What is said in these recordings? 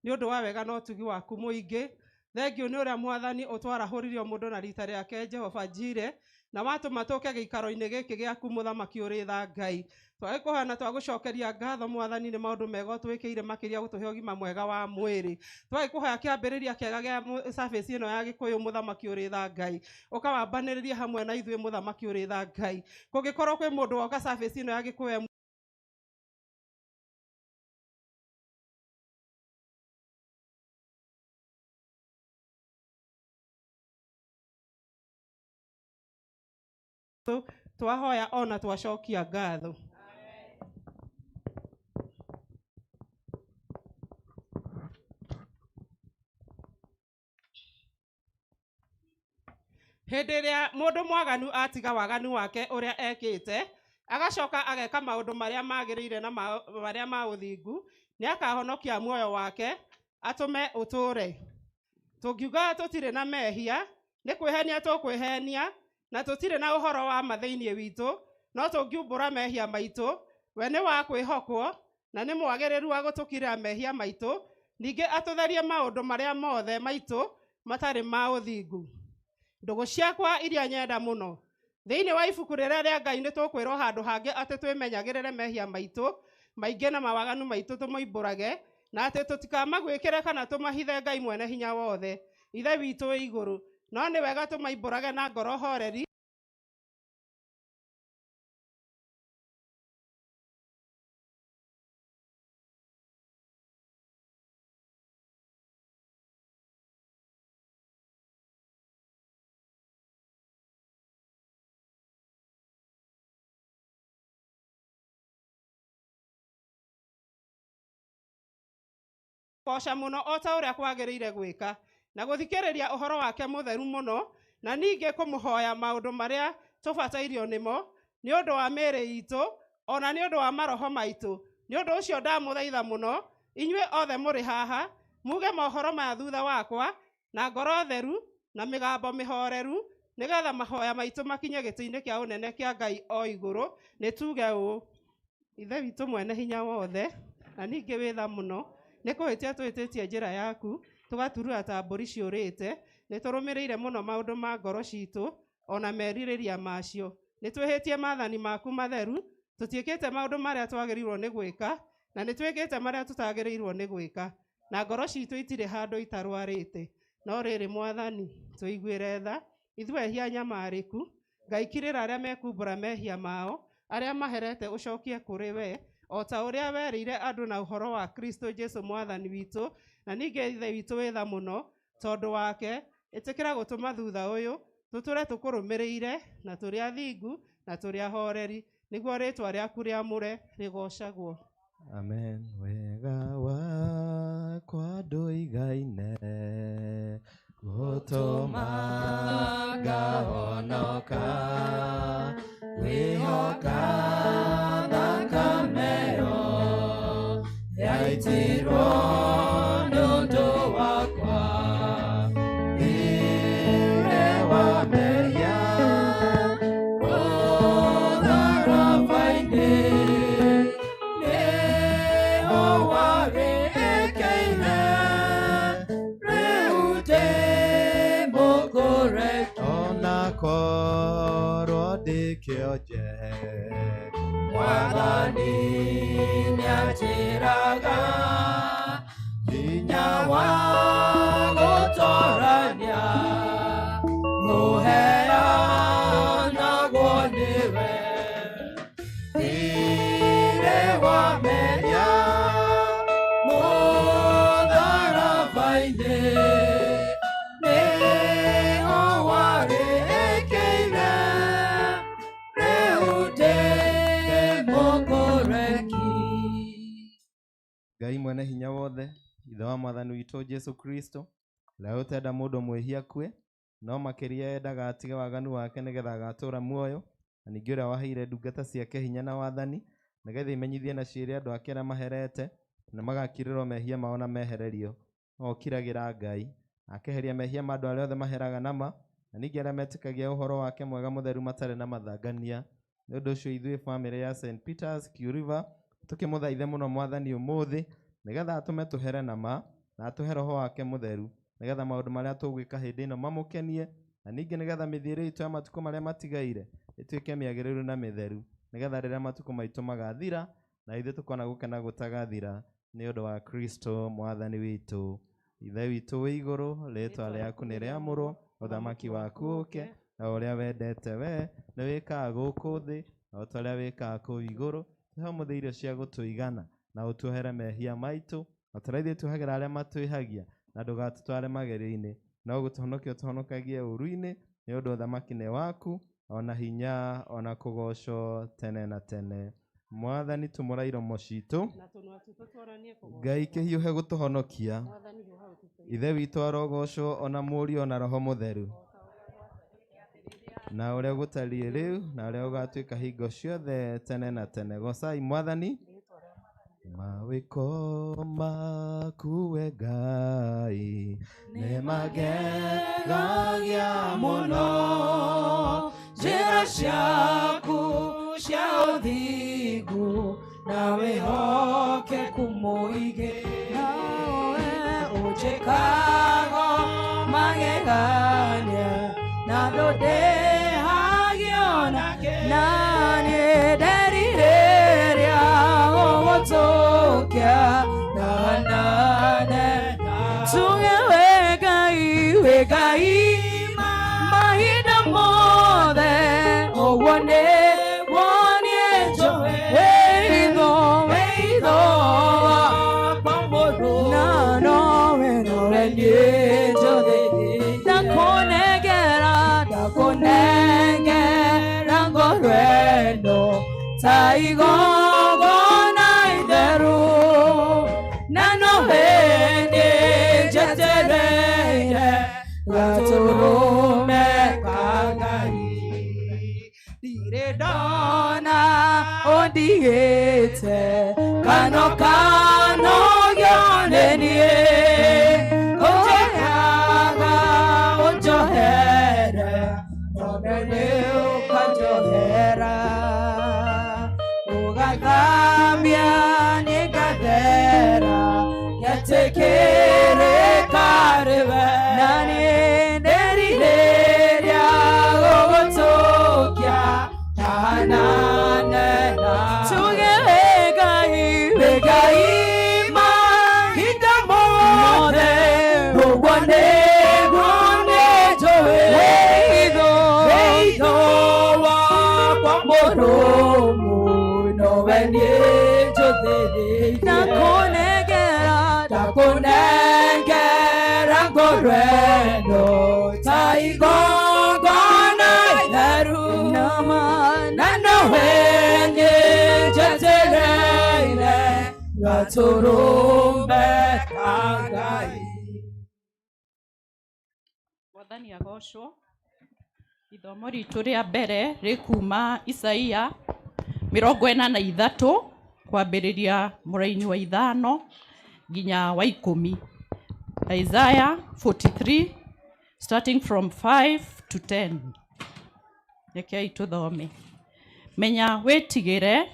Nĩ ũndũ wa wega na ũtugi waku mũingĩ. Thengiũ nĩ ũrĩa Mwathani ũtwarahũririe mũndũ na rita rĩake Jehova Jire, na watũma tũke gĩikaro-inĩ gĩkĩ gĩaku mũthamaki ũrĩ tha Ngai. Twagĩkũhoya na twagũcokeria ngatho Mwathani nĩ maũndũ mega ũtwĩkĩire makĩria gũtũhe ũgima mwega wa mwĩrĩ. Twagĩkũhoya kĩambĩrĩria kĩega gĩa service ĩno ya Gĩkũyũ mũthamaki ũrĩ tha Ngai. Ũkawambanĩrĩria hamwe na ithuĩ mũthamaki ũrĩ tha Ngai. Kũngĩkorwo kwĩ mũndũ woka service ĩno ya Gĩkũyũ twahoya ona twacokia ngatho. Hĩndĩ ĩrĩa mũndũ mwaganu atiga waganu wake ũrĩa ekĩte, agacoka ageka maũndũ marĩa magĩrĩire na marĩa ma ũthingu, nĩakahonokia muoyo wake atũme ũtũũre. Tũngiuga tũtirĩ na mehia, nĩ kwĩhenia tũkwĩhenia, na tũtirĩ na ũhoro wa ma thĩinĩ witũ, no tũngiumbũra mehia maitũ, we nĩ wa kwĩhokwo na nĩ mwagĩrĩru wa gũtũkirĩra mehia maitũ, ningĩ atũtherie maũndũ marĩa mothe maitũ matarĩ ma ũthingu. Ndũgũ ciakwa iria nyenda mũno, thĩinĩ wa ibuku rĩrĩa rĩa Ngai nĩ tũkwĩrwo handũ hangĩ atĩ twĩmenyagĩrĩre mehia maitũ maingĩ na mawaganu maitũ tũmoimbũrage, na atĩ tũtikamagwĩkĩre kana tũmahithe Ngai mwene hinya wothe, Ithe witũ wĩ igũrũ. No nĩ wega tũmaimbũrage na ngoro horeri, goca mũno o ta ũrĩa kwagĩrĩire gwĩka, na gũthikĩrĩria ũhoro wake mũtheru mũno, na ningĩ kũmũhoya maũndũ marĩa tũbatairio nĩmo nĩ ũndũ wa mĩĩrĩ itũ ona nĩ ũndũ wa maroho maitũ. Nĩ ũndũ ũcio ndamũthaitha mũno inyuĩ othe mũrĩ haha muge mohoro maya thutha wakwa na ngoro theru na mĩgambo mĩhoreru, nĩgetha mahoya maitũ makinye gĩtĩ-inĩ kĩa ũnene kĩa Ngai o igũrũ. Nĩ tuge ũũ: Ithe witũ mwene hinya wothe, na ningĩ wĩ tha mũno, nĩ kũhĩtia tũhĩtĩtie njĩra yaku, tũgaturura ta mbũri ciũrĩte. Nĩ tũrũmĩrĩire mũno maũndũ ma ngoro citũ ona merirĩria macio. Nĩ twĩhĩtie maathani maku matheru, tũtiĩkĩte maũndũ marĩa twagĩrĩirwo nĩ gwĩka, na nĩ twĩkĩte marĩa tũtagĩrĩirwo nĩ gwĩka, na ngoro citũ itirĩ handũ itarwarĩte. No rĩrĩ Mwathani, tũiguĩre tha, ithuĩ ehia nyamarĩku. Ngai kirĩra arĩa mekumbũra mehia mao, arĩa maherete ũcokie kũrĩ we, o ta ũrĩa werĩire andũ na ũhoro wa Kristo Jesu Mwathani witũ. Na ningĩ Ithe witũ wĩ tha mũno, tondũ wake, ĩtĩkĩra gũtũma thutha ũyũ tũtũre tũkũrũmĩrĩire, na tũrĩ athingu na tũrĩ ahoreri, nĩguo rĩĩtwa rĩaku rĩamũre rĩgoocagwo. Amen. Wega wakwa ndũigaine gũtũma ngahonoka, wĩhoka thakame ĩyo yaitirwo nĩ ũndũ wakwa. Thirĩ wa mehia mũtharaba-inĩ nĩho warĩkĩire, rĩu ndĩ mũkũreki. Ona korwo ndĩ kĩonje, Mwathani nĩanjĩraga hinya wa gũtorania ũheanagwo nĩwe. Thirĩ wa mehia mũtharaba-inĩ nĩho warĩkĩire, rĩu ndĩ mũkũreki. Ngai mwene hinya wothe, Ithe wa Mwathani witũ Jesu Kristo, ũrĩa ũtenda mũndũ mwĩhia akue, no makĩria endaga atige waganu wake nĩgetha agatũũra muoyo, na ningĩ ũrĩa waheire ndungata ciake hinya na wathani, nĩgetha imenyithie na ciĩre andũ ake arĩa maherete, na magakirĩrwo mehia mao na mehererio. No ũkiragĩra Ngai, na akeheria mehia ma andũ arĩa othe maheraga nama, na ningĩ arĩa metĩkagia ũhoro wake mwega mũtheru matarĩ na mathangania. Nĩ ũndũ ũcio ithuĩ bamĩrĩ ya St. Peter's Q River tũkĩmũthaithe mũno Mwathani ũmũthĩ, nĩgetha atũme tũhere nama, Na atũhe Roho wake Mũtheru, nĩgetha maũndũ marĩa tũgwĩka hĩndĩ ĩno mamũkenie, na ningĩ nĩgetha mĩthiĩre itũ ya matukũ marĩa matigaire ĩtuĩke mĩagĩrĩru na mĩtheru, nĩgetha rĩrĩa matukũ maitũ magathira, na ithuĩ tũkona gũkena gũtagathira, nĩ ũndũ wa Kristo Mwathani witũ. Ithe witũ wĩ igũrũ, rĩĩtwa rĩaku nĩ rĩamũrwo, ũthamaki waku ũke, na ũrĩa wendete we nĩ wĩkaga gũkũ thĩ o ta ũrĩa wĩkaga kũu igũrũ. Tũhe ũmũthĩ irio cia gũtũigana, na ũtuohere mehia maitũ o ta ũrĩa ithuĩ tuohagĩra arĩa matwĩhagia, na ndũgatũtware magerio-inĩ, no gũtũhonokia ũtũhonokagie ũũru-inĩ, nĩ ũndũ ũthamaki nĩ waku, ona hinya, ona kũgoocwo tene na tene. Mwathani, tumũra iromo citũ, na tũnua twitũ tuonanie kũgoocwo. Ngai kĩhiũhe gũtũhonokia. Mwathani hiũha ũtũteithie. Ithe witũ arogocwo, ona Mũriũ, ona Roho Mũtheru, na ũrĩa gũtariĩ rĩu, na ũrĩa ũgatuĩka hingo ciothe tene na tene. Gocai Mwathani. Mawĩko maku we Ngai nĩ magegagia mũno, njĩra ciaku cia ũthingu na wĩhokeku mũingĩ, nawe ũnjĩkaga magegania na ndũndĩhagio na niĩ nderirĩria gũgũtũkia na nane tuge we Ngai, we Ngai mahinda mothe, ũguo nĩguo niĩ njũĩ wĩitho wĩitho wakwa mũrũ, na nowe nowe niĩ njũthĩrĩirie, ndakũnengera ndakũnengera ngoro ĩno ta igongona itheru, na nowe niĩ njetereire gatũrũme ka Ngai. Ndirĩ Ndona ũndigĩte kano kano gĩone niĩ, ũnjĩkaga ũnjohere tondũ nĩ ũkanjohera, ũgathamia nĩ ngathera ngetĩkĩrĩka rĩwe, na niĩ ndĩrirĩria gũgũtũkia kanane tuge we Ngai, we Ngai mahinda mothe, ũguo nĩguo niĩ njũĩ wĩitho wĩitho wakwa mũrũmu, nowe niĩ njũthĩrĩirie, ndakũnengera ndakũnengera ngoro ĩno ta igongona itheru, na nowe niĩ njetereire gatũrũme ka Ngai. Mwathani agocwo. Ithomo ritũ rĩa mbere rĩkuma Isaia 43 kwambĩrĩria mũraini wa 5 nginya wa 10. Isaiah 43 starting from 5 to 10. Rekei tũthome. Menya wĩtigĩre,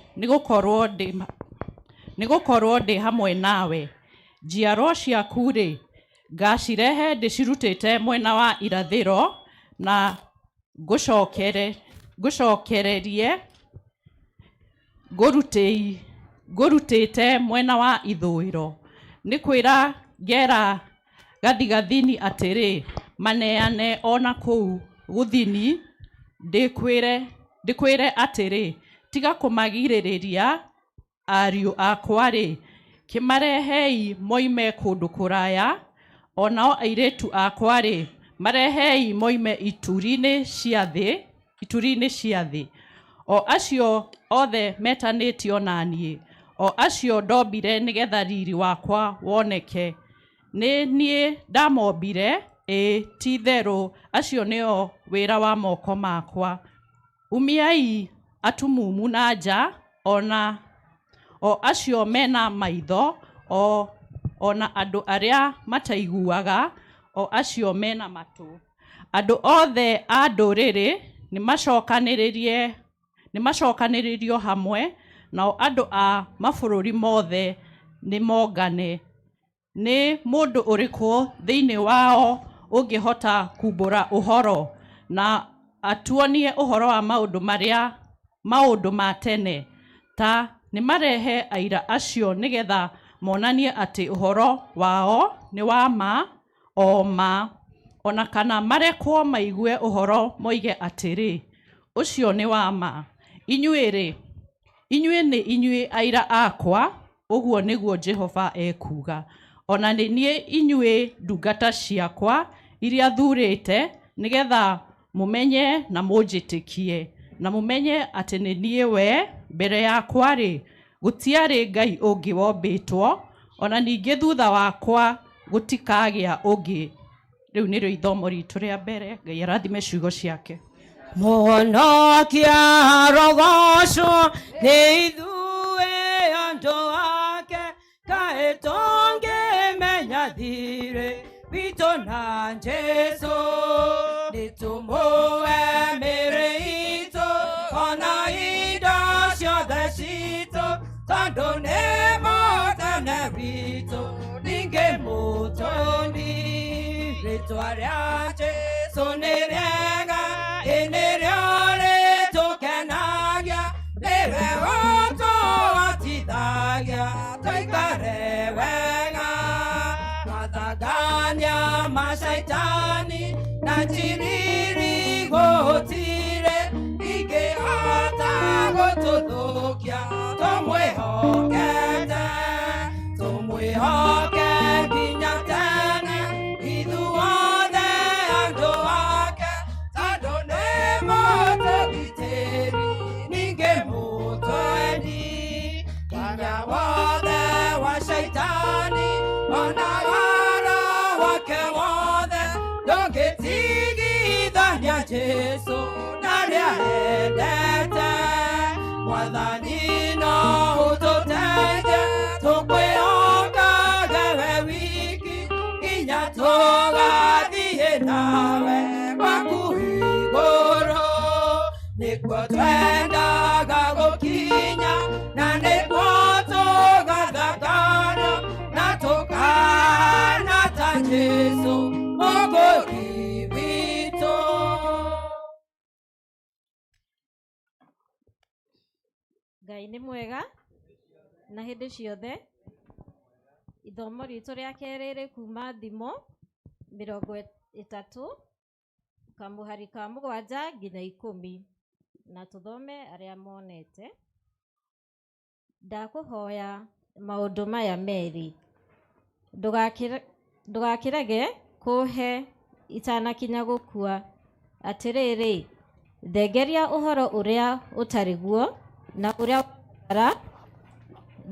nĩgũkorwo ndĩ hamwe nawe. Njiarwa ciaku rĩ, ngacirehe ndĩcirutĩte mwena wa irathĩro, na ngũcokererie ngũrutĩte mwena wa ithũĩro. Nĩ kwĩra ngera gathigathini atĩrĩ, maneane, ona kũu gũthini ndĩkwĩre atĩrĩ, tiga kũmagirĩrĩria. Ariũ akwa-rĩ, kĩmarehei moime kũndũ kũraya, onao airĩtu akwa-rĩ, marehei moime ituri-inĩ cia thĩ, ituri-inĩ cia thĩ, o acio othe metanĩtio na niĩ, o acio ndombire nĩgetha riri wakwa woneke. Nĩ niĩ ndamombire, ĩĩ ti-itherũ acio nĩo wĩra wa moko makwa. Umiai atumumu na nja, ona o acio mena maitho, o ona andũ arĩa mataiguaga, o acio mena matũ. Andũ othe a ndũrĩrĩ nĩmacokanĩrĩrio hamwe, nao andũ a mabũrũri mothe nĩmongane. Nĩ mũndũ ũrĩkũ thĩinĩ wao ũngĩhota kumbũra ũhoro na atuonie ũhoro wa maũndũ marĩa maũndũ ma tene? Ta nĩmarehe aira acio nĩgetha monanie atĩ ũhoro wao nĩ wa ma o ma, ona kana marekwo maigue ũhoro moige atĩrĩ, ũcio nĩ wa ma. Inyuĩ-rĩ, inyuĩ nĩ inyuĩ aira akwa, ũguo nĩguo Jehova ekuuga. Ona nĩ niĩ inyuĩ ndungata ciakwa iria thuurĩte, nĩgetha mũmenye na mũnjĩtĩkie, na mũmenye atĩ nĩ niĩ we. Mbere yakwa-rĩ, gũtiarĩ Ngai ũngĩ wombĩtwo, ona ningĩ thutha wakwa gũtikagĩa ũngĩ. Rĩu nĩrĩo ithomo ritũ rĩa mbere. Ngai arathime ciugo ciake. Mũhonokia arogocwo nĩ ithuĩ andũ ake, kaĩ tũngĩmenya thirĩ witũ na Jesũ, nĩtũmũe mĩĩrĩ itũ ona indo ciothe citũ, tondũ nĩ mũtene witũ ningĩ mũtũni. Rĩtwa rĩa Jesũ nĩ rĩega, ĩ nĩrĩo rĩtũkenagia, nĩwe ũtũhotithagia tũikare wega. Twathangania macaitani na njiriri gũtirĩ ingĩhota gũtũthũkia, tũmwĩhokete, tũmwĩhoke nginya tene, ithuothe andũ ake, tondũ nĩ mũtũgitĩri ningĩ mũtwendi. Hinya wothe wa caitani ona wara wake wothe ndũngĩtigithania Jesũ na arĩa endete. Mwathani no ũtũteithie tũkwĩhokage we wiki nginya tũgathiĩ nawe gwaku igũrũ, nĩkuo twendaga gũkinya na nĩkuo tũgathakana na tũkana ta Jesũ mũgũri witũ. Ngai nĩ mwega na hĩndĩ ciothe. Ithomo ritũ rĩa kerĩ rĩ kuma Thimo 30 kamũhari ka 7 nginya 10, na tũthome arĩa monete. Ndakũhoya maũndũ maya merĩ, ndũgakĩrege kũhe itanakinya gũkua. Atĩrĩrĩ, thengeria ũhoro ũrĩa ũtarĩ guo na ũrĩa wa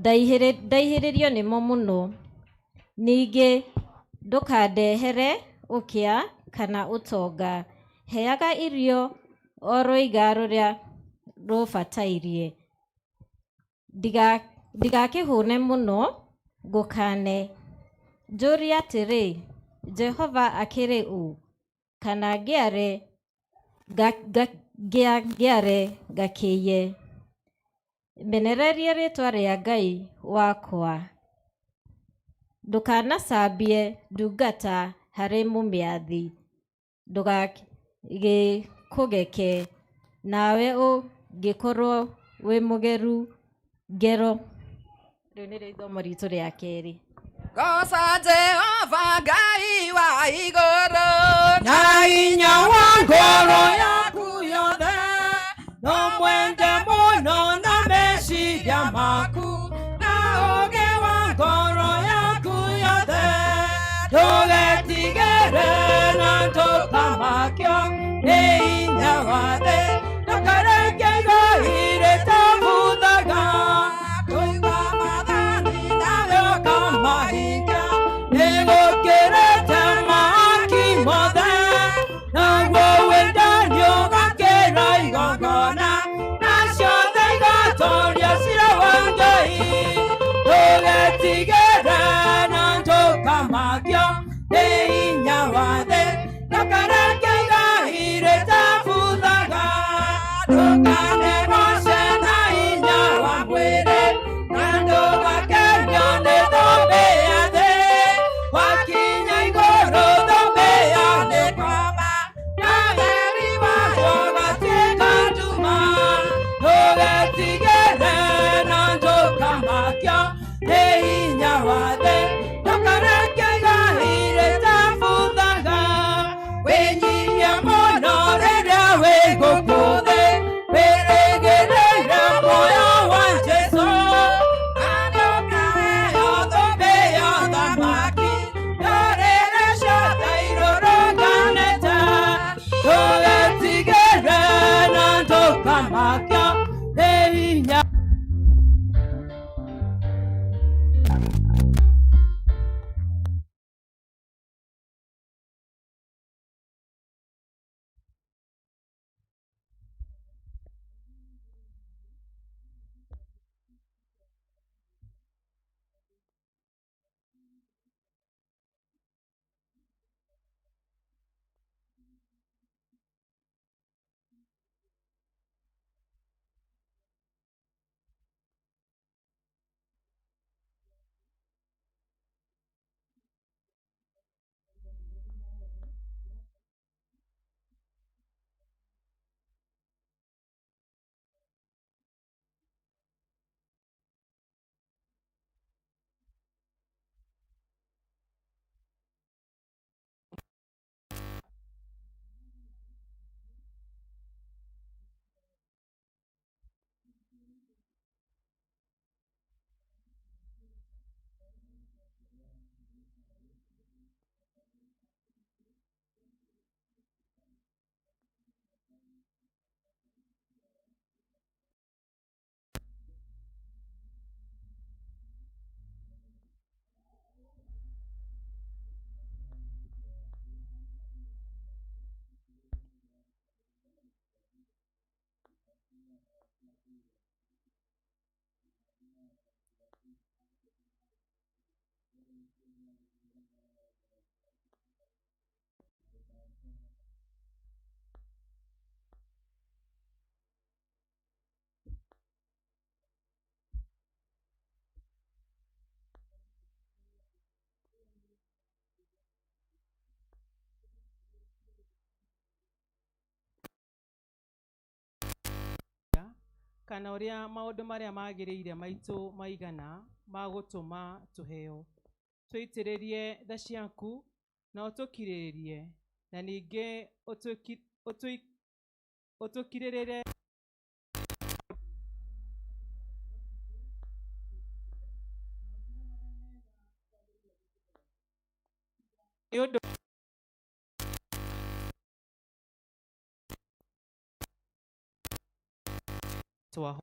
ndaihĩrĩrio nĩmo mũno. Ningĩ ndũkandehere ũkĩa kana ũtonga, heaga irio o rũiga rũrĩa rũbatairie. Ndigakĩhũne mũno ngũkane, njũrie atĩrĩ, Jehova akĩrĩ ũ? Kana ngĩare ngĩare ngakĩiye. Menererie rĩtwa rĩa Ngai wakwa. Ndũkanacambie ndungata harĩ mũmĩathi, ndũgagĩkũgeke, nawe ũngĩkorwo wĩ mũgeru ngero. Rĩu nĩrĩo ithomo ritũ rĩa kerĩ. Goca Jehova Ngai wa igũrũ, na hinya wa ngoro yaku yothe, no mwende mũno na meciria maku na ũũgĩ wa ngoro yaku yothe, ndũgetigĩre na ndũkamakio nĩ hinya wa thĩ, ndũkareke igai rĩtabuthaga, kũigua maathani nawe ũkamahingia, nĩgũkĩrĩte mahaki mothe, naguo wendani ũgakĩra igongona, na ciothe igatoria ciira wa Ngai. Ndũgetigĩre na ndũkamakio nĩ hinya wa thĩ, ndũkareke igai rĩtabuthaga. Kana ũrĩa maũndũ marĩa magĩrĩire maitũ maigana ma gũtũma tũheo. Tũitĩrĩrie tha ciaku na ũtũkirĩrĩrie, na ningĩ ũtũkirĩrĩre nĩ ũndũ twaho.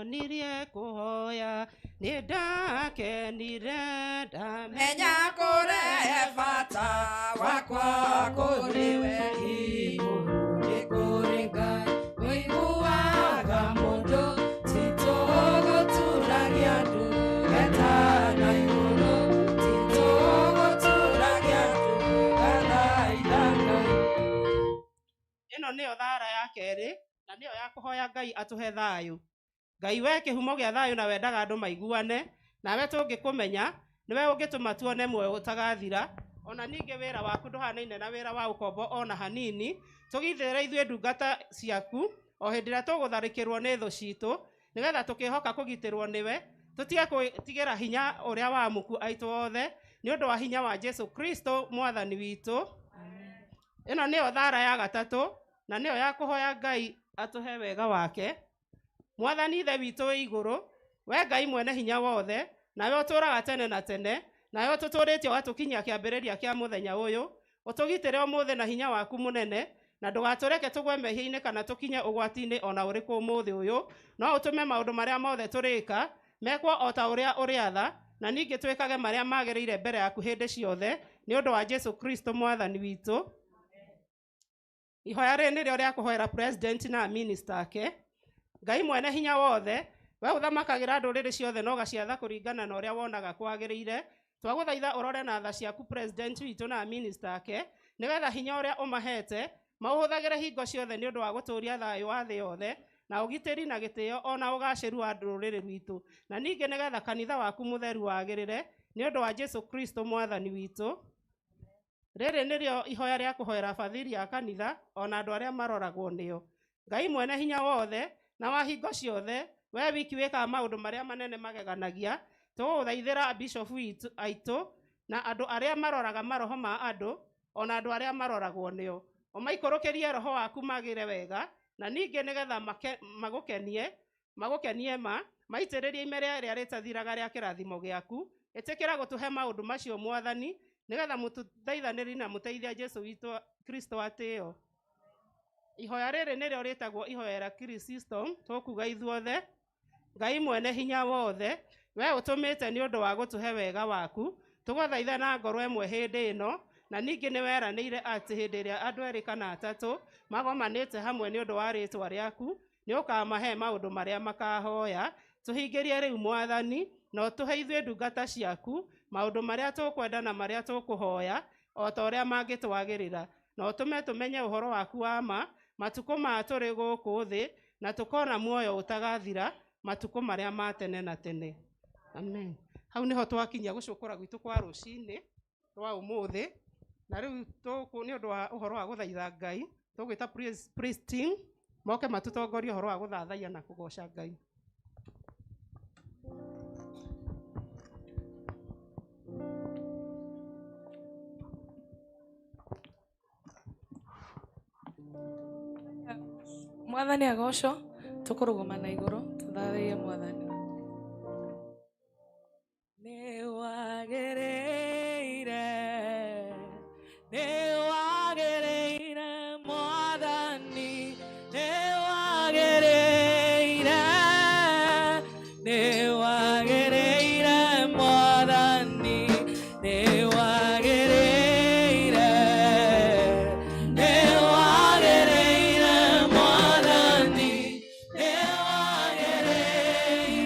Onirie kũhoya nĩ ndakenire ndamenya Menya kũrehe bata wakwa kũrĩ we. Igũrũ nĩ kũrĩ Ngai ũiguaga mũndũ, ti tũgũturagia ndu getana igũrũ, ti tũgũturagia ndu gathaitha Ngai. Ĩno nĩyo thara ya kerĩ na nĩyo ya kũhoya Ngai atũhe thayũ. Ngai we kĩhumo gĩa thayũ na wendaga andũ maiguane, nawe tũngĩkũmenya nĩwe ũngĩtũma tuone muoyo ũtagathira. Ona ningĩ wĩra waku ndũhanaine na wĩra wa ũkombo ona hanini. Tũgitĩre ithuĩ ndungata ciaku o hĩndĩ ĩrĩa tũgũtharĩkĩrwo nĩ thũ citũ, nĩgetha tũkĩhoka kũgitĩrwo nĩwe, tũtige gwĩtigĩra hinya ũrĩa wa amuku aitũ othe, nĩ ũndũ wa hinya wa Jesu Kristo mwathani witũ. Ĩno nĩyo thara ya gatatũ na nĩyo ya kũhoya Ngai atũhe wega wake. Mwathani Ithe witũ wĩ igũrũ, we Ngai mwene hinya wothe, nawe ũtũũraga tene na tene, nawe ũtũtũũrĩtie ũgatũkinyia kĩambĩrĩria kĩa mũthenya ũyũ, ũtũgitĩre ũmũthĩ na hinya waku mũnene, na ndũgatũreke tũgwe mehia-inĩ kana tũkinye ũgwati-inĩ ona ũrĩkũ ũmũthĩ ũyũ, no ũtũme maũndũ marĩa mothe tũrĩka mekwo o ta ũrĩa ũrĩatha, na ningĩ twĩkage marĩa magĩrĩire mbere yaku hĩndĩ ciothe, nĩ ũndũ wa Jesu Kristo mwathani witũ. Ihoya rĩrĩ nĩrĩo rĩa kũhoera president na minister ake. Ngai mwene hinya wothe, we ũthamakagĩra ndũrĩrĩ ciothe na ũgaciatha kũringana na ũrĩa wonaga kwagĩrĩire, twagũthaitha ũrore na tha ciaku president witũ na minister ake, nĩgetha hinya ũrĩa ũmahete maũhũthagĩre hingo ciothe nĩ ũndũ wa gũtũũria thayũ wa thĩ yothe na ũgitĩri na gĩtĩo ona ũgacĩru wa rũrĩrĩ rwitũ, na ningĩ nĩgetha kanitha waku mũtheru wagĩrĩre nĩ ũndũ wa Jesu Kristo mwathani witũ. Rĩrĩ nĩrĩo ihoya rĩa kũhoera bathiri ya kanitha ona andũ arĩa maroragwo nĩo. Ngai mwene hinya wothe na wa hingo ciothe, we wiki wĩkaga maũndũ marĩa manene mageganagia, tũgũgũthaithĩra bishofu aitũ na andũ arĩa maroraga maroho ma andũ ona andũ arĩa maroragwo nĩo, ũmaikũrũkĩrie roho waku magĩre wega, na ningĩ nĩgetha magũkenie ma maitĩrĩrie ime rĩrĩa rĩtathiraga rĩa kĩrathimo gĩaku. Ĩtĩkĩra gũtũhe maũndũ macio mwathani, nĩgetha mũtũthaithanĩri na mũteithia Jesu witũ Kristo atĩo. Ihoya rĩrĩ nĩrĩo rĩtagwo ihoya rĩa Chrysostom, tũkuga ithuothe. Ngai mwene hinya wothe, we ũtũmĩte nĩ ũndũ wa gũtũhe wega waku, tũgũthaitha na ngoro ĩmwe hĩndĩ ĩno, na ningĩ nĩ weranĩire atĩ hĩndĩ ĩrĩa andũ erĩ kana atatũ magomanĩte hamwe nĩ ũndũ wa rĩĩtwa rĩaku, nĩ ũkamahe maũndũ marĩa makahoya. Tũhingĩrie rĩu mwathani, na ũtũhe ithuĩ ndungata ciaku maũndũ marĩa tũkwenda na marĩa tũkũhoya o ta ũrĩa mangĩtwagĩrĩra, na ũtũme tũmenye ũhoro waku wa ma matukũ ma tũrĩ gũkũ thĩ, na tũkona muoyo ũtagathira matukũ marĩa ma tene na tene. Amen. Hau nĩho twakinyia gũcũkũra gwitũ kwa rũcinĩ rwa ũmũthĩ, na rĩu nĩ ũndũ wa ũhoro wa gũthaitha Ngai, tũgwĩta praise team moke matũtongorie ũhoro wa gũthathaiya na kũgoca Ngai. Mwathani agocwo, tũkũrũgama na igũrũ tũthathaiye mwathani. Nĩ wagĩrĩire, nĩ wagĩrĩire mwathani, nĩ wagĩrĩire, nĩ wagĩrĩire mwathani, nĩ wagĩrĩire, nĩ wagĩrĩire mwathani, nĩ wagĩrĩire.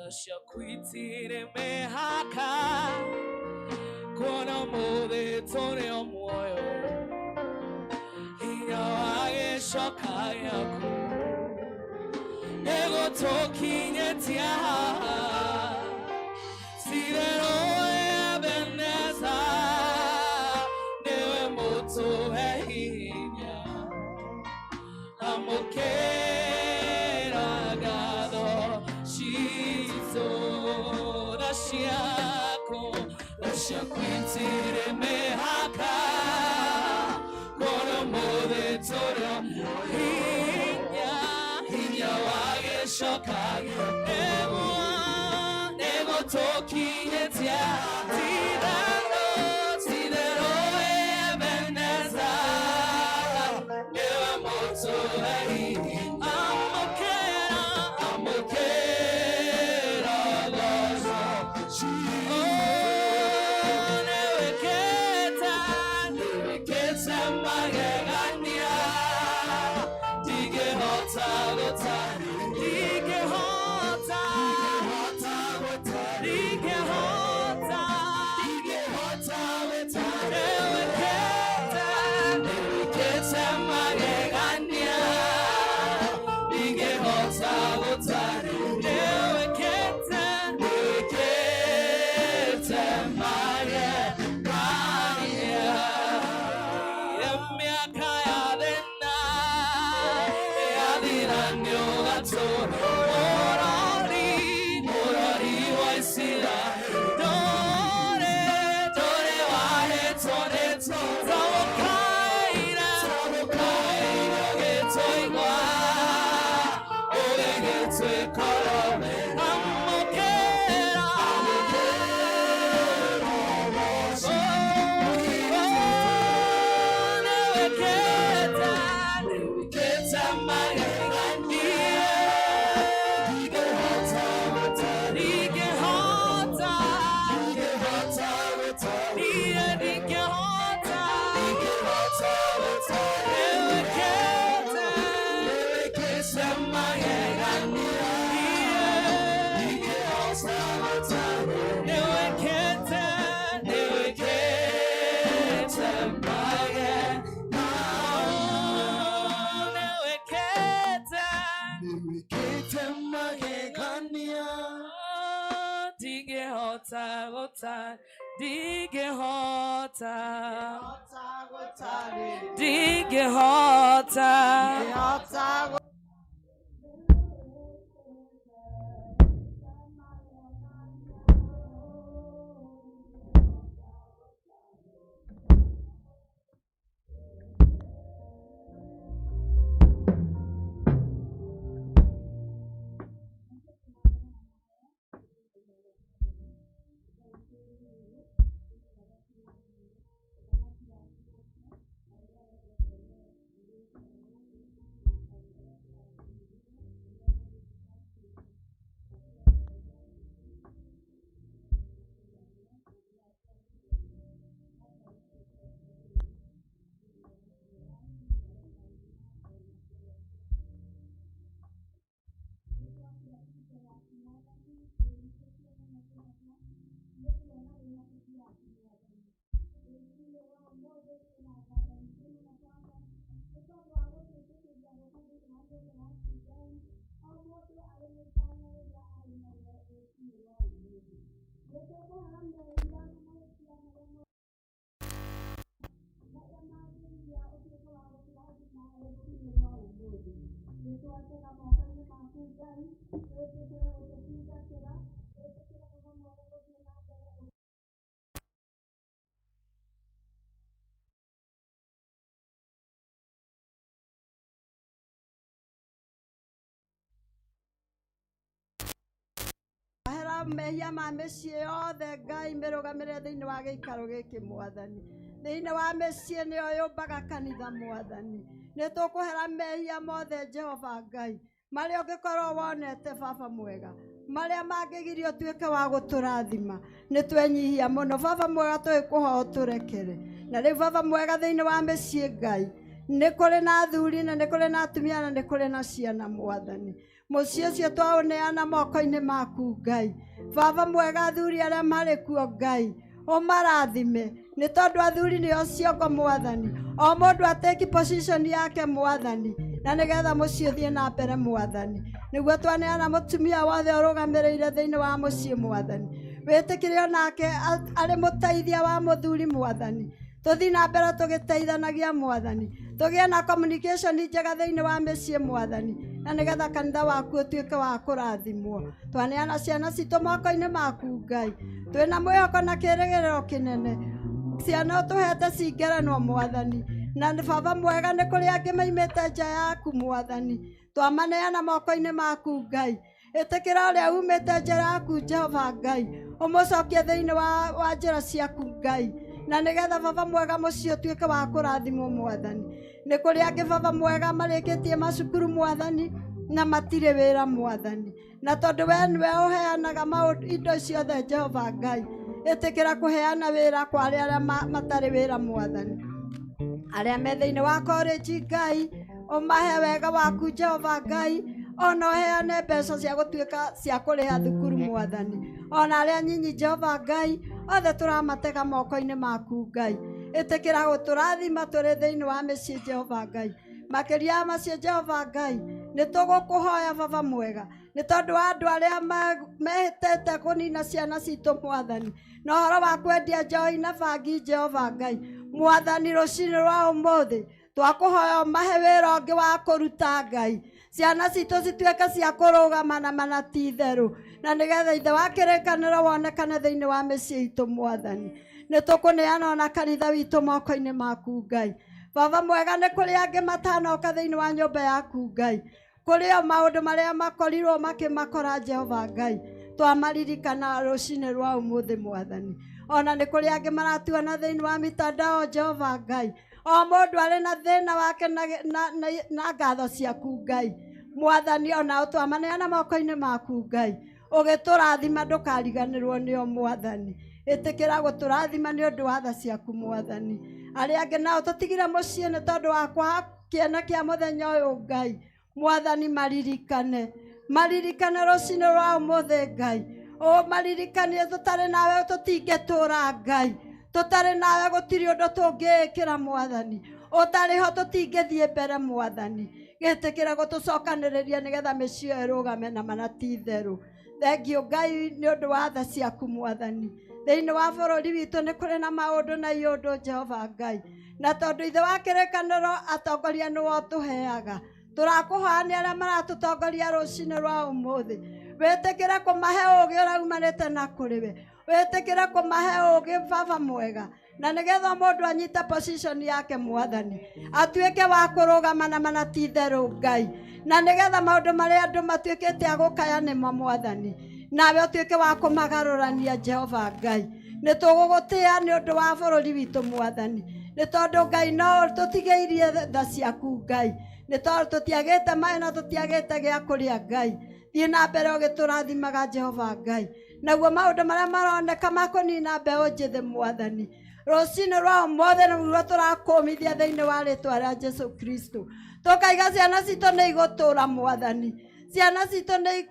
Tha ciaku itirĩ mĩhaka kuona ũmũthĩ tũrĩ o muoyo hinya wa gĩcoka gĩaku nĩgũtũkinyĩtie haha Sirero Ebeneza nĩwe mũtũhe hinya amũkĩra ngatho citũ tha ciaku itirĩ mĩhaka kuona ũmũthĩ tũrĩ o hinya hinya wa gĩcoka nĩgũtũkinyĩtie Titherũ titherũ Ebeneza nĩwe mũtũhe hinya amũkĩra amũkĩra ngatho nĩwĩkĩte magegania ndingĩhota ndingĩhota ndingĩhota nĩwĩkĩte nĩwĩkĩte magegania ndingĩhota nĩwĩkĩte nĩwĩkĩte magegania mĩaka ya thĩna yathira nĩũgatũra mũrori mũrori wa Isiraeli ndũrĩ ndũrĩ wahĩtwo nĩ tũkaire tũkaire ũgĩtũigua ũgĩgĩtwĩkora amũkĩra nĩwĩkĩte nĩwĩkĩte magegania ndingĩhota niĩ ndingĩhota nĩwĩkĩte nĩwĩkĩte magegania nĩwĩkĩte nĩwĩkĩte magegania nĩwĩkĩte Nĩwĩkĩte magegania ndingĩhota gũta ndingĩhota ndingĩhota Hera mehia ma mĩciĩ yothe Ngai mĩrũgamĩrĩre thĩinĩ wa gĩikaro gĩkĩ mwathani thĩinĩ wa mĩciĩ nĩyo yũmbaga kanitha mwathani nĩ tũkũhera mehia mothe Jehova Ngai marĩa ũngĩkorwo wonete baba mwega marĩa mangĩgiria ũtuĩke wa gũtũrathima nĩ twenyihia mũno baba mwega tũgĩkũhoa ũtũrekere na rĩu baba mwega thĩinĩ wa mĩciĩ Ngai nĩ kũrĩ na athuri na nĩ kũrĩ na atumia na nĩ kũrĩ na ciana mwathani Mũciĩ ũcio twaũneana moko-inĩ maku Ngai. Baba mwega athuri arĩa marĩ kuo Ngai, ũmarathime nĩ tondũ athuri nĩo ciongo Mwathani. O mũndũ ateki position yake Mwathani, na nĩgetha mũciĩ ũthiĩ na mbere Mwathani. Nĩguo twaneana mũtumia wothe ũrũgamĩrĩire thĩinĩ wa mũciĩ Mwathani, wĩtĩkĩre onake arĩ mũteithia wa mũthuri Mwathani. Tũthiĩ na mbere tũgĩteithanagia Mwathani, tũgĩe na communication njega thĩinĩ wa mĩciĩ Mwathani, na nĩgetha kanitha waku ũtuĩke wa kũrathimwo. Twaneana ciana citũ moko-inĩ maku Ngai, twĩna mwĩhoko na kĩĩrĩgĩrĩro kĩnene. Ciana ũtũhete cingerenwo Mwathani, na nĩ baba mwega nĩ kũrĩ angĩ maimĩte nja yaku Mwathani. Twamaneana moko-inĩ maku Ngai, ĩtĩkĩra ũrĩa umĩte nja yaku Jehova Ngai, ũmũcokie thĩinĩ wa njĩra ciaku Ngai, na nĩgetha baba mwega mũciĩ ũtuĩke wa kũrathimwo Mwathani. Nĩ kũrĩ angĩ baba mwega marĩkĩtie macukuru Mwathani, na matirĩ wĩra Mwathani, na tondũ we nĩwe ũheanaga maũndũ indo ciothe Jehova Ngai, ĩtĩkĩra kũheana wĩra kwa arĩa matarĩ wĩra Mwathani. Arĩa me thĩinĩ wa college Ngai, ũmahe wega waku Jehova Ngai, ona ũheane mbeca cia gũtuĩka cia kũrĩha thukuru Mwathani. Ona arĩa nyinyi Jehova Ngai, othe tũramatega moko-inĩ maku Ngai. Ĩtĩkĩra gũtũrathima tũrĩ thĩinĩ wa mĩciĩ Jehova Ngai. Makĩria ya macio Jehova Ngai, nĩ tũgũkũhoya baba mwega, nĩ tondũ wa andũ arĩa mehĩtĩte kũnina ciana citũ Mwathani, na ũhoro wa kwendia njohi na bangi Jehova Ngai. Mwathani, rũcinĩ rwa ũmũthĩ twakũhoya ũmahe wĩra ũngĩ wa kũruta Ngai, ciana citũ cituĩke cia kũrũgama na mana ti itherũ, na nĩgetha ithe wa kĩrĩkanĩro wonekane thĩinĩ wa mĩciĩ itũ Mwathani. Nĩ tũkũneana ona kanitha witũ moko-inĩ maku Ngai. Baba mwega, nĩ kũrĩ angĩ matanoka thĩinĩ wa nyũmba yaku Ngai, kũrĩ o maũndũ marĩa makorirwo makĩmakora Jehova Ngai, twamaririkana rũcinĩ rwa ũmũthĩ Mwathani. Ona nĩ kũrĩ angĩ maratuona thĩinĩ wa mitandao Jehova Ngai, o mũndũ arĩ na thĩna wake na ngatho ciaku Ngai Mwathani, ona twamaneana moko-inĩ maku Ngai, ũgĩtũrathima ndũkariganĩrwo nĩo Mwathani. Ĩtĩkĩra gũtũrathima nĩ ũndũ wa tha ciaku Mwathani. Arĩa angĩ nao tũtigire mũciĩ nĩ tondũ wa kwaga kĩene kĩa mũthenya ũyũ Ngai Mwathani, maririkane maririkane rũcinĩ rwa ũmũthĩ Ngai, ũmaririkanie tũtarĩ nawe tũtingĩtũra Ngai, tũtarĩ nawe gũtirĩ ũndũ tũngĩĩkĩra Mwathani, ũtarĩ ho tũtingĩthiĩ mbere Mwathani. Gĩtĩkĩra gũtũcokanĩrĩria nĩgetha mĩciĩ ĩyo ĩrũgame na mana ti itherũ. Thengiũ Ngai nĩ ũndũ wa tha ciaku Mwathani. Thĩinĩ wa bũrũri witũ nĩ kũrĩ na maũndũ na iũndũ Jehova Ngai, na tondũ ithe wa kĩrĩkanĩro atongoria nĩwe ũtũheaga, tũrakũhoya nĩ arĩa maratũtongoria rũcinĩ rwa ũmũthĩ, wĩtĩkĩre kũmahe ũũgĩ ũrĩa umanĩte na kũrĩ we, wĩtĩkĩre kũmahe ũũgĩ baba mwega, na nĩgetha mũndũ anyite position yake Mwathani, atuĩke wa kũrũgama na mana ti itherũ Ngai, na nĩgetha maũndũ marĩa andũ matuĩkĩte a gũkaya nĩmo Mwathani, nawe ũtuĩke wa kũmagarũrania Jehova Ngai. Nĩ tũgũgũtĩĩa nĩ ũndũ wa bũrũri witũ Mwathani, nĩ tondũ Ngai no tũtigĩirie tha ciaku Ngai, nĩ tondũ tũtiagĩte maĩ na tũtiagĩte gĩa kũrĩa Ngai. Thiĩ na mbere ũgĩtũrathimaga Jehova Ngai, naguo maũndũ marĩa maroneka ma kũnina mbeũ njĩthĩ Mwathani, rũcinĩ rwa ũmũthĩ nĩguo tũrakũmithia thĩinĩ wa rĩtwa rĩa Jesu Kristo. Tũkaiga ciana citũ nĩ igũtũra Mwathani, ciana citũ nĩ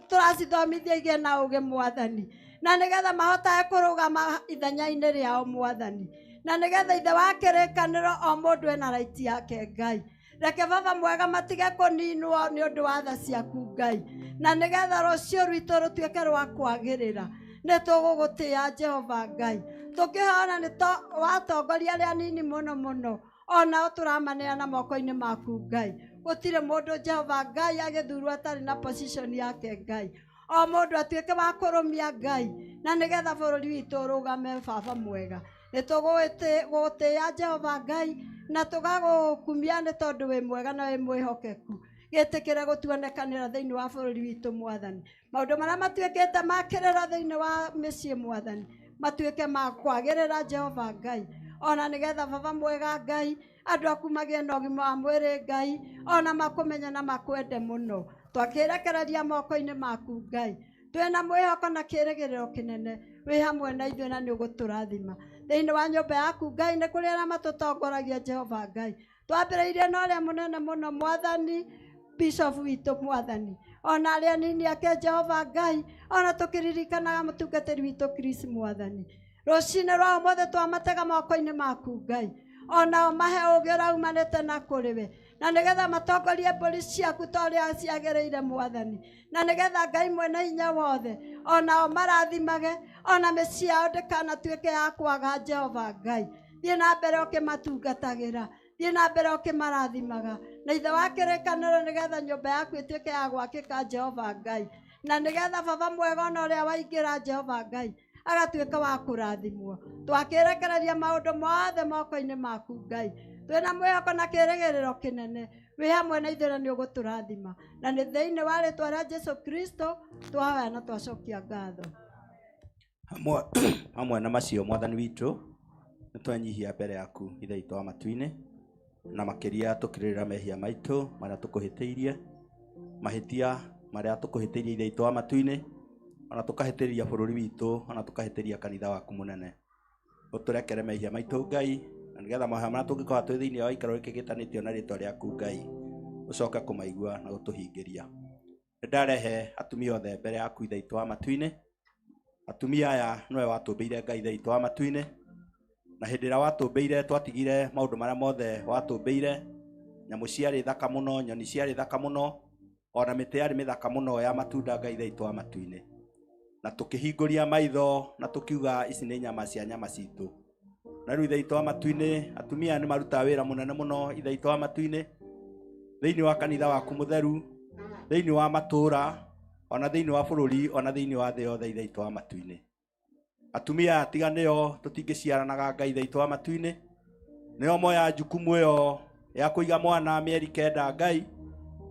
tũracithomithia igĩe na ũũgĩ Mwathani, na nĩgetha mahotage kũrũgama ithenya-inĩ rĩao Mwathani, na nĩgetha ithe wa kĩrĩkanĩro o mũndũ ena right yake Ngai. Reke baba mwega matige kũninwo nĩ ũndũ wa tha ciaku Ngai, na nĩgetha rũciũ rwitũ rũtuĩke rwa kwagĩrĩra. Nĩ tũgũgũtĩĩa Jehova Ngai, tũkĩhoya nĩ watongoria arĩa anini mũno mũno, onao tũramaneana moko-inĩ maku Ngai. Gũtirĩ mũndũ Jehova Ngai agĩthurwo atarĩ na position yake Ngai, o mũndũ atuĩke wa kũrũmia Ngai, na nĩgetha bũrũri witũ ũrũgame baba mwega. Nĩ tũgũgũtĩĩa Jehova Ngai na tũgagũkumia nĩ tondũ wĩ mwega na wĩ mwĩhokeku. Gĩtĩkĩre gũtuonekanĩra thĩinĩ wa bũrũri witũ Mwathani, maũndũ marĩa matuĩkĩte ma kĩrĩra thĩinĩ wa mĩciĩ Mwathani matuĩke ma kwagĩrĩra Jehova Ngai, ona nĩgetha baba mwega Ngai andũ aku magĩe na ũgima wa mwĩrĩ Ngai, ona makũmenye na makwende mũno. Twakĩrekereria moko-inĩ maku Ngai, twĩna mwĩhoko na kĩĩrĩgĩrĩro kĩnene wĩ hamwe na ithuĩ na nĩ ũgũtũrathima thĩinĩ wa nyũmba yaku Ngai. Nĩ kũrĩ arĩa matũtongoragia Jehova Ngai, twambĩrĩirie na ũrĩa mũnene mũno Mwathani, Bishop witũ Mwathani, Ona arĩa anini ake Jehova Ngai, ona tũkĩririkanaga mũtungatĩri witũ Chris mwathani. Rũcinĩ rwa ũmũthĩ twamatega moko-inĩ maku Ngai, onao mahe ũũgĩ ũrĩa umanĩte na kũrĩ we, na nĩgetha matongorie mbũri ciaku ta ũrĩa ciagĩrĩire mwathani, na nĩgetha Ngai mwene hinya wothe onao marathimage, ona mĩciĩ yao ndĩkanatuĩke ya kwaga. Jehova Ngai, thiĩ na mbere ũkĩmatungatagĩra, thiĩ na mbere ũkĩmarathimaga na ithe wa kĩrĩkanĩro, nĩgetha nyũmba yaku ĩtuĩke ya gwakĩka Jehova Ngai, na nĩgetha baba mwega ona ũrĩa waingĩra Jehova Ngai agatuĩka wa kũrathimwo. Twakĩrekereria maũndũ mothe moko-inĩ maku Ngai, twĩna mwĩhoko na kĩrĩgĩrĩro kĩnene wĩ hamwe na ithuĩ na nĩ ũgũtũrathima, na nĩ thĩinĩ wa rĩtwa rĩa Jesu Kristo twahoya na twacokia ngatho. Hamwe na macio, mwathani witũ, nĩ twenyihia mbere yaku, ithe witũ wa matu-inĩ, na makĩria tũkĩrĩrĩra mehia maitũ marĩa tũkũhĩtĩirie, mahĩtia marĩa tũkũhĩtĩirie, ithe witũ wa matu-inĩ, ona tũkahĩtĩria bũrũri witũ, ona tũkahĩtĩria kanitha waku mũnene. Ũtũrekere mehia maitũ Ngai, na nĩgetha mahoya marĩa tũngĩkorwo twĩ thĩinĩ wa gĩikaro gĩkĩ gĩtanĩtio na rĩtwa rĩaku Ngai, ũcoke kũmaigua na gũtũhingĩria. Nĩ ndarehe atumia othe mbere yaku, ithe witũ wa matu-inĩ. Atumia aya nĩwe watũmbĩire Ngai, ithe witũ wa matu-inĩ, na hĩndĩ ĩrĩa watũmbĩire twatigire maũndũ marĩa mothe watũmbĩire. Nyamũ ciarĩ thaka mũno, nyoni ciarĩ thaka mũno, ona mĩtĩ yarĩ mĩthaka mũno ya matunda, Ngai ithe witũ wa matu-inĩ, na tũkĩhingũria maitho na tũkiuga ici nĩ nyama cia nyama citũ. Na rĩu, ithe witũ wa matu-inĩ, atumia nĩ marutaga wĩra mũnene mũno, ithe witũ wa matu-inĩ, thĩinĩ wa kanitha waku mũtheru, thĩinĩ wa matũũra, ona thĩinĩ wa bũrũri, ona thĩinĩ wa thĩ yothe, ithe witũ wa matu-inĩ. Atumia tiga nĩo tũtingĩciaranaga, Ngai ithe witũ wa matu-inĩ. Nĩo moya jukumu ĩyo ya kũiga mwana mĩeri 9, Ngai,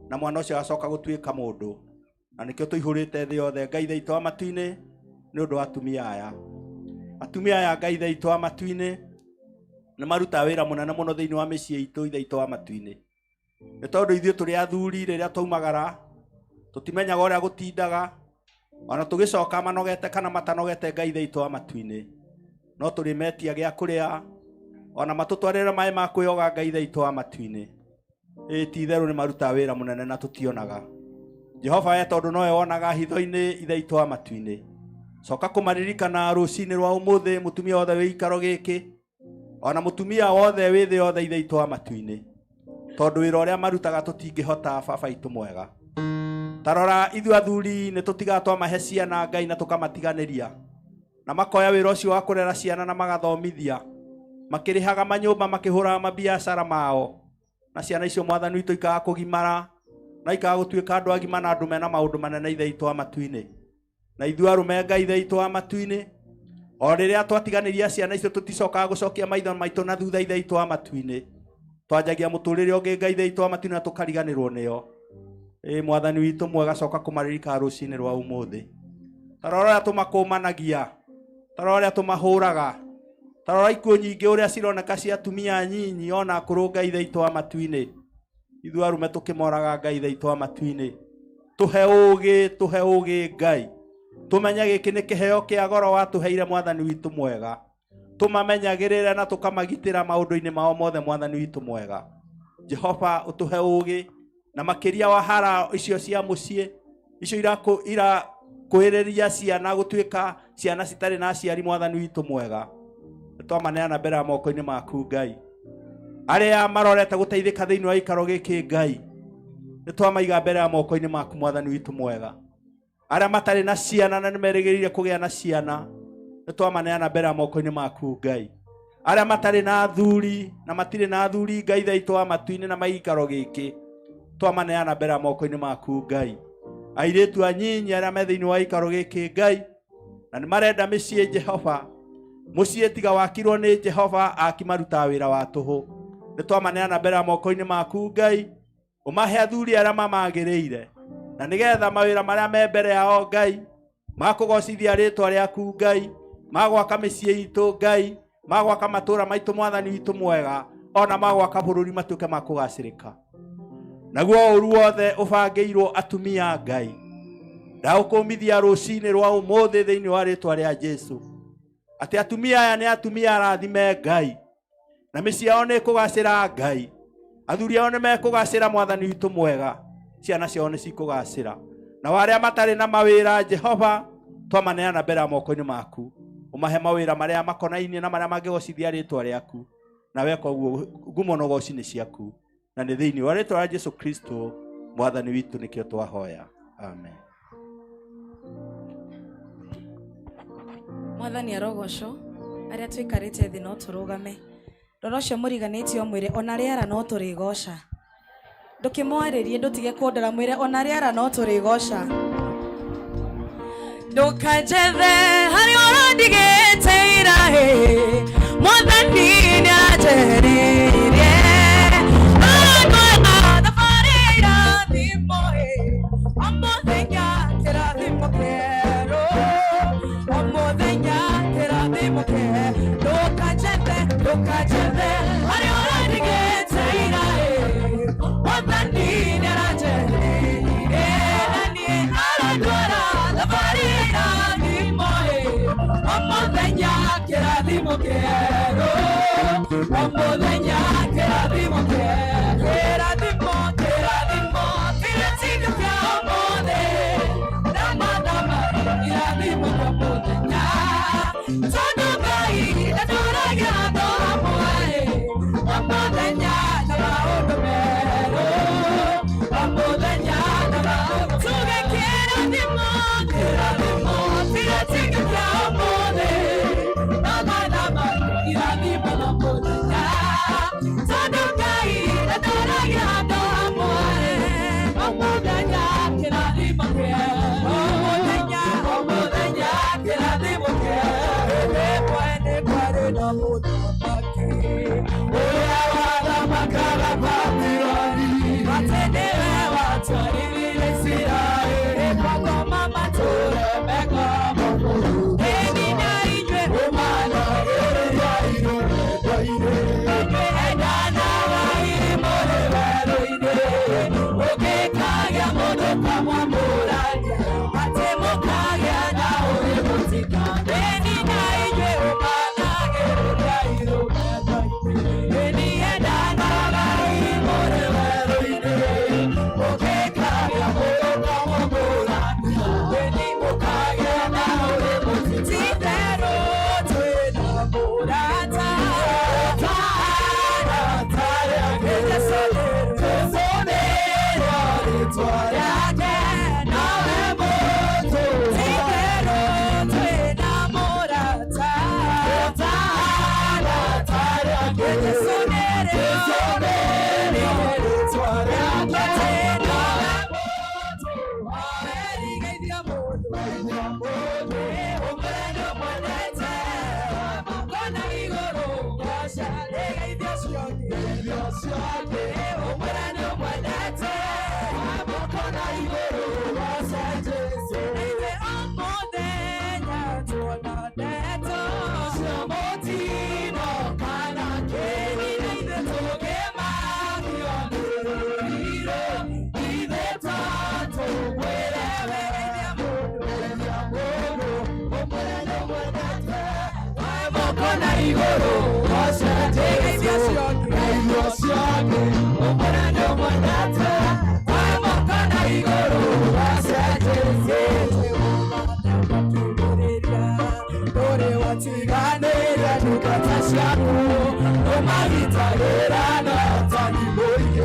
na mwana ũcio agacoka gũtuĩka mũndũ, na nĩkĩo tũihũrĩte thĩ yothe, Ngai ithe witũ wa matu-inĩ, nĩ ũndũ wa atumia aya. Atumia aya, Ngai ithe witũ wa matu-inĩ, nĩ marutaga wĩra mũnene mũno thĩinĩ wa mĩciĩ itũ, ithe witũ wa matu-inĩ, nĩ tondũ ithuĩ tũrĩ athuri, rĩrĩa twaumagara tũtimenyaga ũrĩa gũtindaga, ona tũgĩcoka manogete kana matanogete, Ngai ithe witũ wa matu-inĩ, no tũrĩmetia gĩa kũrĩa, ona matũtwarĩre maĩ ma kwĩyoga, Ngai ithe witũ wa matu-inĩ. Ĩ ti itherũ nĩ marutaga wĩra mũnene na tũtionaga. Jehova, we tondũ nowe wonaga hitho-inĩ, ithe witũ wa matu-inĩ, coka kũmaririkana rũcinĩ rwa ũmũthĩ, mũtumia wothe wĩ gĩikaro gĩkĩ, ona mũtumia wothe wĩ thĩ yothe, ithe witũ wa matu-inĩ, tondũ wĩra ũrĩa marutaga tũtingĩhota. Baba witũ mwega, tarora ithuĩ athuri nĩ tũtigaga twamahe ciana, Ngai, na tũkamatiganĩria, na makoya wĩra ũcio wa kũrera ciana na magathomithia, makĩrĩhaga manyũmba, makĩhũraga mabiacara mao, na ciana icio, mwathani witũ, ikaga kũgimara na ikaga gũtuĩka andũ agima na andũ mena maũndũ manene, ithe witũ wa matu-inĩ. Na ithuĩ arũme, Ngai ithe witũ wa matu-inĩ, o rĩrĩa twatiganĩria ciana icio, tũticokaga gũcokia maitho maitũ na thutha, ithe witũ wa matu-inĩ. Twanjagia mũtũrĩre ũngĩ, Ngai ithe witũ wa matu-inĩ, na tũkariganĩrwo nĩo. Ĩ mwathani witũ mwega, coka kũmaririkana rũcinĩ rwa ũmũthĩ. Tarora ũrĩa tũmakũmanagia, tarora ũrĩa tũmahũraga, tarora ikuũ nyingĩ ũrĩa cironeka cia atumia nyinyi ona akũrũ, Ngai ithe witũ wa matu-inĩ, ithuĩ arũme tũkĩmoraga. Ngai ithe witũ wa matu-inĩ, tũhe ũũgĩ, tũhe ũũgĩ, Ngai, tũmenye gĩkĩ nĩ kĩheo kĩa goro watũheire, mwathani witũ mwega, tũmamenyagĩrĩre na tũkamagitĩra maũndũ-inĩ mao mothe. Mwathani witũ mwega Jehova, ũtũhe ũũgĩ, na makĩria wa hara icio cia mũciĩ, icio irakwĩrĩria ciana gũtuĩka ciana citarĩ na aciari. Mwathani witũ mwega, twamaneana mbere ya moko-inĩ maku, Ngai. Arĩa marorete gũteithĩka thĩinĩ wa gĩikaro gĩkĩ, Ngai, nĩ twamaiga mbere ya moko-inĩ maku, mwathani witũ mwega. Arĩa matarĩ na ciana na nĩ merĩgĩrĩire kũgĩa na ciana, nĩ twamaneana mbere ya moko-inĩ maku, Ngai. Arĩa matarĩ na athuri na matirĩ na athuri, Ngai ithe witũ wa matu-inĩ, na maikaro gĩkĩ, twamaneana mbere ya moko-inĩ maku, Ngai. Airĩtu anyinyi arĩa me thĩinĩ wa gĩikaro gĩkĩ, Ngai, na nĩ marenda mĩciĩ, Jehova, mũciĩ tiga wakirwo nĩ Jehova, aki marutaga wĩra wa tũhũ, nĩ twamaneana mbere ya moko-inĩ maku, Ngai. Ũmahe athuri arĩa mamagĩrĩire, na nĩgetha mawĩra marĩa me mbere yao, Ngai, makũgocithia rĩtwa rĩaku, Ngai, magwaka mĩciĩ itũ, Ngai, magwaka matũũra maitũ, mwathani witũ mwega, ona magwaka bũrũri matuĩke ma kũgacĩrĩka. Naguo ũru wothe ũbangĩirwo atumia, Ngai, ndaũkũmithia rũcinĩ rwa ũmũthĩ thĩinĩ wa rĩtwa rĩa Jesu, atĩ atumia aya nĩ atumia arathime, Ngai, na mĩciĩ yao nĩ ĩkũgacĩra, Ngai, athuri ao nĩ mekũgacĩra, mwathani witũ mwega, ciana ciao nĩ cikũgacĩra. Na arĩa matarĩ na mawĩra Jehova twamaneana mbere ya moko-inĩ maku, ũmahe mawĩra marĩa makonainie na marĩa mangĩgocithia rĩtwa rĩaku, na weka ũguo ngumo na ũgoci nĩ ciaku, na nĩ thĩinĩ wa rĩtwa rĩa Jesu Kristo mwathani witũ nĩkĩo twahoya, amen. Mwathani arogocwo. Arĩa tũikarĩte thĩ no tũrũgame. Rora ũcio mũriganĩtie ũmwĩre ona rĩara no tũrĩgoca. Ndũkĩmwarĩrie, ndũtige kũndora, mwĩre ona rĩara no tũrĩgoca. Ndũkanjethe harĩa ũrandigĩte ira, ĩ, Mwathani nĩaranjehereirie. Arandwara thabarĩ ya irathimo, ĩ, o mũthenya kĩrathimo kĩerũ, o mũthenya kĩrathimo kĩerũ. Ndũkanjethe, ndũkanjethe harĩa ũrandigĩte ira, ĩ, Mwathani nĩaranjehereirie. Na niĩ arandwara thabarĩ ya irathimo, ĩ, o mũthenya kĩrathimo kĩerũ, o mũthenya kĩrathimo kĩerũ. Kĩrathimo, kĩrathimo kĩrĩa kĩa ũmũthĩ, thama irathimo kĩa mũthenya, tondũ Ngai ndatũragia handũ hamwe, o mũthenya na maũndũ merũ, o mũthenya na maũndũ. Tuge kĩrathimo, kĩrathimo kĩrĩa kĩa ũmũthĩ, thama irathimo na mũthenya, tondũ Ngai ndatũragia handũ hamwe, o mũthenya kĩrathimo kĩerũ, o mũthenya, o mũthenya kĩrathimo kĩerũ. Rĩmwe nĩ kwarĩ na mũthamaki ũrĩa wathamakaga Babuloni, atĩ nĩwe watwarithire Isiraeli kwagoma matũũra mega ĩni na inyuĩ ũmanagĩrĩria irũrendo-inĩ, inyuĩ endanagai mũrĩ werũ-inĩ, ũngĩkagĩa mũndũ kamwamũrania atĩ mũkagĩa na ũrĩ mũtikane. Ĩni na inyuĩ ũmanagĩrĩria irũrendo-inĩ, ĩni endanagai mũrĩ werũ-inĩ, ũngĩkagĩa mũndũ kamwamũrania ĩni mũkagĩa na ũrĩ mũtikane. Ti-itherũ twĩna mũrata. Jesu nĩrĩo rĩtwa rĩake, nawe mũtũ. Ti-itherũ twĩna mũrata. Jesu nĩrĩo rĩtwa rĩake, nawe mũtũ. Geithia mũndũ, ũmwĩre nĩũmwendete. Moko na igũrũ, goca, geithia ũcio ũngĩ, ũmwĩre nĩũmwendete. Moko na igũrũ, goca Jesũ. Na ithuĩ o mũthenya tuona ndeto cia mũtino kana kĩni, na ithuĩ tũngĩmakio nĩ rũriro, ithuĩ to tũmwĩre we. Geithia mũndũ, ũmwĩre nĩũmwendete. Moko na igũrũ, goca Geithia ũcio ũngĩ, ũmwĩre nĩũmwendete. Moko na igũrũ, goca Jesũ. Ndũrĩ watiganĩria ndungata ciaku, ũmagitagĩra na ũtani mũingĩ.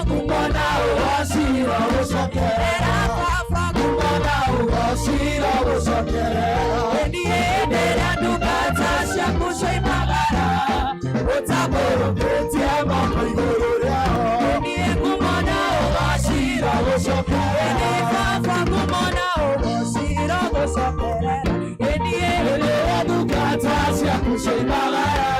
Ngumo na ũgociro gũcokerera baba, ngumo na ũgociro gũcokerera. Ĩni hĩndĩ ĩrĩa ndungata ciaku cioimagara, ũtambũrũkĩtie moko igũrũ rĩao. Ĩni ngumo na ũgociro gũcokerera. Ĩni baba, ngumo na ũgociro gũcokerera. Ĩni hĩndĩ ĩrĩa ndungata ciaku cioimagara,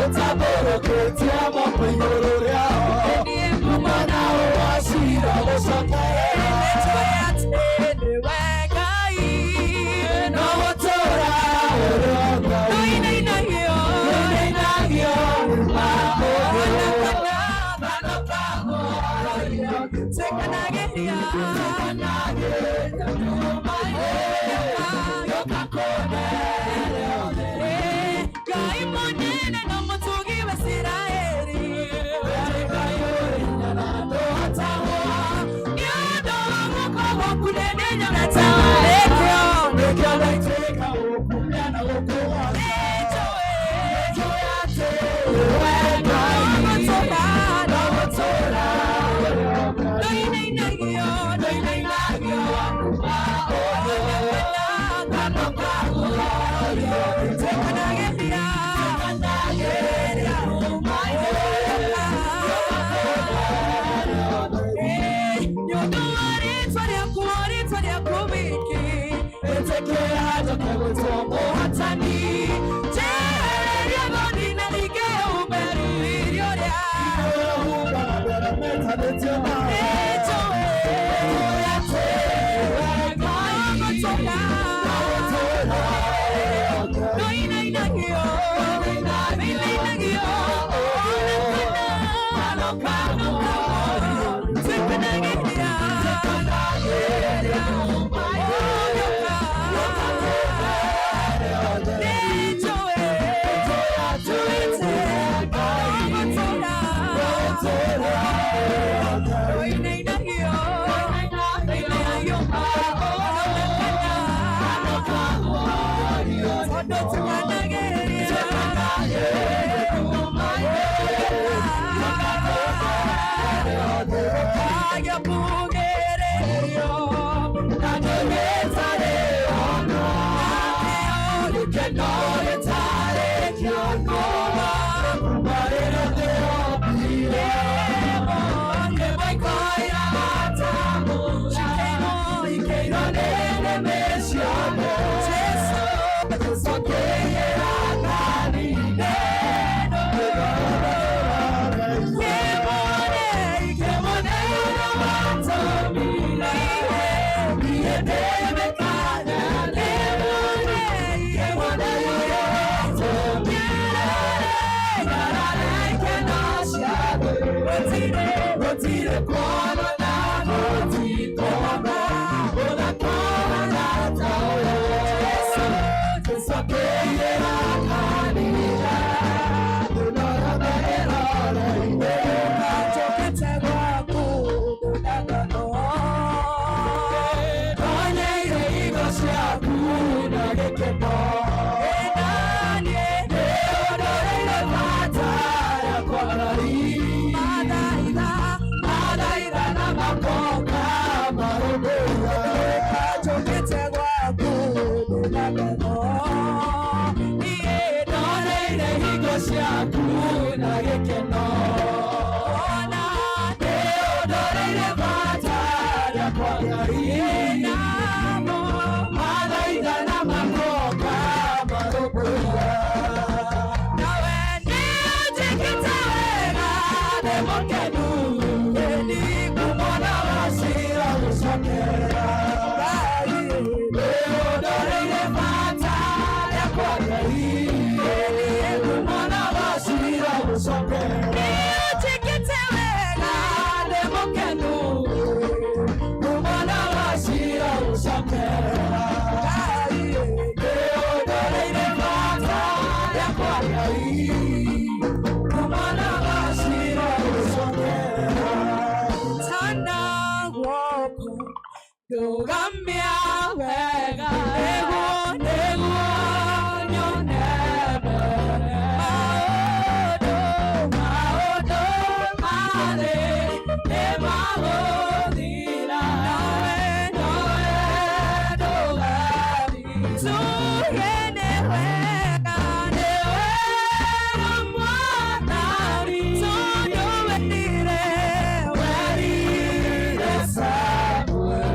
ũtambũrũkĩtie moko igũrũ rĩao. Ĩni ngumo na ũgociro gũcokerera. Nĩtũĩ atĩ nĩwe Ngai, no gũtũũra ũrĩ o Ngai. Nũinainagio, nũinainagio ona kana tuĩkanagĩria, Ngai mũnene na mũtugi wa Isiraeli, Ngai ũrĩ hinya na ndũhotagwo. Nĩ ũndũ Njoke gwĩtwo mũhotani. Njehererie thoni na ningĩ ume riri ũrĩa. Nĩnjũĩ atĩ we Ngai gũtũũra. Nũinainagio, nũinainagio, ona kana twĩkenagĩria,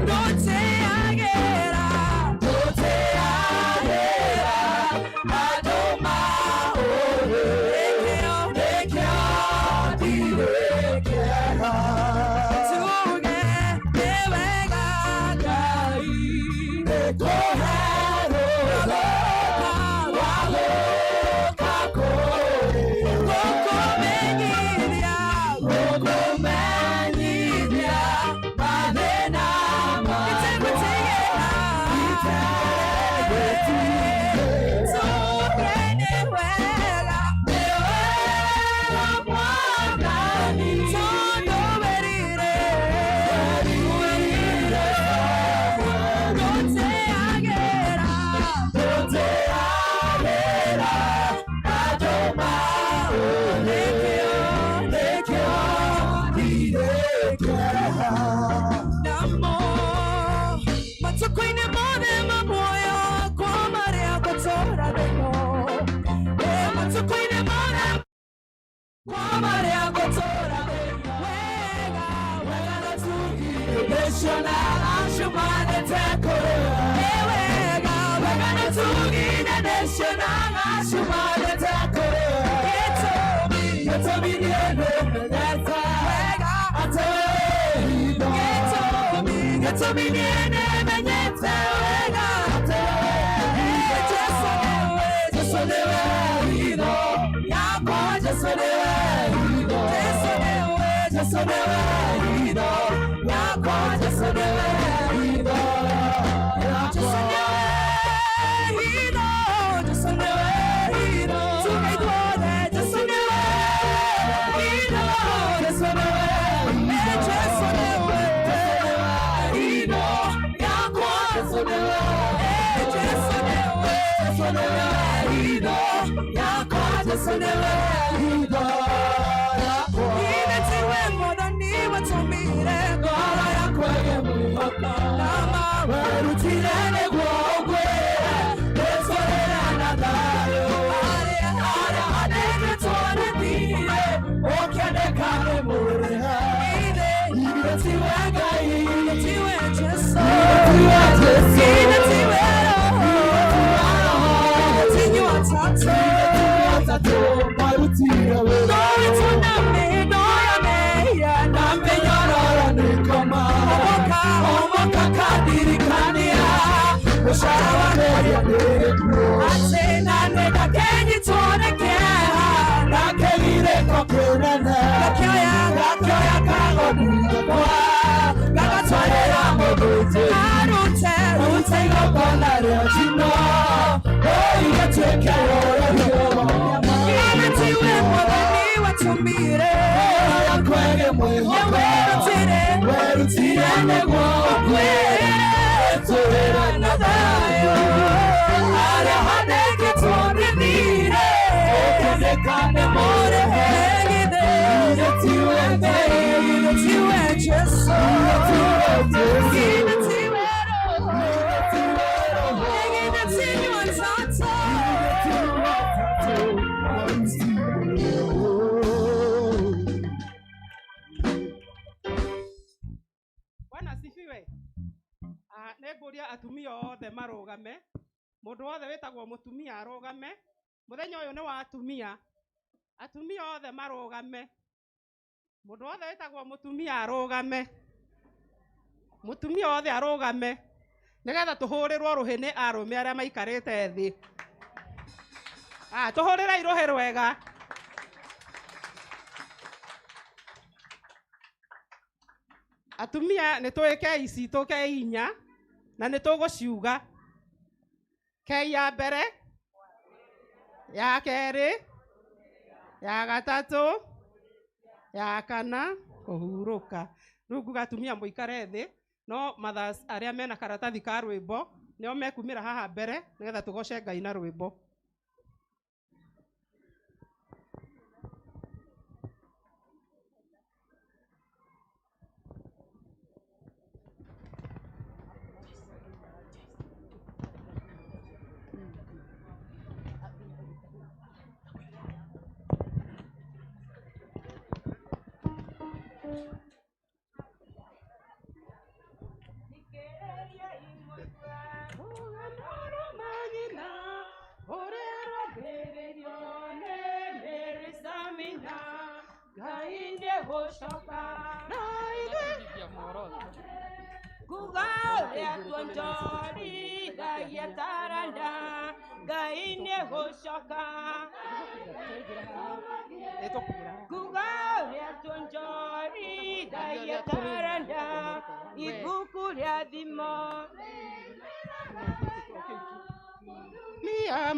Don't say I get Bwana asifiwe. Nĩngũria atumia othe marũgame, mũndũ wothe wĩtagwo mũtumia arũgame. Mũthenya ũyũ nĩ wa atumia, atumia othe marũgame. Mũndũ wothe wĩtagwo mũtumia arũgame, mũtumia wothe arũgame, nĩgetha tũhũrĩrwo rũhĩ nĩ arũme arĩa maikarĩte thĩ. Tũhũrĩrei rũhĩ rwega. Atumia nĩ tũĩ kei citũ kei inya na nĩ tũgũciuga. Kei ya mbere, ya kerĩ, ya gatatũ, ya kana, kũhurũka. Rĩu nguga atumia mũikare thĩ, no mothers arĩa mena karatathi ka rwĩmbo nĩo mekumĩra haha mbere nĩgetha tũgoce Ngai na rwĩmbo.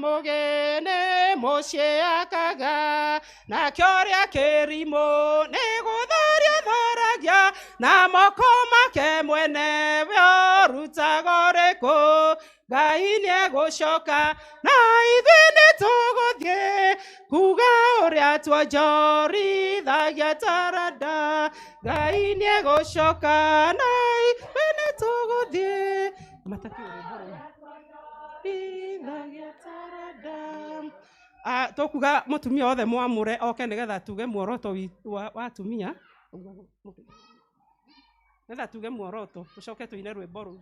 Mugene muciĩ akaga nakĩo ũrĩa kĩrimũ nĩ gũtharia tharagia na moko make mwene we ũrutaga ũrĩkũ. Ngai nĩegũcoka na ithuĩ nĩtũgũthiĩ kuga ũrĩa tuonjorithagia taranda. Ngai nĩegũcoka na ithuĩ nĩtũgũthiĩ. Tũkuga mũtumia othe mwamũre oke nĩgetha tuge muoroto wa atumia, nĩgetha tuge muoroto tũcoke tũine rwĩmbo rũu.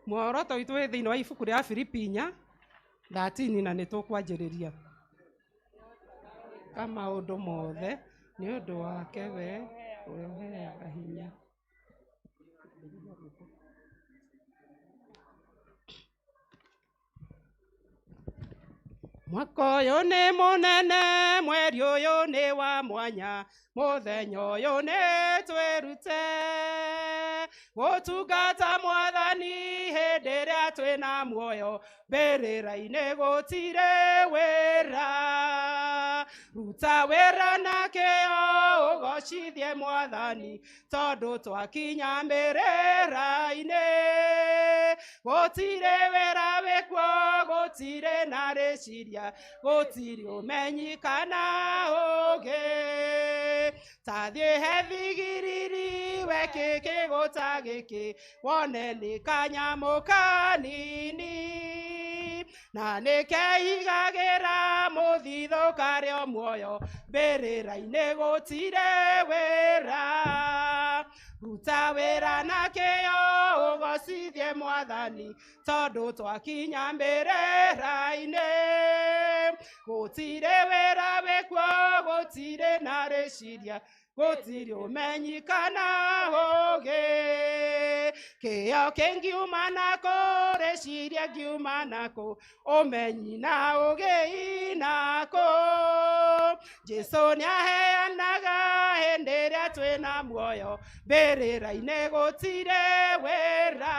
Muoroto witũ wĩ thĩinĩ wa ibuku rĩa Filipi 4:13 na nĩ tũkwanjĩrĩria ka maũndũ mothe nĩ ũndũ wake we ũrĩa ũheaga hinya. Mwaka ũyũ nĩ mũnene, mweri ũyũ nĩ wa mwanya, mũthenya ũyũ nĩ twĩrute gũtungata Mwathani hĩndĩ ĩrĩa twĩna muoyo, mbĩrĩra-inĩ gũtirĩ wĩra. Ruta wĩra na kĩyo ũgocithie Mwathani, tondũ twakinya mbĩrĩra-inĩ gũtirĩ wĩra wĩkuo, gũtirĩ na rĩciria, gũtirĩ ũmenyi kana ũũgĩ. Ta thiĩ he thigiriri weke kĩgũta gĩkĩ, wone nĩ kanyamũ kanini, na nĩkeigagĩra mũthithũ karĩ o muoyo, mbĩrĩra-inĩ gũtirĩ wĩra. Ruta wĩra na kĩyo ũgocithie Mwathani, tondũ twakinya mbĩrĩra-inĩ gũtirĩ wĩra wĩkuo, gũtirĩ na rĩciria, gũtirĩ ũmenyi kana ũũgĩ. Kĩyo kĩngiuma nakũ, rĩciria ngiuma nakũ, ũmenyi na ũũgĩ inakũ. Jesũ nĩaheanaga hĩndĩ ĩrĩa twĩna muoyo, mbĩrĩra-inĩ gũtirĩ wĩra.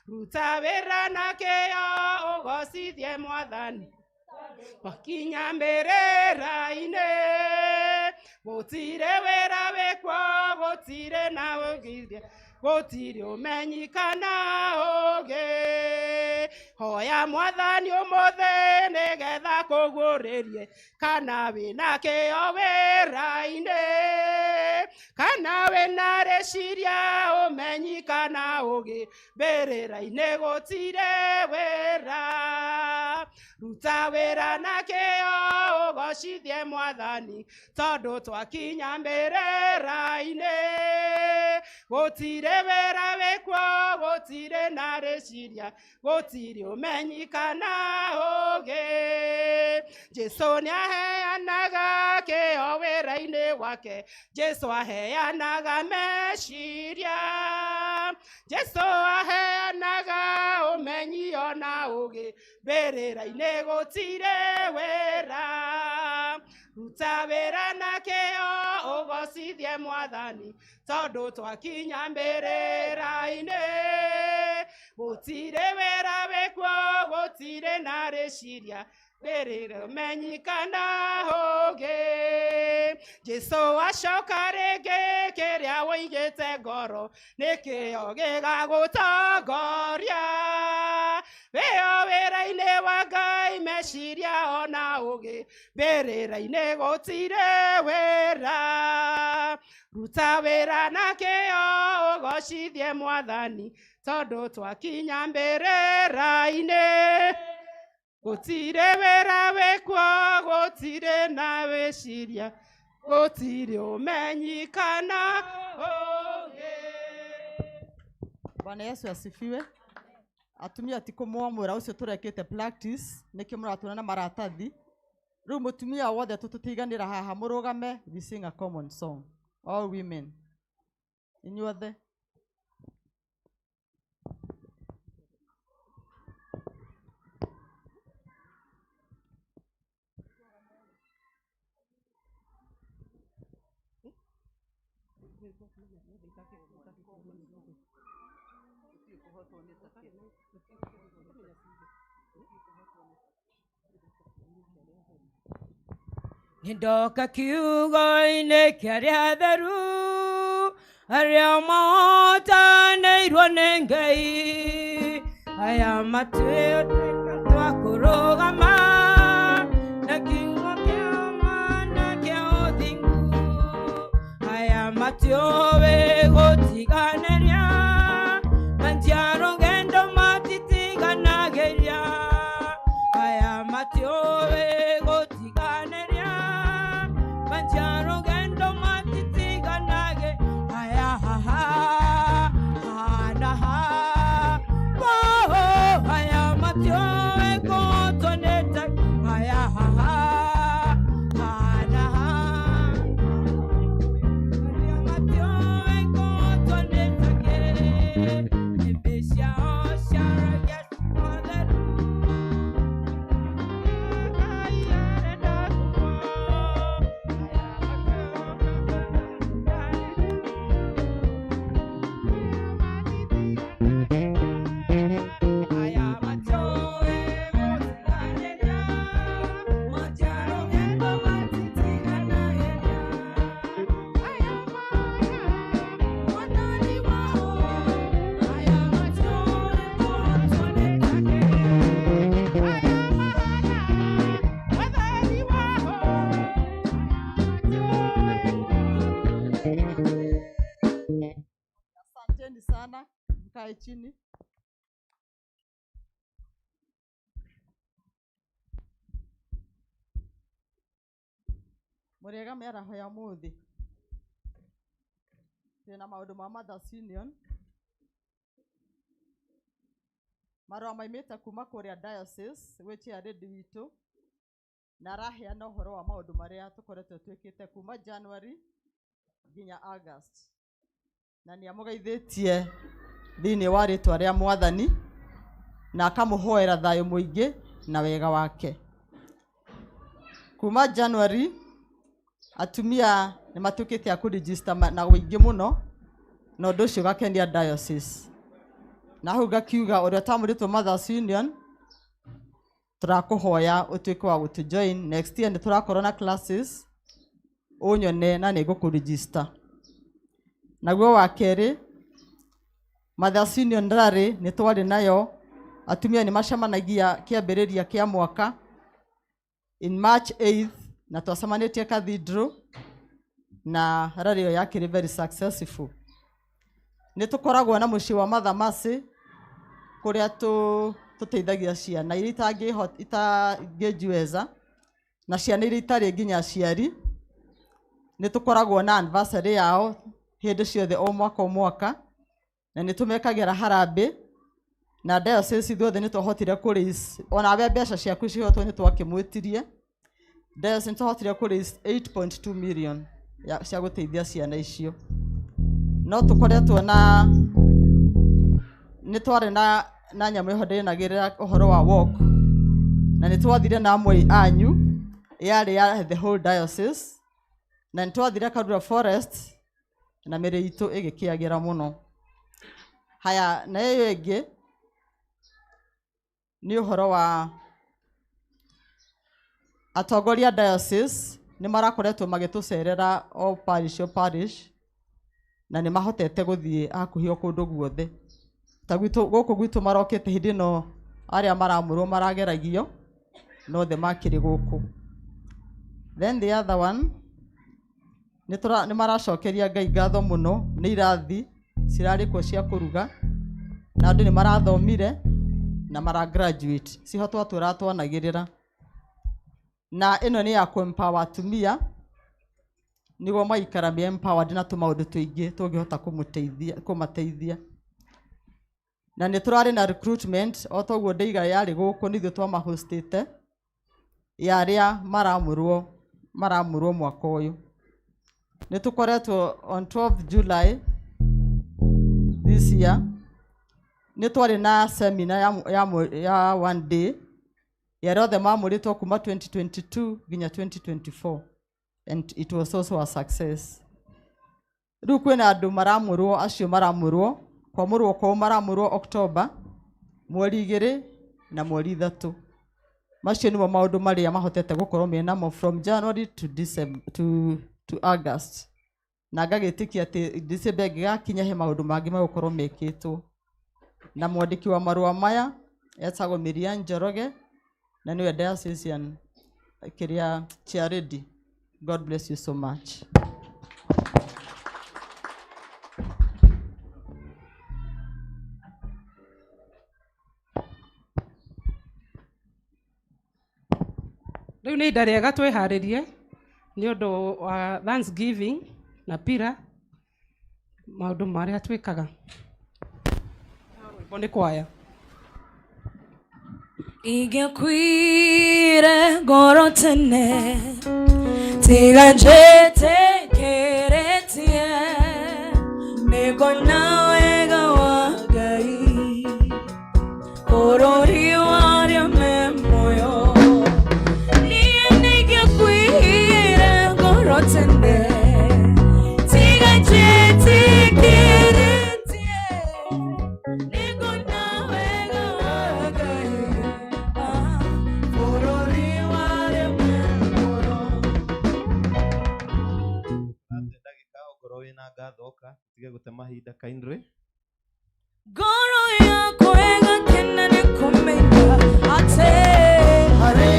Ruta wĩra na kĩyo ũgocithie Mwathani, twakinya mbĩrĩra-inĩ gũtirĩ wĩra wĩkuo, gũtirĩ na ũgithia, gũtirĩ ũmenyi kana ũũgĩ. Hoya Mwathani ũmũthĩ nĩgetha kũguũrĩrie kana wĩna kĩyo wĩra-inĩ, kana wĩna rĩciria, ũmenyi kana ũũgĩ, mbĩrĩra-inĩ gũtirĩ wĩra. Ruta wĩra na kĩyo ũgocithie Mwathani, tondũ twakinya mbĩrĩra-inĩ gũtirĩ wĩra wĩkuo, gũtirĩ na rĩciria, gũtirĩ ũmenyi kana ũũgĩ. Jesũ nĩaheanaga kĩyo wĩra-inĩ wake, Jesũ aheanaga meciria, Jesũ aheanaga ũmenyi ona ũũgĩ, mbĩrĩra-inĩ gũtirĩ wĩra. Ruta wĩra na kĩyo ũgocithie Mwathani, tondũ twakinya mbĩrĩra-inĩ gũtirĩ wĩra wĩkuo, gũtirĩ na rĩciria, mbĩrĩra ũmenyi kana ũũgĩ. Jesũ acoka rĩngĩ, kĩrĩa wũigĩte ngoro nĩkĩo gĩgagũtongoria. Wĩyo wĩra-inĩ wa Ngai, meciria ona ũũgĩ, mbĩrĩra-inĩ gũtirĩ wĩra. Ruta wĩra na kĩyo ũgocithie Mwathani, tondũ twakinya mbĩrĩra-inĩ gũtirĩ wĩra wĩkuo, gũtirĩ na wĩciria, gũtirĩ ũmenyi kana ũũgĩ. Bwana Yesu asifiwe. Atumia ti kũmwamũra ũcio tũrekĩte practice nĩkĩo mũratũona na maratathi. Rĩu mũtumia wothe tũtũtiganĩra haha mũrũgame, we sing a common song, all women, inyuothe. Nĩndoka kiugo-inĩ kĩa arĩa atheru, arĩa mahotanĩirwo nĩ Ngai, aya matuĩka twa kũrũgama na kiugo kĩa ma na kĩa ũthingu, aya matiũĩ gũtiganĩria, na njiarũgendo matitiganagĩria. matiũĩ gũtiganĩria manjia rũgendo matitiganage aya haha hana ha oh aya matiũĩ gũtũnĩte aya haha hana ha aya matiũĩ gũtũnĩte nĩmbĩ ciao ciaragia ciothe. Asanteni sana, mkae chini. Mũrĩega mĩaraho ya ũmũthĩ. Twĩna maũndũ ma Mothers Union. Marũa maimĩte kuma kũrĩa diocese gwĩ chair lady witũ na araheana ũhoro wa maũndũ marĩa tũkoretwo twĩkĩte kuma January nginya August. Na nĩ amũgeithĩtie thĩinĩ wa rĩtwa rĩa Mwathani na akamũhoera thayũ mũingĩ na wega wake. Kuma January atumia nĩ matuĩkĩte a kũregister na ũingĩ mũno na ũndũ ũcio ũgakenia diocese. Na hau ngakiuga ũrĩa ũtamũrĩtwo Mothers Union tũrakũhoya ũtuĩke wa gũtũ join next year nĩ tũrakorwo na classes ũnyone na nĩ ngũkũregister. Naguo wa kerĩ Mothers Union Rally nĩ twarĩ nayo atumia nĩ macemanagia kĩambĩrĩria kĩa mwaka in March 8th na twacemanĩtie Cathedral na rally ĩyo yakĩrĩ very successful. Nĩ tũkoragwo na mũciĩ wa Mother Mercy kũrĩa tũteithagia ciana iria itangĩjiweza na ciana iria itarĩ nginya aciari. Nĩ tũkoragwo na anniversary yao hĩndĩ ciothe o mwaka o mwaka na nĩ tũmekagĩra harambĩ na diocese ithuothe nĩ twahotire kũ raise onawe mbeca ciaku cihotwo nĩ twakĩmwĩtirie diocese nĩ twahotire kũ raise 8.2 million cia gũteithia ciana icio. No tũkoretwo na nĩ twarĩ na nyamũ ĩho ndĩnagĩrĩra ũhoro wa walk na nĩ twathire na amwe anyu yarĩ ya the whole diocese na nĩ twathire Karura Forest na mĩrĩ itũ ĩgĩkĩagĩra mũno. Haya, na ĩyo ĩngĩ nĩ ũhoro wa atongoria diocese nĩ marakoretwo magĩtũcerera o parish o parish na nĩ mahotete gũthiĩ hakuhĩ o kũndũ guothe. Ta gwitũ gũkũ gwitũ marokĩte hĩndĩ ĩno arĩa maramũrwo marageragio no othe makĩrĩ gũkũ. Then the other one nĩ maracokeria Ngai ngatho mũno nĩ irathi cirarĩ kuo cia kũruga na andũ nĩ marathomire na mara graduate ciho twatũra twanagĩrĩra. Na ĩno nĩ ya kũ-empower atumia nĩguo maikara me empowered na tũmaũndũ tũingĩ tũngĩhota kũmateithia. Na nĩ tũrarĩ na recruitment o toguo ndaiga yarĩ gũkũ nĩ ithuĩ twamahostĩte ya arĩa maramũrwo mwaka ũyũ. Nĩ tũkoretwo on 12 July this year nĩ twarĩ na seminar ya one day ya arĩa othe mamũrĩtwo kuma 2022 nginya 2024 and it was also a success. Rĩu kwĩna andũ maramũrwo acio maramũrwo kwamũrwo kwao maramũrwo October mweri 2 na mweri 3. Macio nĩmo maũndũ marĩa mahotete gũkorwo menamo from January to December to August. Na ngagĩtĩkia atĩ December ĩngĩgakinya he maũndũ mangĩ megũkorwo mekĩtwo. Na mwandĩki wa marũa maya etagwo Miriam Njoroge na nĩwe diocesan kĩrĩa chair lady. God bless you so much. Rĩu nĩ ihinda rĩega twĩharĩrie nĩ ũndũ wa Thanksgiving na pira maũndũ marĩa twĩkaga. Rwĩmbo nĩ kwaya. Ingĩakuire ngoro tene tiga njĩtĩkĩrĩtie nĩngona wega wa Ngai bũrũri wa arĩa me muoyo. Niĩ nĩingĩakuire ngoro tene tiga njĩtĩkĩrĩtie nĩngona wega wa Ngai bũrũri wa arĩa me muoyo. Ate ndagĩka ongorwo wĩna ngatho ũka tige gũte mahinda kindly. Ngoro yakwa ĩgakena nĩ kũmenya atĩ harĩ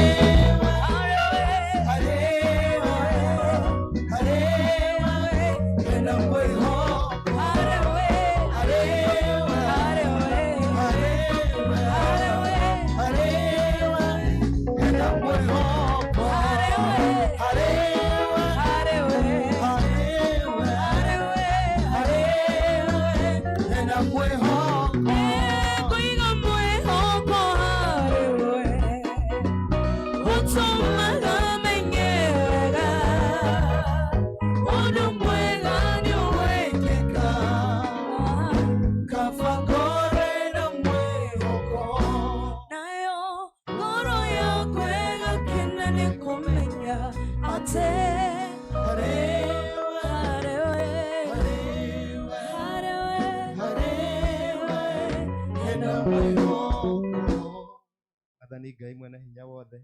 Kũiga mwĩhoko harĩ we ũtũmaga menye wega ũndũ mwega nĩ ũwĩkĩka kaba ngorwo na mwĩhoko nayo ngoro yakwa ĩgakena nĩ kũmenya atĩ harĩ we harĩ we harĩ we hena mwĩhoko. Mwathani Ngai mwene hinya wothe,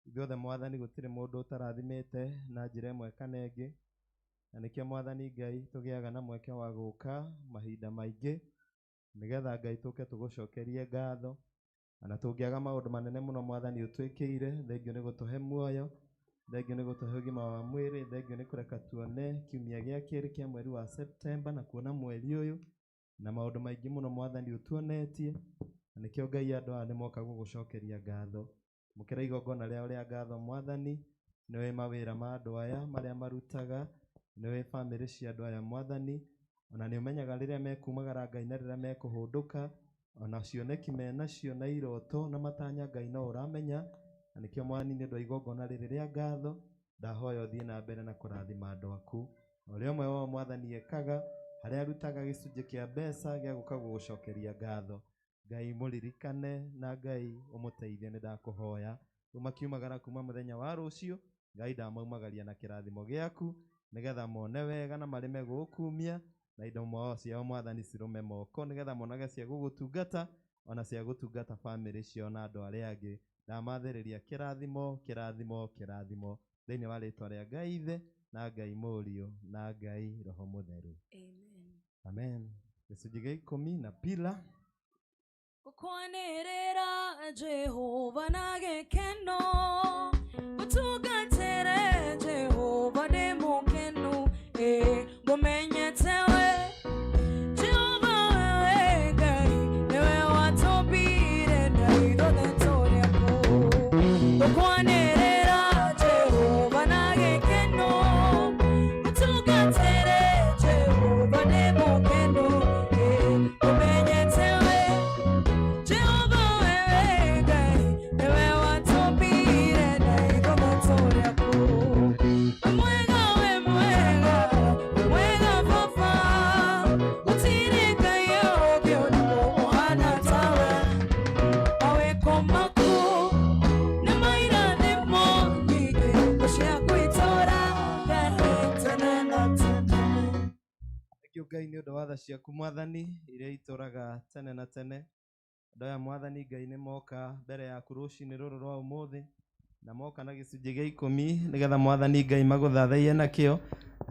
ithuothe Mwathani gũtirĩ mũndũ ũtarathimĩte na njĩra ĩmwe kana ĩngĩ, na nĩkĩo Mwathani Ngai tũgĩaga na mweke wa gũka mahinda maingĩ, nĩgetha Ngai tũke tũgũcokerie ngatho, ona tũngĩaga maũndũ manene mũno Mwathani ũtwĩkĩire, thengiũ nĩ gũtũhe muoyo, thengiũ nĩ gũtũhe ũgima wa mwĩrĩ, thengiũ nĩ kũreka tuone kiumia gĩa kerĩ kĩa mweri wa Septemba na kuona mweri ũyũ, na maũndũ maingĩ mũno Mwathani ũtuonetie, na nĩkĩo Ngai andũ aya nĩmoka gũgũcokeria ngatho. Mũkĩra igongona rĩao rĩa ngatho Mwathani, nĩũĩ mawĩra ma andũ aya marĩa marutaga, nĩũĩ bamĩrĩ cia andũ aya Mwathani, ona nĩũmenyaga rĩrĩa mekumagara Ngai na rĩrĩa mekũhũndũka, ona cioneki menacio na iroto na matanya Ngai no ũramenya, na nĩkĩo Mwathani nĩ ũndũ wa igongona rĩrĩ rĩa ngatho, ndahoya ũthiĩ na mbere na kũrathima andũ aku. Ũrĩa ũmwe wao Mwathani ekaga, harĩa arutaga gĩcunjĩ kĩa mbeca gĩa gũka gũgũcokeria ngatho. Ngai mũririkane na Ngai ũmũteithie nĩ ndakũhoya. Rĩu makiumagara kuma mũthenya wa rũciũ, Ngai ndamaumagaria na kĩrathimo gĩaku, nĩgetha mone wega na marĩme gũgũkumia, na indo ciao Mwathani cirũme moko, nĩgetha monage cia gũgũtungata, ona cia gũtungata bamĩrĩ ciao na andũ arĩa angĩ. Ndamathĩrĩria kĩrathimo, kĩrathimo, kĩrathimo, thĩinĩ wa rĩtwa rĩa Ngai Ithe, na Ngai Mũriũ, na Ngai Roho Mũtheru. Amen. Gĩcunjĩ gĩa ikũmi na pila. Gũkwanĩrĩra Jehova na gĩkeno gũtungatĩre Jehova ndĩ mũkenu ĩ ngũmenyete we Jehova wewe Ngai nĩwe watũmbire na ithuothe tũrĩ aku. Gũkwanĩrĩra Jehova na gĩkeno gũtungatĩre Jehova ndĩ mũkenu ĩ ngũmenyete we Jehova wewe Ngai nĩwe watũmbire na ithuothe tũrĩ aku. Wĩ mwega, wĩ mwega, wĩ mwega Baba, gũtirĩ Ngai ũngĩ ona ũhana tawe. Mawĩko maku nĩ mairathimo nyingĩ, ngo ciaku itũũraga tene na tene. Thengiũ Ngai nĩ ũndũ wa tha ciaku Mwathani iria itũũraga tene na tene. Andũ aya Mwathani Ngai nĩ moka mbere yaku rũcinĩ rũrũ rwa ũmũthĩ, na moka na gĩcunjĩ gĩa ikũmi nĩgetha Mwathani Ngai magũthathaiye nakĩo.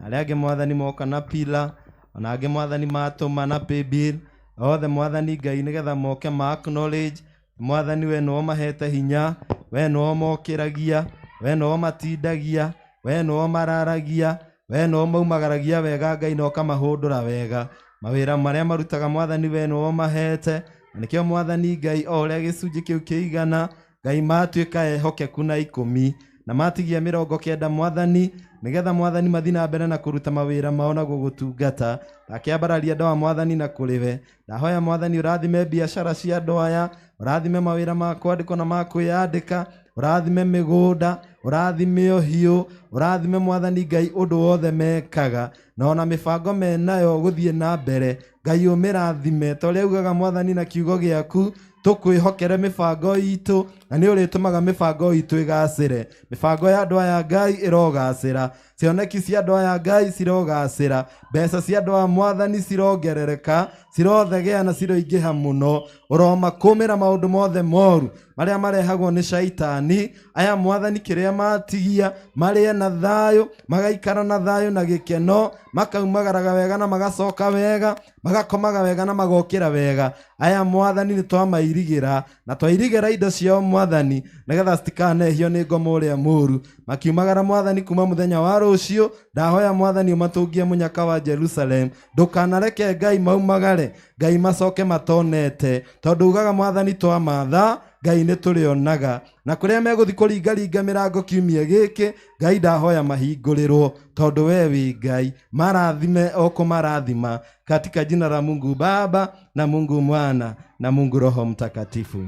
Arĩa angĩ Mwathani moka na pila, ona angĩ Mwathani matũma na paybill, othe Mwathani Ngai nĩgetha moke ma acknowledge Mwathani we nĩwe ũmahete hinya, we nĩwe ũmokĩragia, we nĩwe ũmatindagia, we nĩwe ũmararagia, we nĩwe ũmaumagaragia wega Ngai na ũkamahũndũra wega. Mawĩra marĩa marutaga Mwathani we nĩwe ũmahete, na nĩkĩo Mwathani Ngai o ũrĩa gĩcunjĩ kĩu kĩigana Ngai matuĩka ehokeku na 10 na matigia 90 mwathani, nigetha mwathani mathi na mbere na kũruta mawĩra mao na gũgũtungata. Ndakĩambararia andũ a mwathani na kũrĩ we. Ndahoya mwathani ũrathime biacara cia andũ aya, ũrathime mawĩra ma kwandĩkwo na ma kwĩyandĩka, ũrathime mĩgũnda, ũrathime ũhiũ, ũrathime mwathani Ngai ũndũ wothe mekaga, na ona mĩbango menayo gũthiĩ na mbere. Ngai ũmĩrathime ta ũrĩa ugaga mwathani na kiugo gĩaku, tũkwĩhokere mĩbango itũ na nĩ ũrĩtũmaga mĩbango itũ ĩgacĩre. Mĩbango ya andũ aya Ngai ĩrogacĩra, cioneki cia andũ aya Ngai cirogacĩra, mbeca cia andũ a mwathani cirongerereka, cirothegea na ciroingĩha mũno. Ũromakũmĩra maũndũ mothe moru marĩa marehagwo nĩ caitani. Aya mwathani kĩrĩa matigia marĩe na thayũ, magaikara na thayũ na gĩkeno, makaumagaraga wega na magacoka wega, magakomaga wega na magokĩra wega. Aya mwathani nĩ twamairigĩra na twairigĩra indo ciao mwathani, nĩgetha citikanehio nĩ ngoma ũrĩa mũru. Makiumagara mwathani kuma mũthenya wa rũciũ, ndahoya mwathani ũmatũngie mũnyaka wa Jerusalem. Ndũkanareke Ngai maumagare, Ngai macoke matonete, tondũ ugaga mwathani twamatha Ngai nĩ tũrĩonaga. Na kũrĩa megũthiĩ kũringaringa mĩrango kiumia gĩkĩ, Ngai ndahoya mahingũrĩrwo, tondũ we wĩ Ngai. Marathime o kũmarathima, katika jina la Mungu Baba na Mungu Mwana na Mungu Roho Mtakatifu.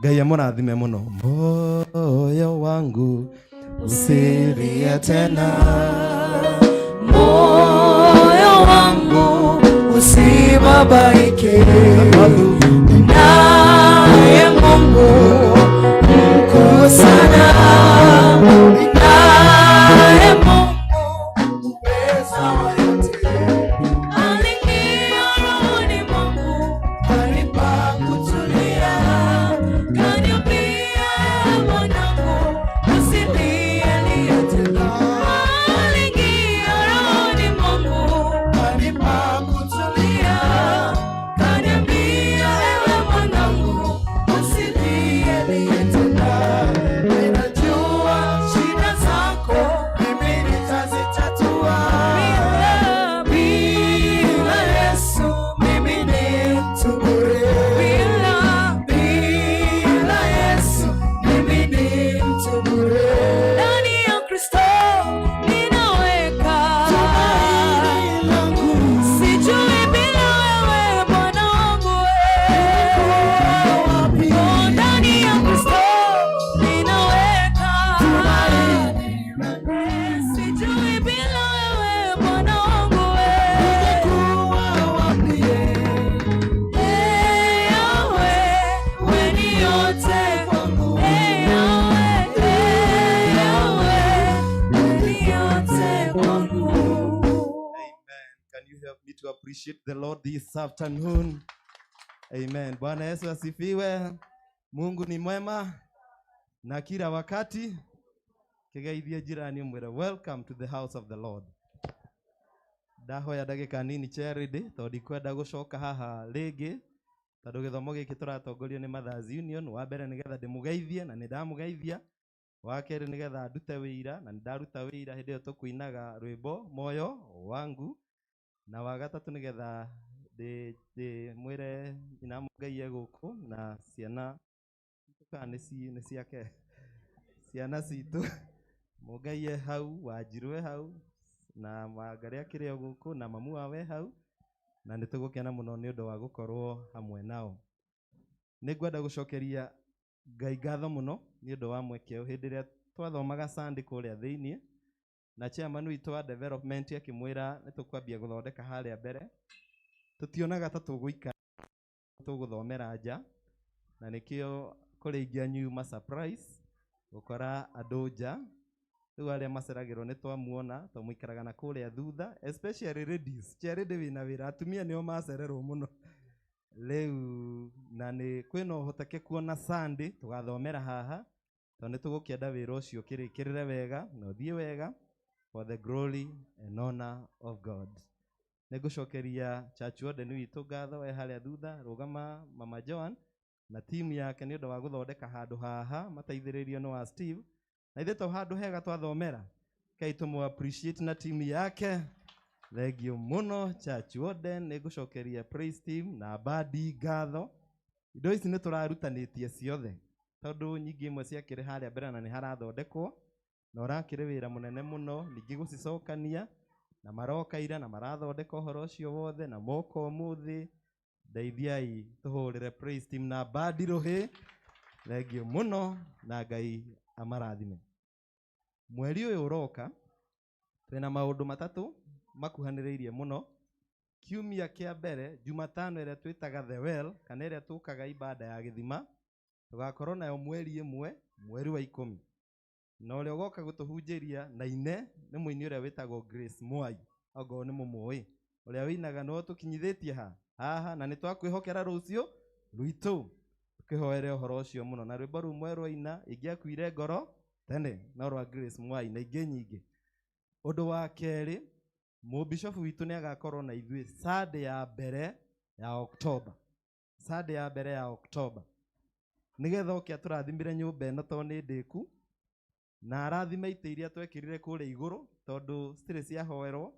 Ngai amũrathime mũno. Moyo wangu usilie tena, moyo wangu usibabaike, naye Mungu mkuu sana, naye Mungu uweza wa yote. Aliingia rohoni mwangu, kanipa kutulia, kaniambia mwanangu, usilie tena. Aliingia rohoni mwangu, kanipa kutulia, kaniambia ewe mwanangu, usilie tena. Ninajua shida zako, mimi nitazitatua. Bila Yesu mimi ni mtu bure. Bila Yesu mimi ni mtu bure. Ndani ya Kristo ninaweka tumaini langu. Sijui bila wewe Bwana wangu wewe. Oh, ndani ya Kristo ninaweka tumaini langu. Sijui bila wewe Bwana wangu wewe. Ee Yahweh, wewe ni yote kwangu. Ee Yahweh, Ee Yahweh, wewe ni yote kwangu. Can you help me to appreciate the Lord this afternoon? Amen. Bwana Yesu asifiwe. Mungu ni mwema na kila wakati. Kigeithie jirani mwire, welcome to the house of the Lord. Ndahoya ndagĩka nini Charity, tondũ ndikwenda gũcoka haha rĩngĩ, tondũ gĩthomo gĩkĩ tũratongorio nĩ Mothers Union. Wa mbere nĩgetha ndĩmũgeithie na nĩ ndamũgeithia. Wa kerĩ nĩgetha ndute wĩira na nĩ ndaruta wĩira hĩndĩ ĩyo tũkũinaga rwĩmbo moyo wangu. Na wa gatatũ nĩgetha ndĩmwĩre nyina Ngai e gũkũ na ciana kana nĩ ciake, ciana citũ Mũngai e hau, Wanjirũ e hau na Wangarĩ akĩrĩ o gũkũ na mamu wao e hau, na nĩ tũgũkena mũno nĩ ũndũ wa gũkorwo hamwe nao. Nĩ ngwenda gũcokeria Ngai ngatho mũno nĩ ũndũ wa mweke ũyũ. Hĩndĩ ĩrĩa twathomaga Sunday kũrĩa thĩiniĩ, na chairman witũ wa development akĩmwĩra nĩ tũkwambia gũthondeka harĩa mbere, tũtionaga ta tũgũikara tũgũthomera nja, na nĩkĩo kũrĩ ingĩ anyu ma surprise gũkora andũ nja. Rĩu arĩa maceragĩrwo nĩ twamuona tondũ mũikaraga na kũrĩa thutha, especially ladies. Charity wĩna wĩra, atumia nĩo macererwo mũno rĩu, na nĩ kwĩna ũhotekeku ona Sunday tũgathomera haha, tondũ nĩ tũgũkĩenda wĩra ũcio ũkĩrĩkĩrĩre wega na ũthiĩ wega for the glory and honor of God. Nĩ ngũcokeria church warden witũ ngatho e harĩa thutha, rũgama Mama Joan na timu yake nĩ ũndũ wa gũthondeka handũ haha mateithĩrĩirio nĩ wa Steve. Na ithuĩ to handũ hega twathomera, kai tũmũ appreciate na timu yake. Thank you mũno church warden. Nĩ ngũcokeria praise team na bandi ngatho. Indo ici nĩ tũrarutanĩtie ciothe. Tondũ nyingĩ imwe ciakĩrĩ harĩa mbere na nĩ harathondekwo, na ũrakĩrĩ wĩra mũnene mũno, ningĩ gũcicokania, na maroka ira na marathondeka ũhoro ũcio wothe, na moka ũmũthĩ. Ndeithiai tũhũrĩre praise team na bandi rũhĩ. Thengiũ mũno na Ngai amarathime. Mweri ũyũ ũroka twĩna maũndũ matatũ makuhanĩrĩirie mũno. Kiumia kĩa mbere, Jumatano ĩrĩa twĩtaga The Well, kana ĩrĩa tũkaga ibada ya gĩthima, tũgakorwo nayo mweri ĩmwe, mweri wa 10. Na ũrĩa ũgoka gũtũhunjĩria na ine nĩ mũini ũrĩa wĩtagwo Grace Mwai, ongorwo nĩ mũmũĩ. Ũrĩa wĩinaga nĩwe ũtũkinyithĩtie haha, na nĩ twakwĩhokera rũciũ rwitũ. Tũkĩhoere ũhoro ũcio mũno. Na rwĩmbo rũmwe rwaina, ingĩakuire ngoro tene, no rwa Grace Mwai na ingĩ nyingĩ. Ũndũ wa kerĩ, mũbishofu witũ nĩ agakorwo na ithuĩ Sunday ya mbere ya Oktoba. Sunday ya mbere ya Oktoba. Nĩgetha oke atũrathimire nyũmba ĩno tondũ nĩ ndĩku, na arathime itĩ iria twekĩrire kũrĩa igũrũ tondũ citirĩ ciahoerwo.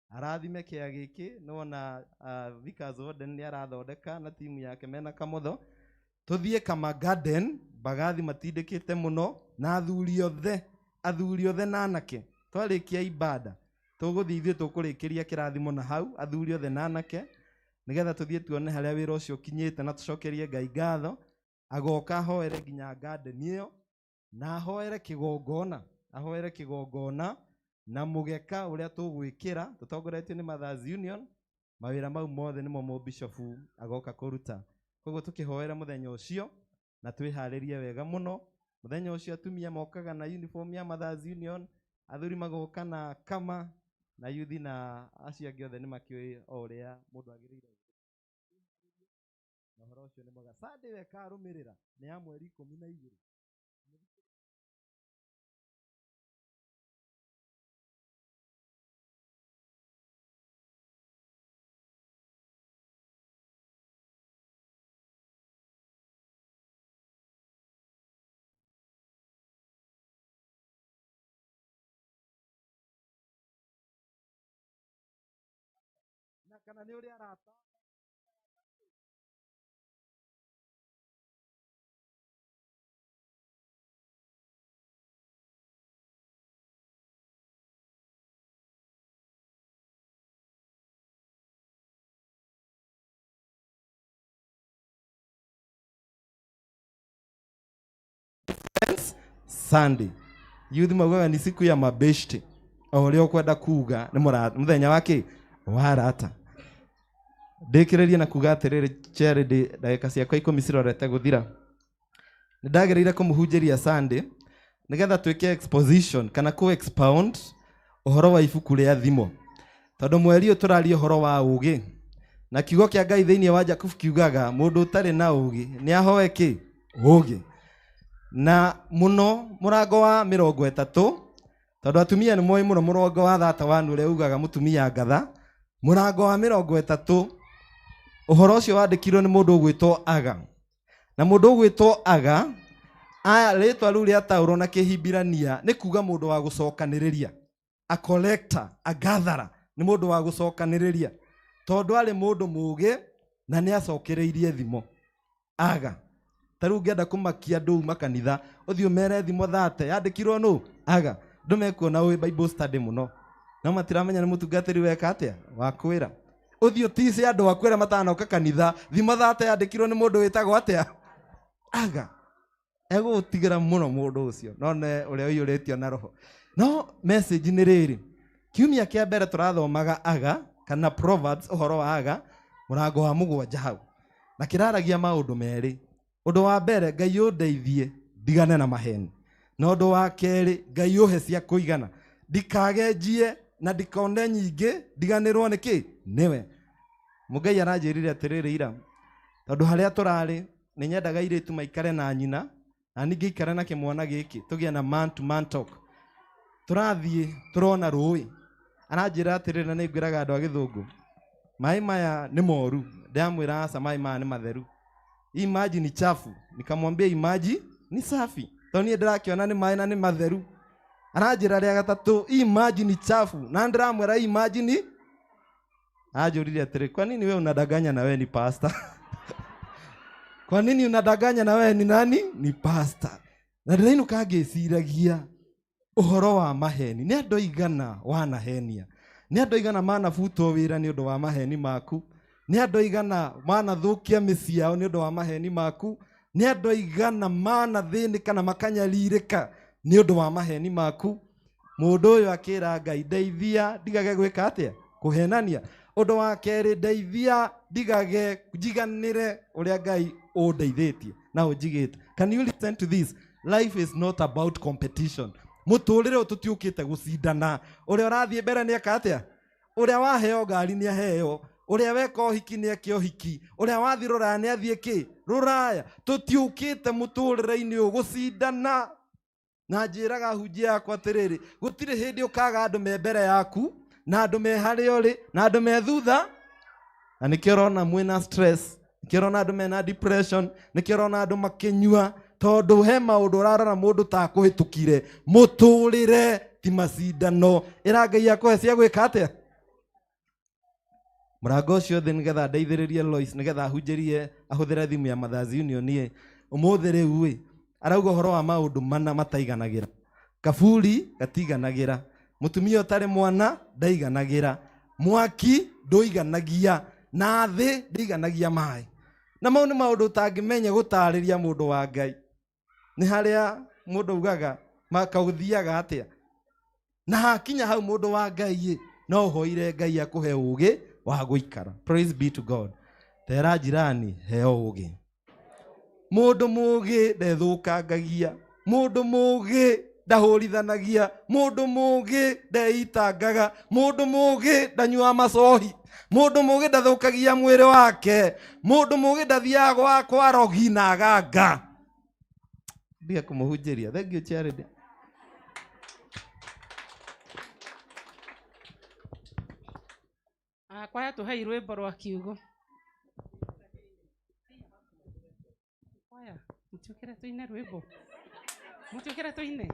Arathime kĩa gĩkĩ, nĩwona, Vickers Warden nĩ arathondeka na timu yake mena kamotho. Tũthiĩ Kama Garden, bagathi matindĩkĩte mũno, na athuri othe, athuri othe na anake. Twarĩkia ibada, tũgũthiĩ ithuĩ tũkũrĩkĩria kĩrathimo na hau, athuri othe na anake, nĩgetha tũthiĩ tuone harĩa wĩra ũcio ũkinyĩte na tũcokerie Ngai ngatho. Agoka ahoere nginya garden ĩyo, na ahoere kĩgongona, ahoere kĩgongona na mũgeka ũrĩa tũgwĩkĩra tũtongoretio nĩ Mothers Union. Mawĩra mau mothe nĩmo mũbishofu agoka kũruta. Koguo tũkĩhoera mũthenya ũcio na twĩharĩrie wega mũno. Mũthenya ũcio atumia mokaga na uniform ya Mothers Union, athuri magoka na kama, na yuthi na acio angĩ othe nĩ makĩũĩ o ũrĩa mũndũ agĩrĩire. Na ũhoro ũcio nĩ mwega. Sunday ĩyo ĩkarũmĩrĩra nĩ ya mweri 12. Na kana nĩ ũrĩ arata? Sunday. Youth maugaga ni siku ya mabeshte. O ũrĩa ũkwenda kuga nĩ mũthenya wa kĩ? Wa arata. Ndĩkĩrĩrie na kuga atĩrĩrĩ, Charity, ndagĩka ciakwa 10 cirorete gũthira. Nĩ ndagĩrĩire kũmũhunjĩria Sunday nĩgetha twĩke exposition kana kũ expound ũhoro wa ibuku rĩa thimo. Tondũ mweri ũyũ tũraria ũhoro wa ũũgĩ. Na kiugo kĩa Ngai thĩinĩ wa Jakubu kiugaga mũndũ ũtarĩ na ũũgĩ nĩ ahoe kĩ? Ũũgĩ. Na mũno mũrango wa 30, tondũ atumia nĩ moĩ mũno mũrango wa 31 ũrĩa ugaga mũtumia ngatha. Mũrango wa 30, ũhoro ũcio wandĩkirwo nĩ mũndũ ũgwĩtwo Aga. Na mũndũ ũgwĩtwo Aga, rĩtwa rĩu rĩataũrwo na Kĩhibirania nĩ kuga mũndũ wa gũcokanĩrĩria. A collector, a gatherer, nĩ mũndũ wa gũcokanĩrĩria. Tondũ arĩ mũndũ mũũgĩ na nĩ acokereirie thimo. Aga. Ta rĩu ũngĩenda kũmakia andũ uma kanitha, ũthiĩ ũmere thimo 30, yandĩkirwo nũ? Aga. Andũ mekuona ũĩ Bible study mũno. No matiramenya nĩ mũtungatĩri weka atĩa? Wakwĩra. Ũthiĩ ũtice andũ aku arĩa matanoka kanitha, thimo 30 yandĩkirwo nĩ mũndũ wĩtagwo atĩa? Aga. Egũgũtigĩra mũno mũndũ ũcio, no nĩ ũrĩa ũiyũrĩtio na roho. No message nĩ rĩrĩ, kiumia kĩa mbere tũrathomaga Aga kana Proverbs, ũhoro wa Aga, mũrango wa 7 hau. Na kĩraragia maũndũ merĩ. Ũndũ wa mbere, Ngai ũndeithie ndigane na maheni. Na ũndũ wa kerĩ, Ngai ũhe cia kũigana. Ndikagenjie na ndikone nyingĩ, ndiganĩrwo nĩ kĩ? Nĩwe. Mũngai aranjĩrire atĩrĩrĩ ira, tondũ harĩa tũrarĩ, nĩ nyendaga airĩtu maikare na nyina, na ningĩ ikare na kĩmwana gĩkĩ, tũgĩe na man to man talk. Tũrathiĩ, tũrona rũĩ. Aranjĩra atĩrĩrĩ, na nĩ ngwĩraga andũ a gĩthũngũ, maĩ maya nĩ moru. Ndĩramwĩra aca, maĩ maya nĩ matheru. Hii maji ni chafu. Nikamwambia hii maji ni safi. Tondũ niĩ ndĩrakĩona nĩ maĩ na nĩ matheru. Aranjĩra rĩa gatatũ, hii maji ni chafu. Na ndĩramwĩra hii maji ni Anjũririe atĩrĩ, kwa nini wewe unadanganya na wewe ni pastor? Kwa nini unadanganya na wewe ni nani? Ni pastor. Na ndĩrainũka ngĩciragia ũhoro wa maheni. Nĩ andũ aigana wanahenia? Nĩ andũ aigana manabutwo wĩra nĩ ũndũ wa maheni maku? Nĩ andũ aigana manathũkia mĩciĩ yao nĩ ũndũ wa maheni maku? Nĩ andũ aigana manathĩnĩka na makanyarirĩka nĩ ũndũ wa maheni maku? Mũndũ ũyũ akĩra Ngai, ndeithia ndigage gwĩka atĩa? Kũhenania. Ũndũ wa kerĩ, ndeithia ndigage njiganĩre ũrĩa Ngai ũndeithĩtie na ũnjigĩte. Can you listen to this? Life is not about competition. Mũtũrĩre ũyũ tũtiũkĩte gũcindana. Ũrĩa ũrathiĩ mbere nĩ eka atĩa? Ũrĩa waheo ngari nĩ aheo. Ũrĩa weka ũhiki nĩ eke ũhiki. Ũrĩa wathiĩ rũraya nĩ athiĩ kĩ? Rũraya. Tũtiũkĩte mũtũrĩre-inĩ ũyũ gũcindana. Na njĩraga hunjia yakwa atĩrĩrĩ, gũtirĩ hĩndĩ ũkaga andũ me mbere yaku na andũ me harĩa ũrĩ na andũ me thutha. Na nĩkĩo ũrona mwĩna stress, nĩkĩo ũrona andũ mena depression, nĩkĩo ũrona andũ makĩnyua, tondũ he maũndũ ũrarora mũndũ ta akũhĩtũkire. Mũtũrĩre ti macindano. Ĩra Ngai akũhe cia gwĩka atĩa? Mũrango ũcio thĩ nĩgetha ndeithĩrĩrie Lois, nĩgetha ahunjĩrie ahũthĩre thimũ ya Mothers Union ĩ. Ũmũthĩ rĩu ĩ, arauga ũhoro wa maũndũ mana mataiganagĩra. Kaburi gatiganagĩra, mũtumia ũtarĩ mwana ndaiganagĩra, mwaki ndũiganagia, na thĩ ndĩiganagia maĩ. Na mau nĩ maũndũ ũtangĩmenya gũtarĩria mũndũ wa Ngai. Nĩ harĩa mũndũ augaga makaũthiaga atĩa. Na hakinya hau mũndũ wa Ngai ĩ, no ũhoire Ngai akũhe ũgĩ wa gũikara. Praise be to God. Tera jirani, heo ũgĩ. Mũndũ mũgĩ ndethũkangagia, mũndũ mũgĩ ndahũrithanagia, mũndũ mũgĩ ndeitangaga, mũndũ mũgĩ ndanyuaga macohi, mũndũ mũgĩ ndathũkagia mwĩrĩ wake, mũndũ mũgĩ ndathiaga gwa kwa rogi na aganga. Ndige kũmũhunjĩria. Thank you, Charity. Kwaya tũhei rwĩmbo rwa kiugo. Kwaya, mũtiũkĩre tũine rwĩmbo. Mũtiũkĩre tũine.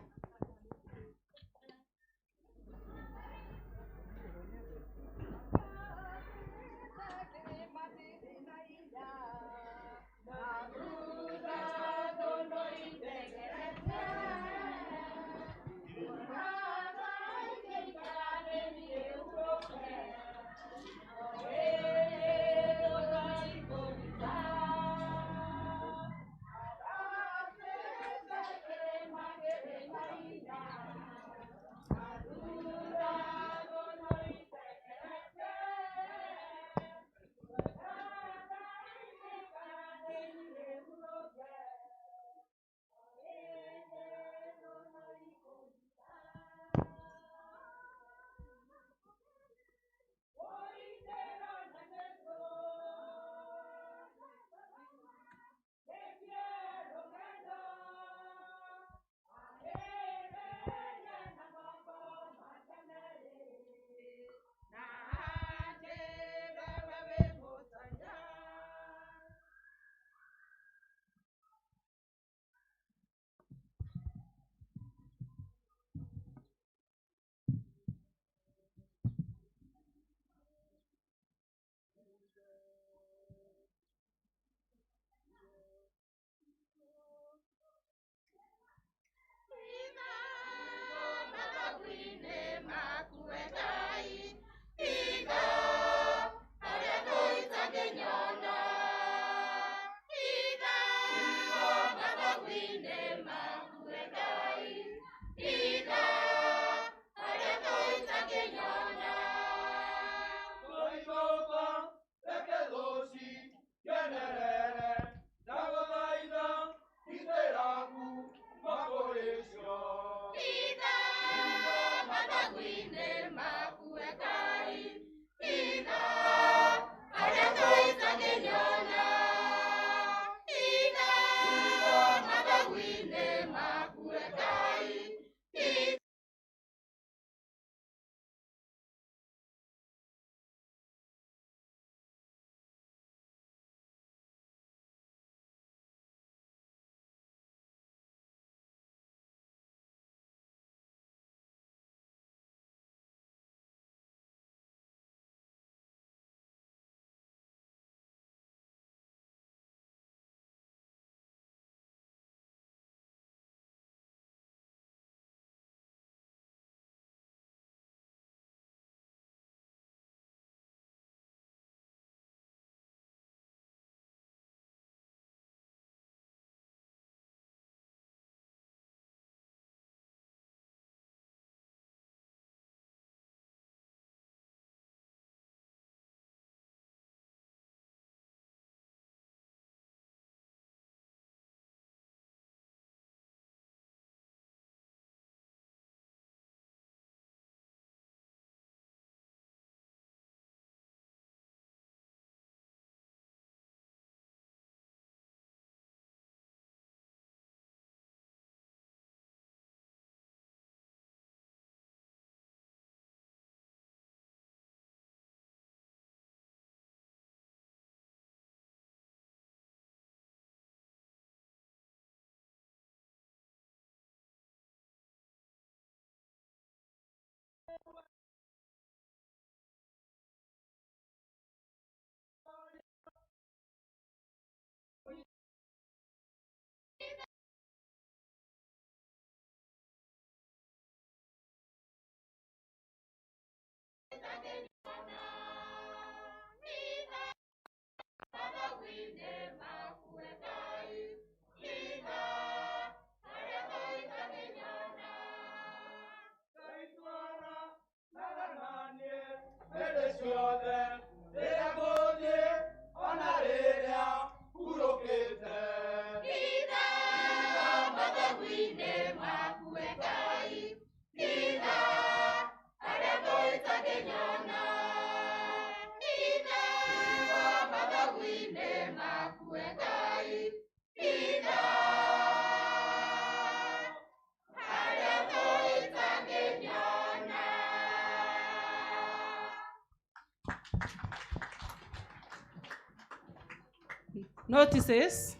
Notices.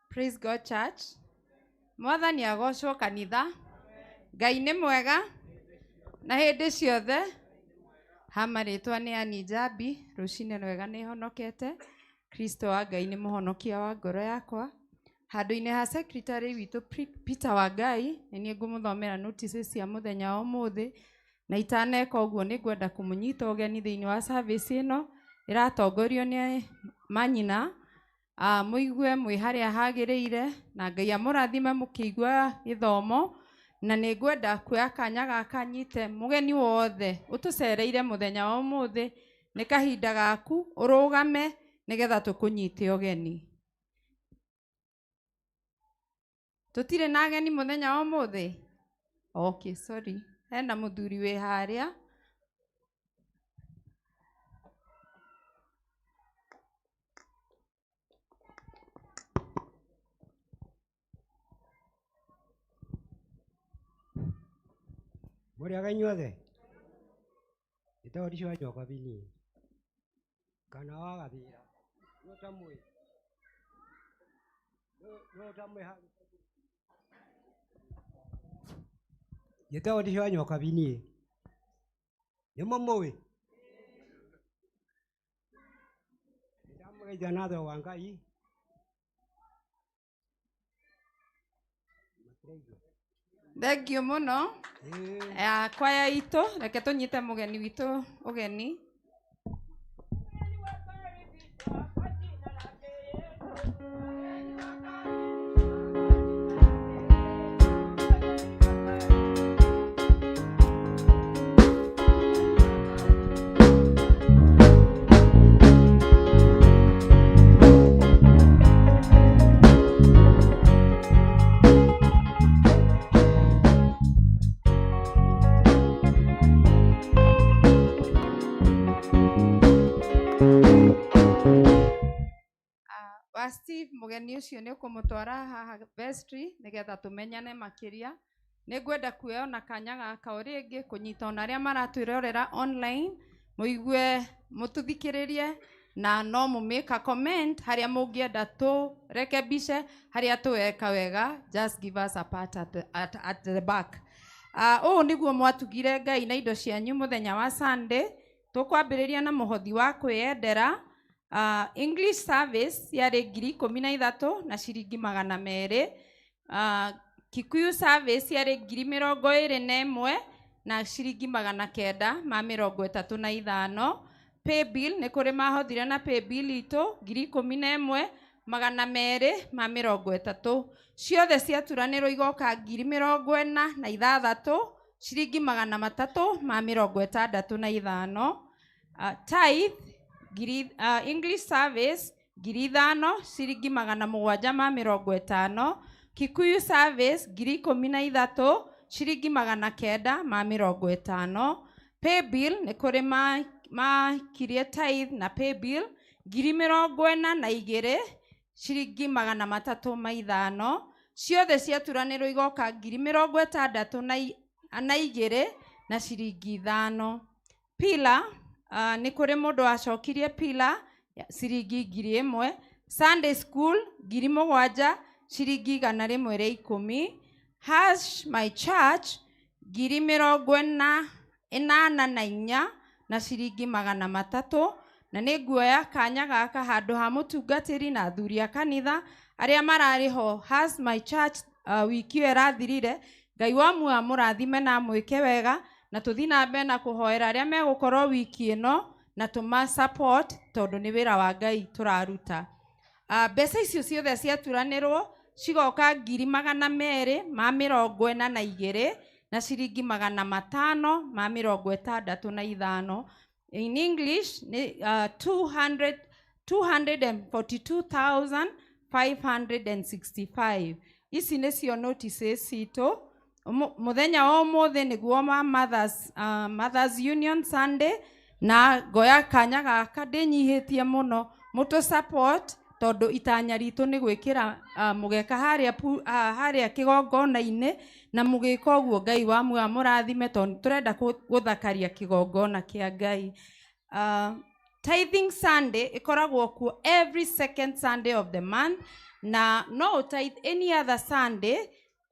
Praise God Church. Mwathani agocwo kanitha. Ngai nĩ mwega na hĩndĩ ciothe. Ha marĩtwa nĩ Ann Njambi, rũcinĩ rwega nĩ honokete. Kristo wa Ngai nĩ mũhonokia wa ngoro yakwa. Handũ-inĩ ha secretary witũ Peter Wangai, nĩ niĩ ngũmũthomera notices cia mũthenya wa ũmũthĩ. Na itaneka ũguo nĩ ngwenda kũmũnyita ũgeni thĩinĩ wa service ĩno ĩratongorio nĩ manyina. Mũigue mwĩ harĩa hagĩrĩire na Ngai amũrathime mũkĩigua gĩthomo. Na nĩ ngwenda kuoya kanya gaka nyite mũgeni wothe ũtũcereire mũthenya wa ũmũthĩ, nĩ kahinda gaku ũrũgame nĩgetha tũkũnyite ũgeni. Tũtirĩ na ageni mũthenya wa ũmũthĩ? Okay, sorry. Hena mũthuri wĩ harĩa. Mũrĩega inyuothe? Njĩtagwo Ndici wa Njokabi niĩ, kana wa Gathĩra. Nũ ũtamũĩ? Nũ ũtamũĩ hau? Njĩtagwo Ndici wa Njokabi niĩ. Nĩ mũmũĩ? Nĩndamũgeithia na thayũ wa Ngai. Matiraigua. Thank you mũno. Kwaya itũ, reke tũnyite mũgeni witũ ũgeni. Wa Steve mũgeni ũcio nĩ ũkũmũtwara haha vestry nĩgetha tũmenyane makĩria. Nĩ ngwenda kuoya ona kanya gaka o rĩngĩ kũnyita ona arĩa maratwĩrorera online, mũigue mũtũthikĩrĩrie na no mũmĩka comment harĩa mũngĩenda tũrekebishe harĩa tũweka wega, just give us a part at the back. Ũũ nĩguo mwatugire Ngai na indo cianyu mũthenya wa Sunday. Tũkwambĩrĩria na mũhothi wa kwĩyendera. English service yarĩ 13,000 na ciringi 200. Kikuyu service yarĩ 21,000 na ciringi 935. Paybill nĩ kũrĩ mahothire na paybill itũ 11,230. Ciothe ciaturanĩrwo igoka 46,000 ciringi 365. Tithe English service 5,000 ciringi 750. Kikuyu service 13,000 ciringi 950. Paybill nĩ kũrĩ makirie tithe na paybill 42,000 ciringi 305. Ciothe ciaturanĩrwo igoka 62,000 na ciringi 5. Pila nĩ kũrĩ mũndũ wacokirie pila ciringi 1,000. Sunday school 7,000 ciringi 110. Hash my church 84,300 na ciringi 300. Na nĩ nguoya kanya gaka handũ ha mũtungatĩri na athuri a kanitha arĩa mararĩ ho Has my church wiki ĩyo ĩrathirire. Ngai wa muoyo amũrathime na amwĩke wega, na tũthiĩ na mbere na kũhoera arĩa megũkorwo wiki ĩno na tũma support tondũ nĩ wĩra wa Ngai tũraruta. Mbeca icio ciothe ciaturanĩrwo cigoka 242 na ciringi 565. In English ni 242,565. Ici nĩcio notices citũ. Mũthenya wa ũmũthĩ nĩguo wa Mothers Union Sunday, na ngoya kanya gaka ndĩnyihĩtie mũno mũtũ support tondũ itanya ritũ nĩ gwĩkĩra mũgeka harĩa kĩgongona-inĩ, na mũgĩka ũguo Ngai wa muoyo amũrathime tondũ tũrenda gũthakaria kĩgongona kĩa Ngai. Tithing Sunday ĩkoragwo kuo every second Sunday of the month, na no tithe any other Sunday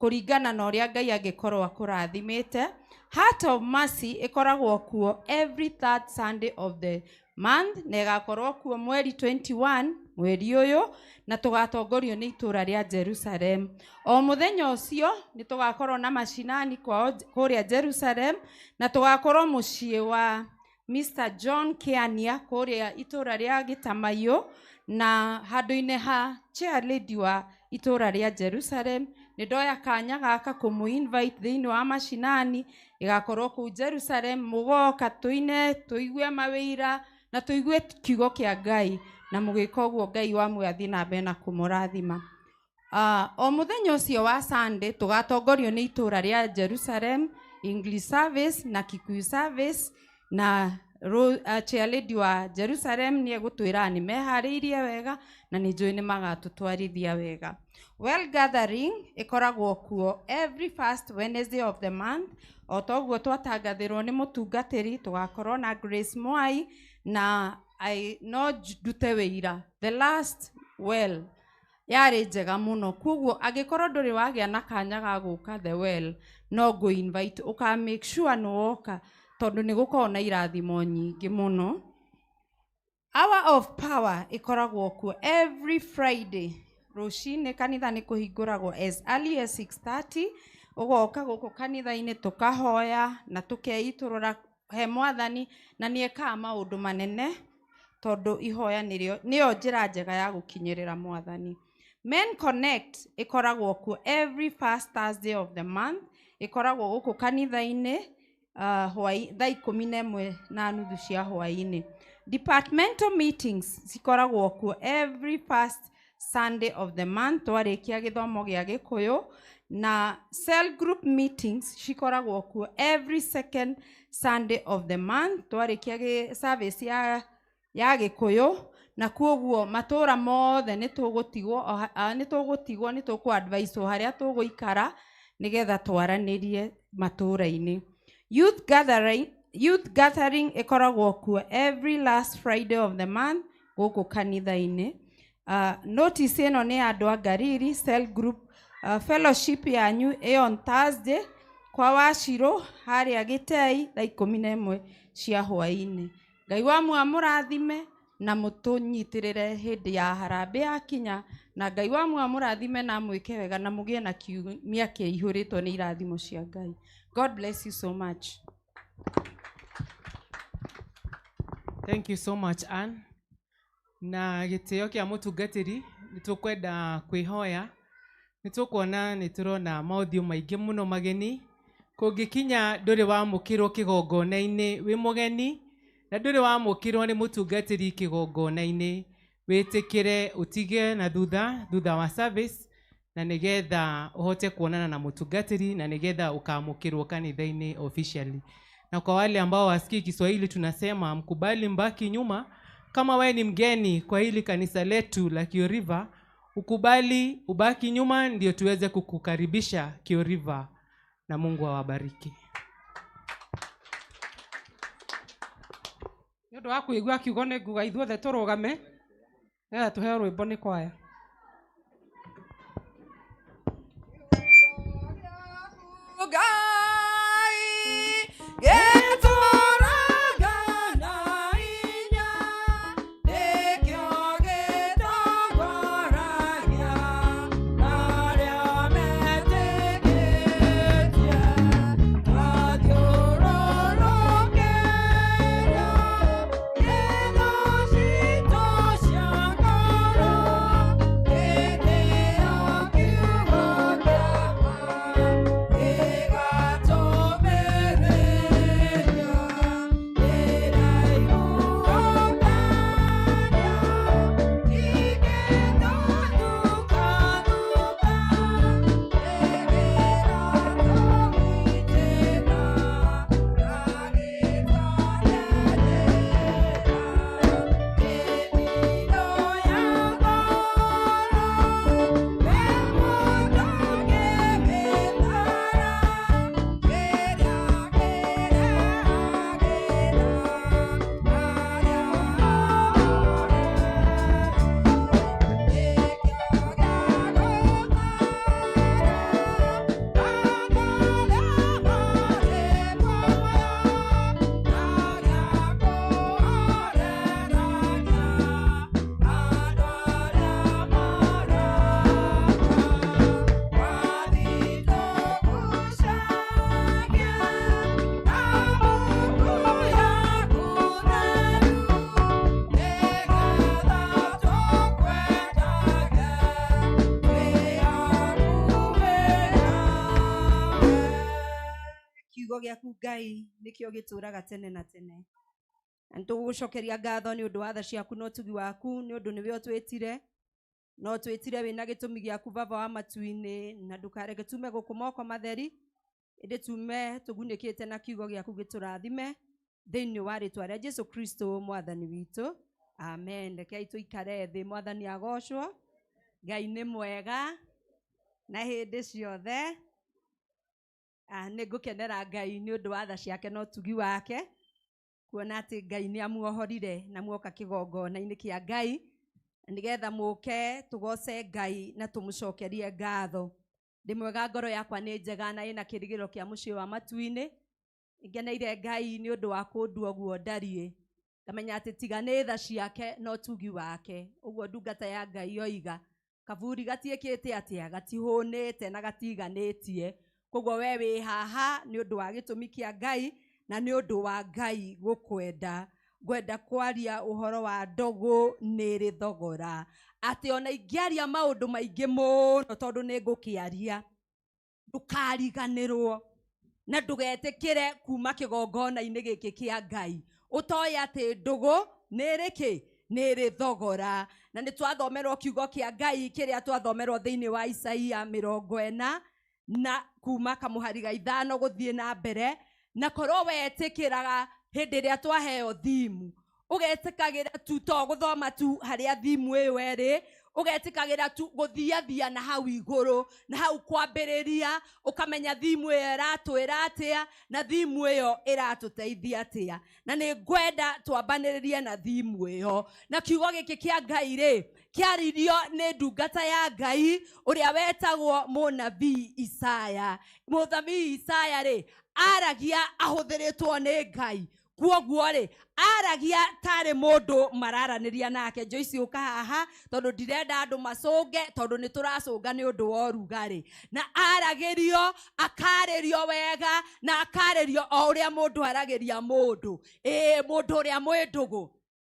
kũringana na ũrĩa Ngai angĩkorwo akũrathimĩte. Heart of Mercy ĩkoragwo kuo every third Sunday of the month, na ĩgakorwo kuo mweri 21 mweri ũyũ, na tũgatongorio nĩ itũũra rĩa Jerusalem. O mũthenya ũcio nĩ tũgakorwo na macinani kwao kũrĩa Jerusalem, na tũgakorwo mũciĩ wa Mr. John Kiania kũrĩa itũũra rĩa Gĩtamaiyũ, na handũ-inĩ ha chair lady wa itũũra rĩa Jerusalem. Nĩ ndoya kanya gaka kũmũ invite thĩinĩ wa macinani, ĩgakorwo kũu Jerusalem. Mũgoka tũine, tũigue mawĩra na tũigue kiugo kĩa Ngai, na mũgĩka ũguo Ngai wa muoyo athiĩ na mbere na kũmũrathima. O mũthenya ũcio wa Sunday tũgatongorio nĩ itũũra rĩa Jerusalem, English service na Kikuyu service, na chair lady wa Jerusalem nĩ egũtwĩra nĩ meharĩirie wega na nĩ njũĩ nĩ magatũtwarithia wega. Well gathering ĩkoragwo kuo every first Wednesday of the month. O toguo twatangathĩrwo nĩ mũtungatĩri, tũgakorwo na Grace Mwai, na no ndute wĩira the last well yarĩ njega mũno. Koguo angĩkorwo ndũrĩ wagĩa na kanya ga gũka the well, no ngũ invite ũka make sure nĩ woka tondũ nĩ gũkoragwo na irathimo nyingĩ mũno. Hour of power ĩkoragwo kuo every Friday rũcinĩ. Kanitha nĩ kũhingũragwo as early as 6:30. Ũgoka gũkũ kanitha-inĩ tũkahoya na tũkeitũrũra he mwathani, na nĩ ekaga maũndũ manene tondũ ihoya nĩyo njĩra njega ya gũkinyĩrĩra mwathani. Men Connect ĩkoragwo kuo every first Thursday of the month, ĩkoragwo gũkũ kanitha-inĩ thaa 11:30 cia hwaĩ-inĩ. Departmental meetings cikoragwo kuo every first Sunday of the month twarĩkia gĩthomo gĩa Gĩkũyũ, na cell group meetings cikoragwo kuo every second Sunday of the month twarĩkia service ya Gĩkũyũ. Na koguo matũũra mothe nĩ tũgũtigwo nĩ tũkũ advise harĩa tũgũikara nĩgetha twaranĩrie matũũra-inĩ. Youth gathering ĩkoragwo kuo every last Friday of the month gũkũ kanitha-inĩ. Notice ĩno nĩ andũ a Ngariri cell group fellowship yanyu ĩ on Thursday kwa Wachirũ harĩa Gĩtei thaa 11 cia hwaĩ-inĩ. Ngai wa muoyo amũrathime na mũtũnyitĩrĩre hĩndĩ ya harambĩ yakinya, na Ngai wa muoyo amũrathime na amwĩke wega na mũgĩe na kiumia kĩihũrĩtwo nĩ irathimo cia Ngai. God bless you so much. Thank you so much, Ann. Na gĩtĩo kĩa mũtungatĩri nĩ tũkwenda kwĩhoya, nĩ tũkuona nĩ tũrona maũthiũ maingĩ mũno mageni. Kũngĩkinya ndũrĩ wamũkĩrwo kĩgongona-inĩ wĩ mũgeni, na ndũrĩ wamũkĩrwo nĩ mũtungatĩri kĩgongona-inĩ, wĩtĩkĩre ũtige na thutha wa service, na nĩgetha ũhote kuonana na mũtungatĩri, na nĩgetha ũkamũkĩrwo kanitha-inĩ officially. Na kwa wale ambao wasikii Kiswahili tunasema mkubali mbaki nyuma. Kama wewe ni mgeni kwa hili kanisa letu la Kio River, ukubali ubaki nyuma ndio tuweze kukukaribisha Kio River, na Mungu awabariki. Nĩ ũndũ wa kũigua kiugo nĩ nguga ithuothe tũrũgame. Nĩgetha tũheo rwĩmbo nĩ kwaya. Ngai gĩtũũraga na hinya, nĩkĩo gĩtongoragia arĩa metĩkĩtie. Mathiũrũrũkĩirio nĩ thũ citũ cia ngoro, hĩndĩ ĩyo kiugo kĩa ma gĩgatũmĩrĩria. Kiugo gĩaku Ngai nĩkĩo gĩtũũraga tene na tene, na nĩtũgũgũcokeria ngatho nĩ ũndũ wa tha ciaku na ũtugi waku, nĩ ũndũ nĩwe ũtwĩtire na ũtwĩtire wĩna gĩtũmi gĩaku, Baba wa matu-inĩ, na ndũkareke tume gũkũ moko matheri, ĩndĩ tume tũgunĩkĩte na kiugo gĩaku gĩtũrathime thĩinĩ wa rĩtwa rĩa Jesu Kristo mwathani witũ, amen. Rekei tũikare thĩ, mwathani agocwo. Ngai nĩ mwega na hĩndĩ ciothe. Nĩ ngũkenera Ngai nĩ ũndũ wa tha ciake na ũtugi wake, kuona atĩ Ngai nĩ amuohorire na muoka kĩgongona-inĩ kĩa Ngai nĩgetha mũke tũgoce Ngai na tũmũcokerie ngatho. Ndĩ mwega, ngoro yakwa nĩ njega na ĩna kĩrĩgĩrĩro kĩa mũciĩ wa matu-inĩ. Ngeneire Ngai nĩ ũndũ wa kũndua ũguo ndariĩ, ngamenya atĩ tiga nĩ tha ciake na ũtugi wake, ũguo ndungata ya Ngai yoiga, kaburi gatiĩkĩte atĩa, gatihũnĩte na gatiganĩtie. Koguo we wĩ haha nĩ ũndũ wa gĩtũmi kĩa Ngai na nĩ ũndũ wa Ngai gũkwenda. Ngwenda kwaria ũhoro wa ndũgũ nĩ ĩrĩ thogora, atĩ ona ingĩaria maũndũ maingĩ mũno tondũ nĩ ngũkĩaria, ndũkariganĩrwo na ndũgetĩkĩre kuma kĩgongona-inĩ gĩkĩ kĩa Ngai ũtoĩ atĩ ndũgũ nĩ ĩrĩ kĩ, nĩ ĩrĩ thogora. Na nĩ twathomerwo kiugo kĩa Ngai kĩrĩa twathomerwo thĩinĩ wa Isaia 40 na kuma kamũhari ga 5 gũthiĩ na mbere. Na korwo wetĩkĩraga hĩndĩ ĩrĩa twaheo thimu, ũgetĩkagĩra tu to gũthoma tu harĩa thimu ĩyo ĩrĩ, ũgetĩkagĩra tu gũthiathia na hau igũrũ na hau kwambĩrĩria, ũkamenya thimu ĩyo ĩratwĩra atĩa na thimu ĩyo ĩratũteithia atĩa. Na nĩ ngwenda twambanĩrĩrie na thimu ĩyo. Na kiugo gĩkĩ kĩa Ngai rĩ, kĩaririo nĩ ndungata ya Ngai ũrĩa wetagwo mũnabii Isaya. Mũnabii Isaya rĩ, aragia ahũthĩrĩtwo nĩ Ngai, kuoguo rĩ aragia tarĩ mũndũ mararanĩria nake. Joyce ũka haha tondũ ndirenda andũ macũnge, tondũ nĩ tũracũnga nĩ ũndũ wa ũrugarĩ. Na aragĩrio, akarĩrio wega, na akarĩrio o ũrĩa mũndũ aragĩria mũndũ, ĩĩ mũndũ ũrĩa mwĩ ndũgũ.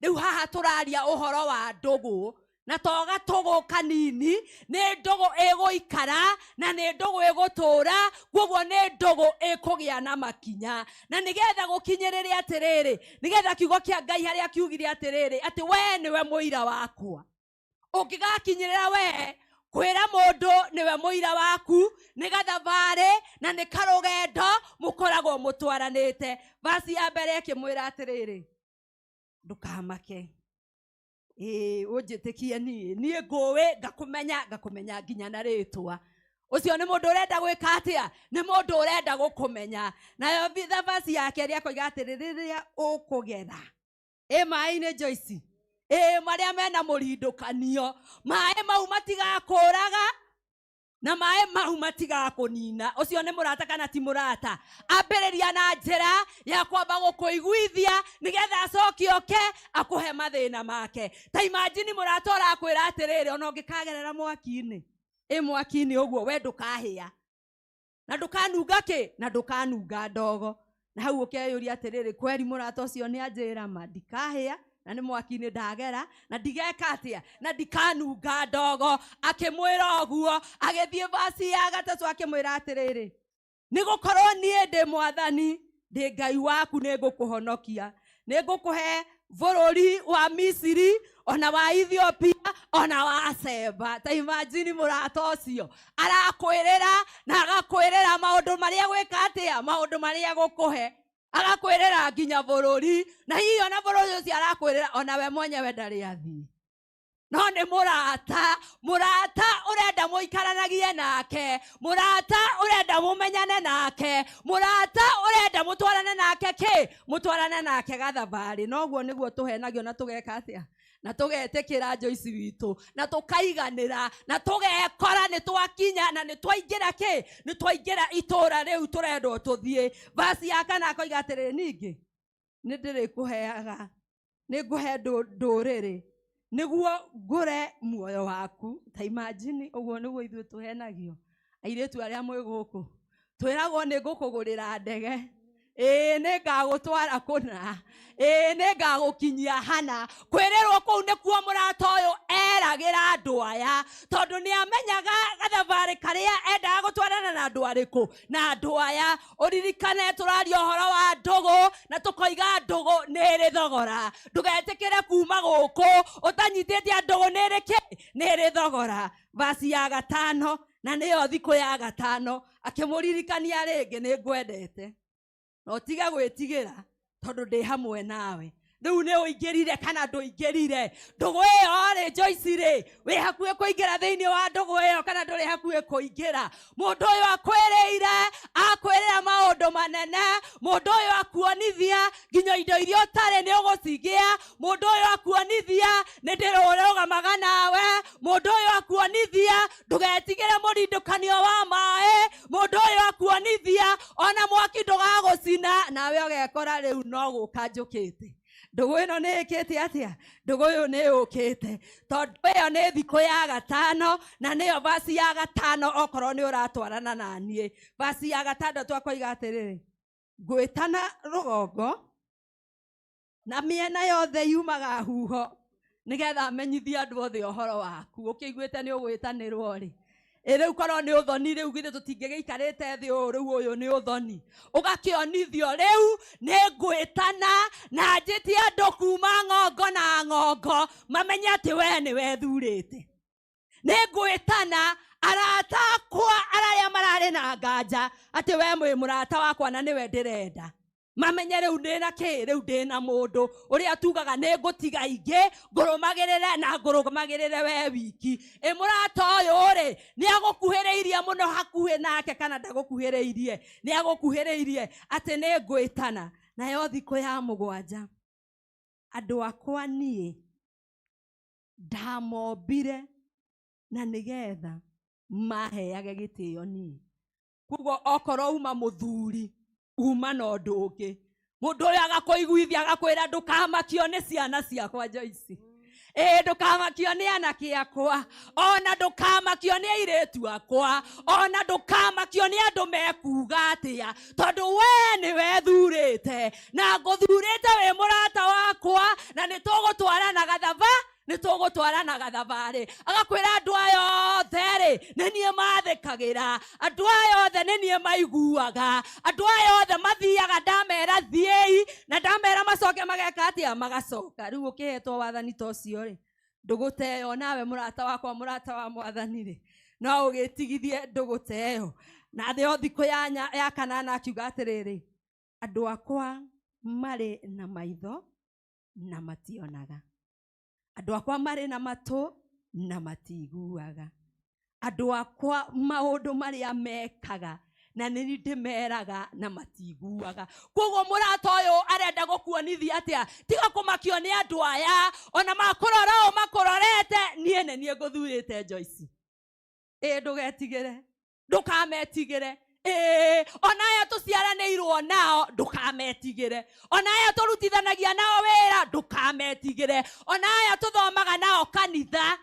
Rĩu haha tũraria ũhoro wa ndũgũ, na to gatũgũ kanini, nĩ ndũgũ ĩgũikara na nĩ ndũgũ ĩgũtũra, koguo nĩ ndũgũ ĩkũgĩa na makinya. Na nĩgetha gũkinyĩrĩre atĩrĩrĩ, nĩgetha kiugo kĩa Ngai harĩa kiugire atĩrĩrĩ, atĩ we nĩwe mũira wakwa. Ũngĩgakinyĩrĩra we kwĩra mũndũ nĩwe mũira waku, nĩ gathabarĩ na nĩ karũgendo mũkoragwo mũtwaranĩte. Vasi ya mbere ĩkĩmwĩra atĩrĩrĩ, ndũkamake, ĩĩ ũnjĩtĩkie niĩ, niĩ ngũĩ ngakũmenya, ngakũmenya nginya na rĩtwa. Ũcio nĩ mũndũ ũrenda gwĩka atĩa? Nĩ mũndũ ũrenda gũkũmenya. Nayo thavasi ya kerĩ akoiga atĩrĩ, rĩrĩa ũkũgera ĩ maĩ-inĩ Joyce, Ĩĩ, marĩa mena mũrindũkanio, maĩ mau matigakũraga na maĩ mau matigakũnina. Ũcio nĩ mũrata kana ti mũrata? Ambĩrĩria na njĩra ya kwamba gũkũiguithia nĩgetha acoke oke akũhe mathĩna make. Ta imagine mũrata ũrakwĩra atĩrĩrĩ, ona ũngĩkagerera mwaki-inĩ, ĩ mwaki-inĩ ũguo we ndũkahĩa na ndũkanunga kĩ, na ndũkanunga ndogo. Na hau ũkeyũria atĩrĩrĩ, kweri mũrata ũcio nĩ anjĩra ma ndikahĩa na nĩ mwaki-inĩ ndagera na ndigeka atĩa na ndikanunga ndogo. Akĩmwĩra ũguo, agĩthiĩ vaci ya gatatũ akĩmwĩra atĩrĩrĩ, nĩ gũkorwo niĩ ndĩ mwathani, ndĩ Ngai waku, nĩ ngũkũhonokia, nĩ ngũkũhe bũrũri wa Misiri ona wa Ethiopia ona wa Seba. Ta imagine mũrata ũcio arakwĩrĩra na agakwĩrĩra maũndũ marĩa gwĩka atĩa, maũndũ marĩa gũkũhe, agakwĩrĩra nginya bũrũri, na hihi ona bũrũri ũcio arakwĩrĩra ona we mwenyewe ndarĩ athiĩ. No nĩ mũrata, mũrata ũrenda mũikaranagie nake, mũrata ũrenda mũmenyane nake, mũrata ũrenda mũtwarane nake kĩ, mũtwarane nake gathabarĩ. Noguo nĩguo tũhenagio na tũgeka atĩa, na tũgetĩkĩra Joyce witũ, na tũkaiganĩra, na tũgekora nĩ twakinya na nĩ twaingĩra kĩ, nĩ twaingĩra itũra rĩu tũrendwo tũthiĩ. Vasi ya kana akoiga atĩrĩrĩ, ningĩ nĩ ndĩrĩkũheaga, nĩ ngũhe ndũrĩrĩ nĩguo ngũre muoyo waku. Ta imagine ũguo nĩguo ithuĩ tũhenagio airĩtu arĩa mwĩ gũkũ, twĩragwo nĩ ngũkũgũrĩra ndege, ĩĩ nĩ ngagũtwara kũna, ĩĩ nĩ ngagũkinyia hana. Kwĩrĩrwo kũu nĩkuo mũrata ũyũ eragĩra andũ aya, tondũ nĩ amenyaga gathabarĩ karĩa endaga gũtwarana na andũ arĩkũ, na andũ aya. Ũririkane tũraria ũhoro wa ndũgũ na tũkoiga ndũgũ nĩ ĩrĩ thogora. Ndũgetĩkĩre kuma gũkũ ũtanyitĩte ndũgũ nĩ ĩrĩ kĩ, nĩ ĩrĩ thogora. Vasi ya gatano, na nĩyo thikũ ya gatano, akĩmũririkania rĩngĩ, nĩ ngwendete na ũtige gwĩtigĩra tondũ ndĩ hamwe nawe. Rĩu nĩ ũingĩrire kana ndũingĩrire ndũgũ ĩyo rĩ, Joyce rĩ, wĩ hakuhĩ kũingĩra thĩinĩ wa ndũgũ ĩyo kana ndũrĩ hakuhĩ kũingĩra? Mũndũ ũyũ akwĩrĩire, akwĩrĩra maũndũ manene, mũndũ ũyũ akuonithia nginya indo iria ũtarĩ nĩ ũgũcigĩa, mũndũ ũyũ akuonithia nĩ ndĩrũrũgamaga nawe, mũndũ ũyũ akuonithia ndũgetigĩre mũrindũkanio wa maĩ, mũndũ ũyũ akuonithia ona mwaki ndũgagũcina, nawe ũgekora rĩu no gũka njũkĩte. Ndũgũ ĩno nĩ ĩkĩte atĩa? Ndũgũ ĩyo nĩ yũkĩte, tondũ ĩyo nĩ thikũ ya gatano na nĩyo vasi ya gatano okorwo nĩ ũratwarana na niĩ. Vasi ya gatandatũ akoiga atĩrĩrĩ, ngwĩtana rũgongo na mĩena yothe yumaga huho nĩgetha menyithie andũ othe ũhoro waku. Ũkĩiguĩte nĩ ũgwĩtanĩrwo rĩ, ĩ rĩu korwo nĩ ũthoni rĩu githĩ tũtingĩgĩikarĩte thĩ ũũ, rĩu ũyũ nĩ ũthoni. Ũgakĩonithio rĩu nĩ ngwĩtana na njĩtie andũ kuma ng'ongo na ng'ongo mamenye atĩ we nĩ wethurĩte. Nĩ ngwĩtana arata akwa arĩa mararĩ na nganja atĩ we mwĩ mũrata wakwa na nĩwe ndĩrenda, mamenye rĩu ndĩna kĩ, rĩu ndĩna mũndũ ũrĩa tugaga nĩ ngũtiga ingĩ ngũrũmagĩrĩre na ngũrũmagĩrĩre we wiki. Ĩ mũrata ũyũ rĩ, nĩ agũkuhĩrĩirie mũno hakuhĩ nake kana ndagũkuhĩrĩirie? Nĩ agũkuhĩrĩirie atĩ nĩ ngwĩtana. Nayo thikũ ya mũgwanja, andũ akwa niĩ ndamombire na nĩgetha maheage gĩtĩo niĩ. Koguo okorwo uma mũthuri, uma na ũndũ ũngĩ, mũndũ ũyũ agakũiguithia agakwĩra ndũkamakio nĩ ciana ciakwa Joyce, ĩĩ ndũkamakio nĩ anake akwa, ona ndũkamakio nĩ airĩtu akwa, ona ndũkamakio nĩ andũ mekuga atĩa, tondũ we nĩ wethurĩte na ngũthurĩte wĩ mũrata wakwa na nĩ tũgũtwarana gathaba, nĩ tũgũtwarana gathabarĩ. Agakwĩra andũ aya othe rĩ, nĩ niĩ mathĩkagĩra, andũ aya othe nĩ niĩ maiguaga, andũ aya othe mathiaga ndamera thiĩi na ndamera macoke mageka atĩa, magacoka. Rĩu ũkĩhetwo wathani ta ũcio rĩ, ndũgũ ta ĩyo nawe mũrata wakwa, mũrata wa mwathani rĩ, no ũgĩtigithie ndũgũ ta ĩyo. Na thĩ o thikũ ya kanana akiuga atĩrĩrĩ, andũ akwa marĩ na maitho na mationaga, andũ akwa marĩ na matũ na matiguaga, andũ akwa maũndũ marĩa mekaga Na nĩ niĩ ndĩmeraga na matiguaga. Koguo mũrata ũyũ arenda gũkuonithia atĩa? Tiga kũmakio nĩ andũ aya, ona makũrora ũũ makũrorete, niĩ nĩ niĩ ngũthurĩte Joyce. Ĩ ndũgetigĩre, ndũkametigĩre. Ĩĩ, ona aya tũciaranĩirwo nao ndũkametigĩre, ona aya tũrutithanagia nao wĩra ndũkametigĩre, ona aya tũthomaga nao kanitha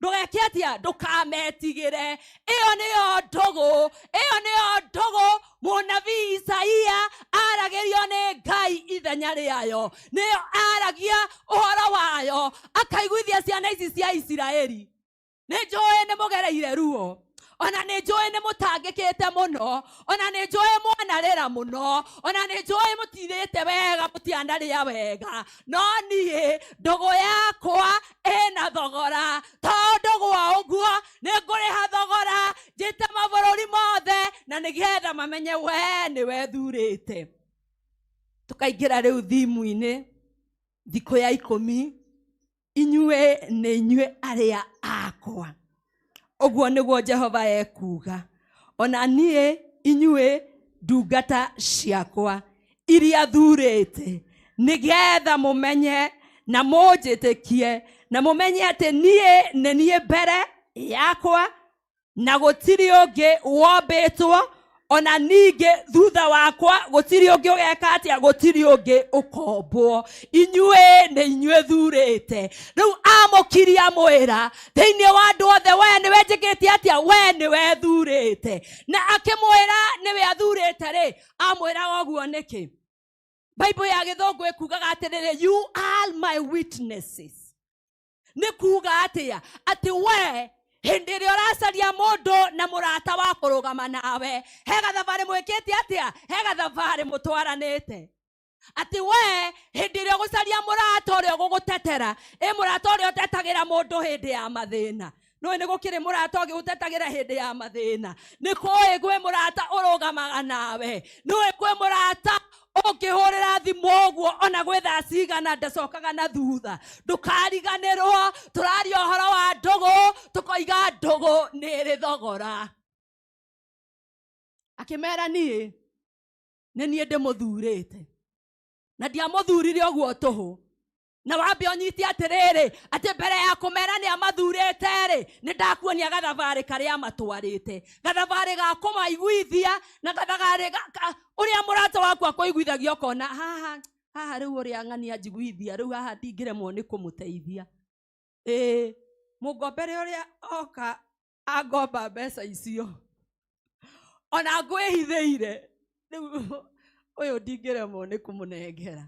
ndũgeke atĩa? Ndũkametigĩre. Ĩyo nĩyo ndũgũ, ĩyo nĩyo ndũgũ mũnabii Isaia aragĩrio nĩ Ngai ithenya rĩayo, nĩyo aragia ũhoro wayo akaiguithia ciana ici cia Isiraeli. Nĩ njũĩ nĩ mũgereire ruo, ona nĩ njũĩ nĩ mũtangĩkĩte mũno, ona nĩ njũĩ mwanarĩra mũno, ona nĩ njũĩ mũtirĩte wega, mũtianarĩa wega, no niĩ ndũgũ yakwa ĩna thogora, tondũ gwa ũguo nĩ ngũrĩha thogora njĩte mabũrũri mothe, na nĩgetha mamenye we nĩwe thurĩte. Tũkaingĩra rĩu thimu-inĩ thikũ ya 10, inyuĩ nĩ inyuĩ arĩa akwa. Ũguo nĩguo Jehova ekuuga, ona niĩ inyuĩ ndungata ciakwa iria thurĩte, nĩgetha mũmenye na mũnjĩtĩkie na mũmenye atĩ niĩ nĩ niĩ mbere yakwa na gũtirĩ ũngĩ wombĩtwo, ona ningĩ thutha wakwa gũtirĩ ũngĩ ũgeka atĩa, gũtirĩ ũngĩ ũkombwo. Inyuĩ nĩ inyuĩ thurĩte. Rĩu amũkiria mwĩra thĩinĩ wa andũ othe, we nĩwe njĩkĩte atĩa, we nĩwe thurĩte. Na akĩmwĩra nĩwe athurĩte rĩ, amwĩraga ũguo nĩkĩ? Bible ya gĩthũngũ ĩkugaga atĩrĩrĩ, you are my witnesses. Nĩ kuga atĩa? Atĩ we hĩndĩ ĩrĩa ũracaria mũndũ na mũrata wa kũrũgama nawe, he gathabarĩ mwĩkĩte atĩa? He gathabarĩ mũtwaranĩte. Atĩ we hĩndĩ ĩrĩa ũgũcaria mũrata ũrĩa ũgũgũtetera, ĩ mũrata ũrĩa ũtetagĩra mũndũ hĩndĩ ya mathĩna. Nĩũĩ nĩ gũkĩrĩ mũrata ũngĩ ũtetagĩra hĩndĩ ya mathĩna. Nĩ kũĩ kwĩ mũrata ũrũgamaga nawe. Nĩũĩ kwĩ mũrata ũngĩhũrĩra thimũ ũguo ona gwĩ thaa cigana ndacokaga na thutha. Ndũkariganĩrwo, tũraria ũhoro wa ndũgũ, tũkoiga ndũgũ nĩ ĩrĩ thogora. Akĩmera niĩ nĩ niĩ ndĩmũthurĩte, na ndiamũthurire ũguo tũhũ. Na wambe ũnyite atĩrĩrĩ, atĩ mbere ya kũmera nĩ amathurĩte rĩ, nĩ ndakuonia gathabarĩ karĩa amatwarĩte, gathabarĩ ga kũmaiguithia na gathabarĩ ũrĩa mũrata waku akũiguithagia ũkona haha haha rĩu ũrĩa ng'ania njiguithia rĩu haha ndingĩremwo nĩ kũmũteithia. Ĩĩ, mũngombere ũrĩa oka angomba mbeca icio ona ngwĩhithĩire rĩu ũyũ ndingĩremwo nĩ kũmũnengera.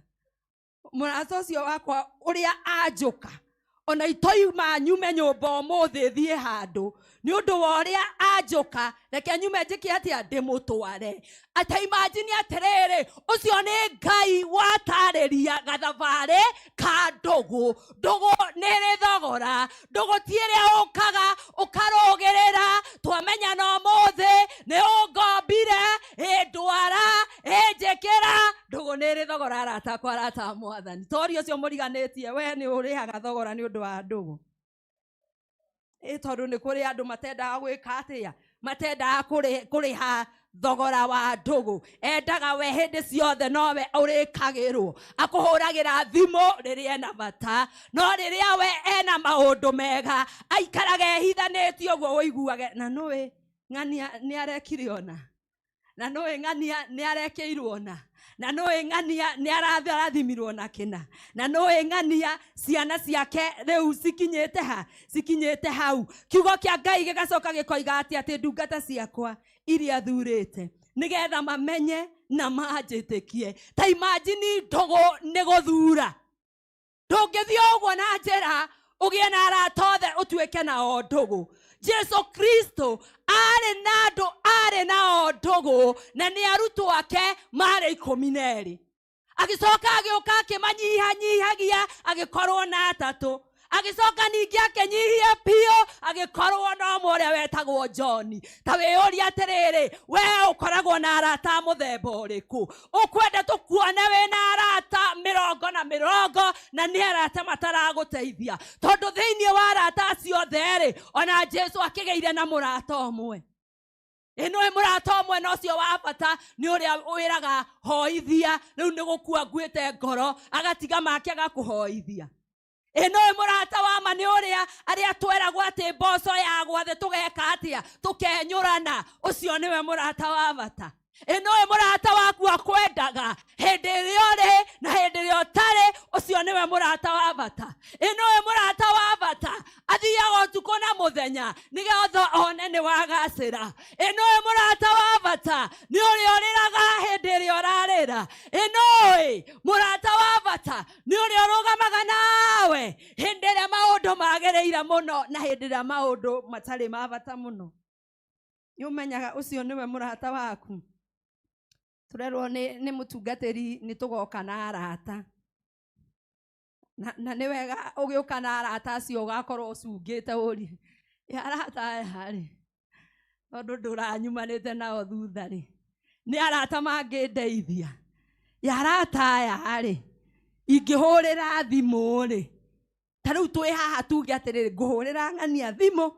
Mũrata ũcio wakwa ũrĩa anjũka ona itoima nyume nyũmba ũmũthĩ thiĩ handũ nĩ ũndũ wa ũrĩa anjũka, reke nyume njĩke atĩa, ndĩmũtware. Ata imagine atĩrĩrĩ, ũcio nĩ Ngai watarĩria gathabarĩ ka ndũgũ. Ndũgũ nĩ ĩrĩ thogora, ndũgũ ti ĩrĩa ũkaga ũkarũgĩrĩra, twamenyana ũmũthĩ nĩ ũngombire, ĩndwara, ĩnjĩkĩra. Ndũgũ nĩ ĩrĩ thogora, arata akwa, arata a Mwathani. Tori ũcio mũriganĩtie, we nĩ ũrĩhaga thogora nĩ ũndũ wa ndũgũ. Ĩ tondũ nĩ kũrĩ andũ matendaga gwĩka atĩa, matendaga kũrĩha thogora wa ndũgũ. Endaga we hĩndĩ ciothe nowe ũrĩkagĩrwo, akũhũragĩra thimũ rĩrĩa ena bata, no rĩrĩa we ena maũndũ mega aikaraga ehithanĩtie ũguo ũiguage. Na nũĩ ng'ania nĩ arekire ona, na nũĩ ng'ania nĩ arekĩirwo ona, na nũĩ ng'ania nĩ arathimirwo na kĩna, na nũĩ ng'ania ciana ciake rĩu cikinyĩte ha, cikinyĩte hau. Kiugo kĩa Ngai gĩgacoka gĩkoiga atĩ atĩ ndungata ciakwa iria thurĩte nĩgetha mamenye na manjĩtĩkie. Ta imagine ndũgũ nĩ gũthura. Ndũngĩthiĩ ũguo na njĩra ũgĩe na arata othe ũtuĩke nao ndũgũ. Jesu Kristo arĩ na andũ arĩ nao ndũgũ, na nĩ arutwo ake marĩ 12. Agĩcoka agĩũka akĩmanyihanyihagia, agĩkorwo na atatũ. Agĩcoka ningĩ akĩnyihia biũ, agĩkorwo na ũmwe ũrĩa wetagwo John. Ta wĩyũrie atĩrĩrĩ, we ũkoragwo na arata a mũthemba ũrĩkũ? Ũkwenda tũkuone wĩna arata mĩrongo na mĩrongo, na nĩ arata mataragũteithia. Tondũ thĩinĩ wa arata acio othe rĩ, ona Jesu akĩgĩire na mũrata ũmwe. Ĩno ĩ mũrata ũmwe na ũcio wa bata nĩ ũrĩa wĩraga hoithia rĩu nĩ gũkua nguĩte ngoro agatiga make agakũhoithia. Ĩno ĩ mũrata wa ma nĩ ũrĩa arĩa tweragwo atĩ mboco ya gwathe tũgeka atĩa tũkenyũrana ũcio nĩwe mũrata wa bata. Ĩno ĩ mũrata waku akwendaga hĩndĩ ĩrĩa ũrĩ na hĩndĩ ĩrĩa ũtarĩ ũcio nĩwe mũrata wa bata. Ĩno ĩ mũrata wa bata athiaga ũtukũ na mũthenya nĩgetha one nĩ wagacĩra. Ĩno ĩ mũrata wa bata nĩ ũrĩa ũrĩraga hĩndĩ ĩrĩa ũrarĩra. Ĩno ĩ mũrata wa bata nĩ ũrĩa ũrũgamaga nawe hĩndĩ ĩrĩa maũndũ magĩrĩire mũno na hĩndĩ ĩrĩa maũndũ matarĩ ma bata mũno. Nĩ ũmenyaga ũcio nĩwe mũrata waku. Tũrerwo nĩ mũtungatĩri nĩ tũgoka na arata. Na nĩ wega ũgĩũka na arata acio ũgakorwo ũcungĩte ũrie ĩ arata aya rĩ tondũ ndũranyumanĩte nao thutha rĩ nĩ arata mangĩndeithia. Ĩ arata aya rĩ ingĩhũrĩra thimũ rĩ ta rĩu twĩ haha tuge atĩrĩrĩ ngũhũrĩra ng'ania thimũ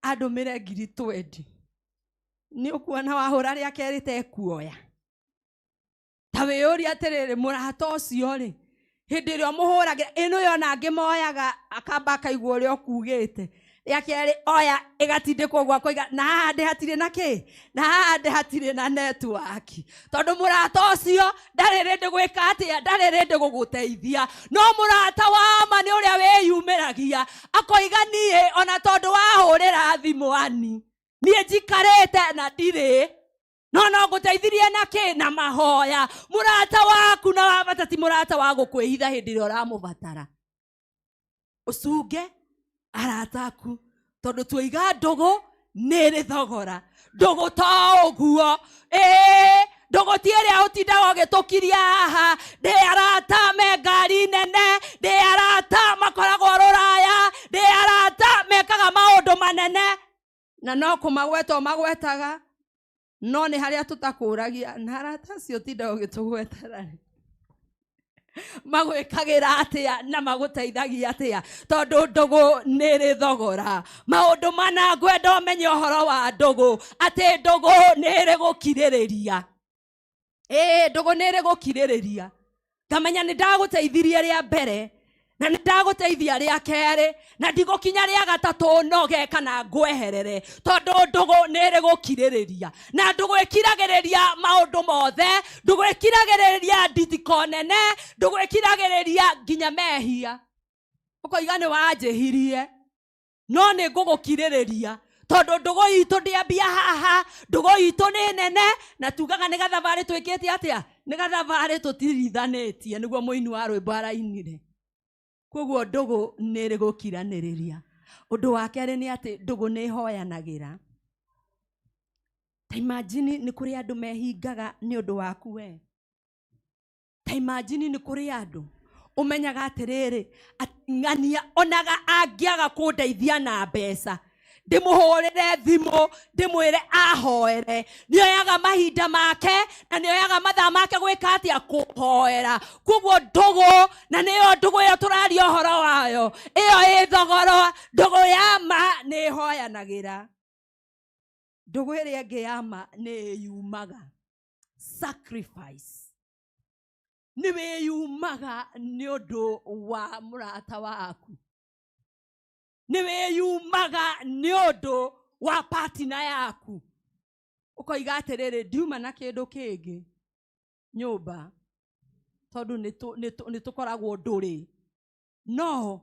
andũmĩre 20,000 nĩ ũkuona wahũra rĩa kerĩ tekuoya. Ta wĩyũrie atĩrĩrĩ mũrata ũcio rĩ hĩndĩ ĩrĩa ũmũhũragĩra ĩno yona angĩ moyaga akamba akaigua ũrĩa ũkugĩte rĩa kerĩ oya ĩgatindĩkwo ũguo akoiga na haha ndĩ hatirĩ na kĩ na haha ndĩ hatirĩ na network tondũ mũrata ũcio ndarĩ rĩndĩ gwĩka atĩa ndarĩ rĩndĩ gũgũteithia no mũrata wa ma nĩ ũrĩa wĩyumĩragia akoiga niĩ ona tondũ wahũrĩra thimũ ani niĩ njikarĩte na ndirĩ no no ngũteithirie na kĩ na mahoya. Mũrata waku na wa bata ti mũrata wa gũkwĩhitha hĩndĩ ĩrĩa ũramũbatara. Ũcunge arata aku tondũ tuoiga ndũgũ nĩ ĩrĩ thogora. Ndũgũ to ũguo ĩĩ ndũgũ ti ĩrĩa ũtindaga ũgĩtũkiria haha ndĩ arata me ngari nene ndĩ arata makoragwo rũraya ndĩ arata mekaga maũndũ manene na no kũmagweta ũmagwetaga no nĩ harĩa tũtakũragia na arata acio ũtindaga ũgĩtũgwetera rĩ magwĩkagĩra atĩa na magũteithagia atĩa tondũ ndũgũ nĩ ĩrĩ thogora. Maũndũ mana ngwenda ũmenye ũhoro wa ndũgũ atĩ ndũgũ nĩ ĩrĩ gũkirĩrĩria. Ĩĩ ndũgũ nĩ ĩrĩ gũkirĩrĩria. Ngamenya nĩ ndagũteithirie rĩa mbere na nĩ ndagũteithia rĩa kerĩ na ndigũkinya rĩa gatatũ noge kana ngweherere tondũ ndũgũ nĩ ĩrĩ gũkirĩrĩria. Na ndũgũ ĩkiragĩrĩria maũndũ mothe ndũgũ ĩkiragĩrĩria nditiko nene ndũgũ ĩkiragĩrĩria nginya mehia. Ũkoiga nĩ wanjĩhirie no nĩ ngũgũkirĩrĩria tondũ ndũgũ itũ ndĩambia haha ndũgũ itũ nĩ nene na tugaga nĩ gathabarĩ twĩkĩte atĩa nĩ gathabarĩ tũtirithanĩtie nĩguo mũini wa rwĩmbo arainire. Koguo ndũgũ nĩ ĩrĩ gũkiranĩrĩria. Ũndũ wa kerĩ nĩ atĩ ndũgũ nĩ ĩhoyanagĩra. Ta imagine nĩ kũrĩ andũ mehingaga nĩ ũndũ waku we. Ta imagine nĩ kũrĩ andũ ũmenyaga atĩrĩrĩ ng'ania onaga angĩaga kũndeithia na mbeca ndĩmũhũrĩre thimũ ndĩmwĩre ahoere nĩoyaga mahinda make na nĩoyaga mathaa make gwĩka atĩa kũhoera. Koguo ndũgũ na nĩyo ndũgũ ĩyo tũraria ũhoro wayo ĩyo ĩ thogoro ndũgũ ya ma nĩ ĩhoyanagĩra. Ndũgũ ĩrĩa ĩngĩ ya ma nĩ ĩyumaga. Sacrifice nĩ wĩyumaga nĩ ũndũ wa mũrata waku nĩ wĩyumaga nĩ ũndũ wa partner yaku ũkoiga atĩrĩrĩ ndiuma na kĩndũ kĩngĩ nyũmba tondũ nĩ tũkoragwo ndũrĩ no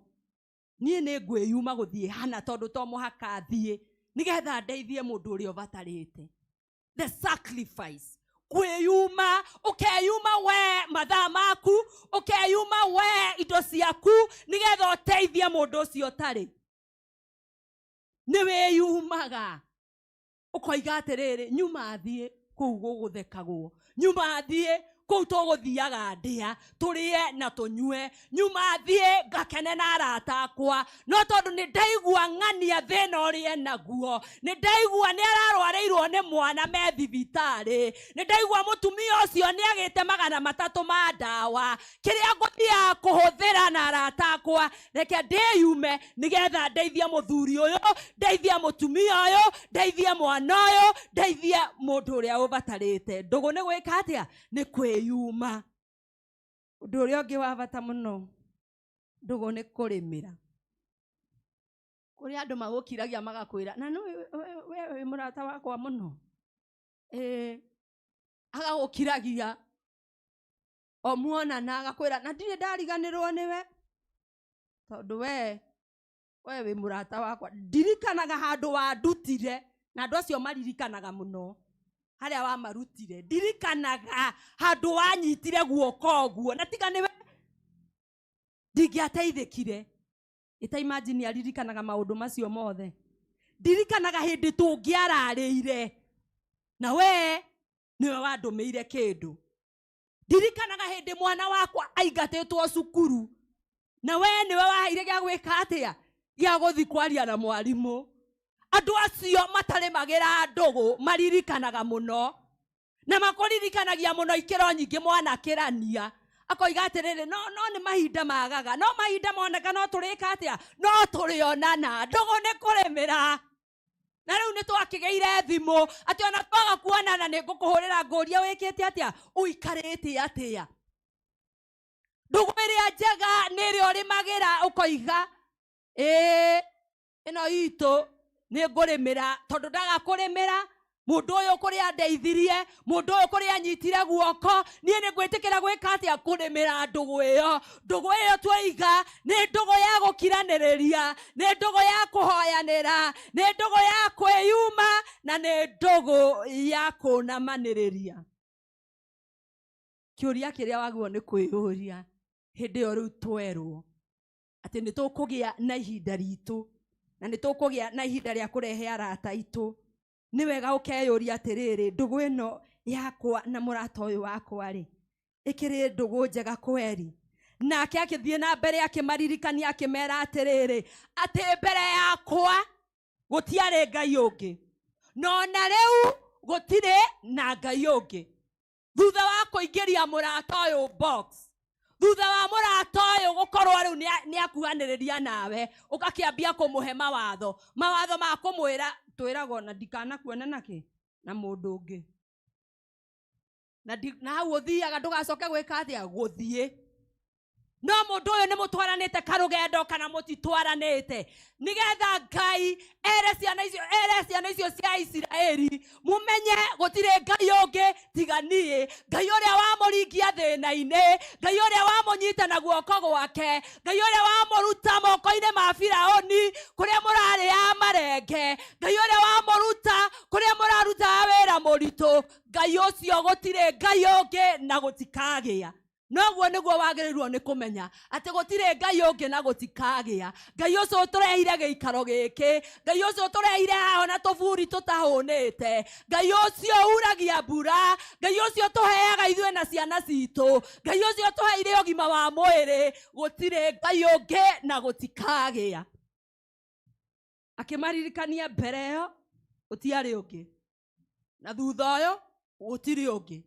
niĩ nĩ ngwĩyuma gũthiĩ hana tondũ to mũhaka thiĩ nĩgetha ndeithie mũndũ ũrĩa ũbatarĩte. The sacrifice kwĩyuma ũkeyuma we mathaa maku ũkeyuma we indo ciaku nĩgetha ũteithie mũndũ ũcio ũtarĩ. Nĩ wĩyumaga ũkoiga atĩrĩrĩ nyuma thiĩ kũu gũgũthekagwo nyuma thiĩ kũu tũgũthiaga ndĩa tũrĩe na tũnyue nyuma thiĩ ngakene na arata akwa no tondũ nĩ ndaigua ng'ania thĩna ũrĩa enaguo nĩ ndaigua nĩ ararwarĩirwo nĩ mwana me thibitarĩ nĩ ndaigua mũtumia ũcio nĩ agĩte 300 ma ndawa kĩrĩa ngũthiaga kũhũthĩra Kana arata akwa, reke ndĩyume nĩgetha ndeithie mũthuri ũyũ, ndeithie mũtumia ũyũ, ndeithie mwana ũyũ, ndeithie mũndũ ũrĩa ũbatarĩte. Ndũgũ nĩ gwĩka atĩa? Nĩ kwĩyuma. Ũndũ ũrĩa ũngĩ wa bata mũno, ndũgũ nĩ kũrĩmĩra. Kũrĩ andũ magũkiragia magakwĩra, na nĩ we wĩ mũrata wakwa mũno. Ĩĩ, agagũkiragia o muonana agakwĩra, na ndirĩ ndariganĩrwo nĩwe tondũ we wĩ mũrata wakwa. Ndirikanaga handũ wandutire, na andũ acio maririkanaga mũno harĩa wamarutire. Ndirikanaga handũ wanyitire guoko ũguo, na tiga nĩwe ndingĩateithĩkire. Ĩta imagine aririkanaga maũndũ macio mothe. Ndirikanaga hĩndĩ tũngĩararĩire na we nĩwe wandũmĩire kĩndũ. Ndirikanaga hĩndĩ mwana wakwa aingatĩtwo cukuru na we nĩwe waheire gĩa gwĩka atĩa, gĩa gũthiĩ kwaria na mwarimũ. Andũ acio matarĩmagĩra ndũgũ maririkanaga mũno, na makũririkanagia mũno ikĩro nyingĩ mwanakĩrania. Akoiga atĩrĩrĩ, no no nĩ mahinda magaga, no mahinda moneka no tũrĩka atĩa, no tũrĩonana. Ndũgũ nĩ kũrĩmĩra. Na rĩu nĩ twakĩgĩire thimũ atĩ ona twaga kuonana nĩ ngũkũhũrĩra ngũrie wĩkĩte atĩa, ũikarĩte atĩa. Ndũgũ ĩrĩa njega nĩ ĩrĩa ũrĩmagĩra ũkoiga, ĩĩ ĩno itũ nĩ ngũrĩmĩra, tondũ ndaga kũrĩmĩra mũndũ ũyũ kũrĩa andeithirie, mũndũ ũyũ kũrĩa anyitire guoko, niĩ nĩ ngwĩtĩkĩra gwĩka atĩa, kũrĩmĩra ndũgũ ĩyo. Ndũgũ ĩyo twaiga nĩ ndũgũ ya gũkiranĩrĩria, nĩ ndũgũ ya kũhoyanĩra, nĩ ndũgũ ya kwĩyuma, na nĩ ndũgũ ya kũnamanĩrĩria. Kĩũria kĩrĩa wagĩrĩirwo nĩ kwĩyũria hĩndĩ ĩyo rĩu twerwo atĩ nĩ tũkũgĩa na ihinda ritũ, na nĩ tũkũgĩa na ihinda rĩa kũrehe arata aitũ, nĩ wega ũkeyũria atĩrĩrĩ, ndũgũ ĩno yakwa na mũrata ũyũ wakwa rĩ, ĩkĩrĩ ndũgũ njega kweri? Nake akĩthiĩ na mbere akĩmaririkania akĩmera atĩrĩrĩ, atĩ mbere yakwa gũtiarĩ Ngai ũngĩ, no na rĩu gũtirĩ na Ngai ũngĩ. Thutha wa kũingĩria mũrata ũyũ box, thutha wa mũrata ũyũ gũkorwo rĩu nĩ akuhanĩrĩria nawe, ũgakĩambia kũmũhe mawatho, mawatho ma kũmwĩra twĩragwo na ndikanakuona nakĩ na mũndũ ũngĩ, na hau ũthiaga ndũgacoke gwĩka atĩa, gũthiĩ. No mũndũ ũyũ nĩ mũtwaranĩte karũgendo kana mũtitwaranĩte, nĩgetha Ngai ere ciana icio, ere ciana icio cia Isiraeli, mũmenye gũtirĩ Ngai ũngĩ tiga niĩ, Ngai ũrĩa wamũringia thĩna-inĩ, Ngai ũrĩa wamũnyita na guoko gwake, Ngai ũrĩa wamũruta moko-inĩ ma Firaũni kũrĩa mũrarĩaga marenge, Ngai ũrĩa wamũruta kũrĩa mũrarutaga wĩra mũritũ, Ngai ũcio gũtirĩ Ngai ũngĩ na gũtikagĩa. Noguo nĩguo wagĩrĩirwo nĩ kũmenya atĩ gũtirĩ Ngai ũngĩ na gũtikagĩa. Ngai ũcio ũtũreheire gĩikaro gĩkĩ, Ngai ũcio ũtũreheire haha na tũburi tũtahũnĩte, Ngai ũcio uragia mbura, Ngai ũcio ũtũheaga ithuĩ na ciana citũ, Ngai ũcio ũtũheire ũgima wa mwĩrĩ, gũtirĩ Ngai ũngĩ na gũtikagĩa. Akĩmaririkania mbere ĩyo gũtiarĩ ũngĩ, na thutha ũyũ gũtirĩ ũngĩ,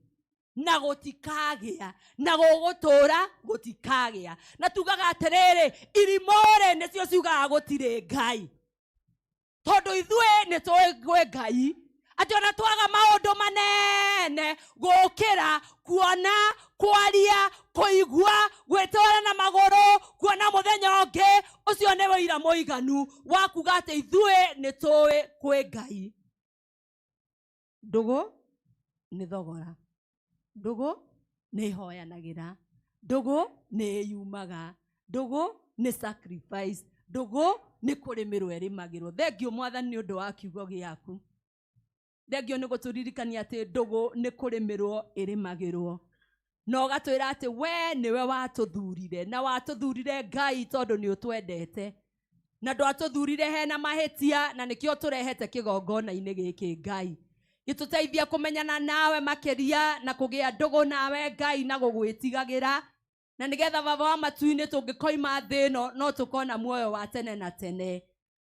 na gũtikagĩa, na gũgũtũra gũtikagĩa. Na tugaga atĩrĩrĩ, irimũ-rĩ nĩcio ciugaga gũtirĩ Ngai, tondũ ithuĩ nĩ tũĩ kwĩ Ngai, atĩ ona twaga maũndũ manene gũkĩra kuona, kwaria, kũigua, gwĩtwara na magũrũ, kuona mũthenya ũngĩ, ũcio nĩ ũira mũiganu wa kuga atĩ ithuĩ nĩ tũĩ kwĩ Ngai. Ndũgũ nĩ thogora, ndũgũ nĩ ĩhoyanagĩra, ndũgũ nĩ ĩyumaga, ndũgũ nĩ sacrifice, ndũgũ nĩ kũrĩmĩrwo ĩrĩmagĩrwo. Thengiũ Mwathani nĩ ũndũ wa kiugo gĩaku, thengiũ nĩ gũtũririkania atĩ ndũgũ nĩ kũrĩmĩrwo ĩrĩmagĩrwo, na ũgatwĩra atĩ we nĩwe watũthurire, na watũthurire Ngai tondũ nĩ ũtwendete, na ndwatũthurire hena mahĩtia, na nĩkĩo tũrehete kĩgongona-inĩ gĩkĩ. Ngai gĩtũteithie kũmenyana nawe makĩria, na kũgĩa ndũgũ nawe Ngai, na gũgwĩtigagĩra, na nĩgetha Baba wa matu-inĩ tũngĩkoima thĩ ĩno no tũkona muoyo wa tene na tene.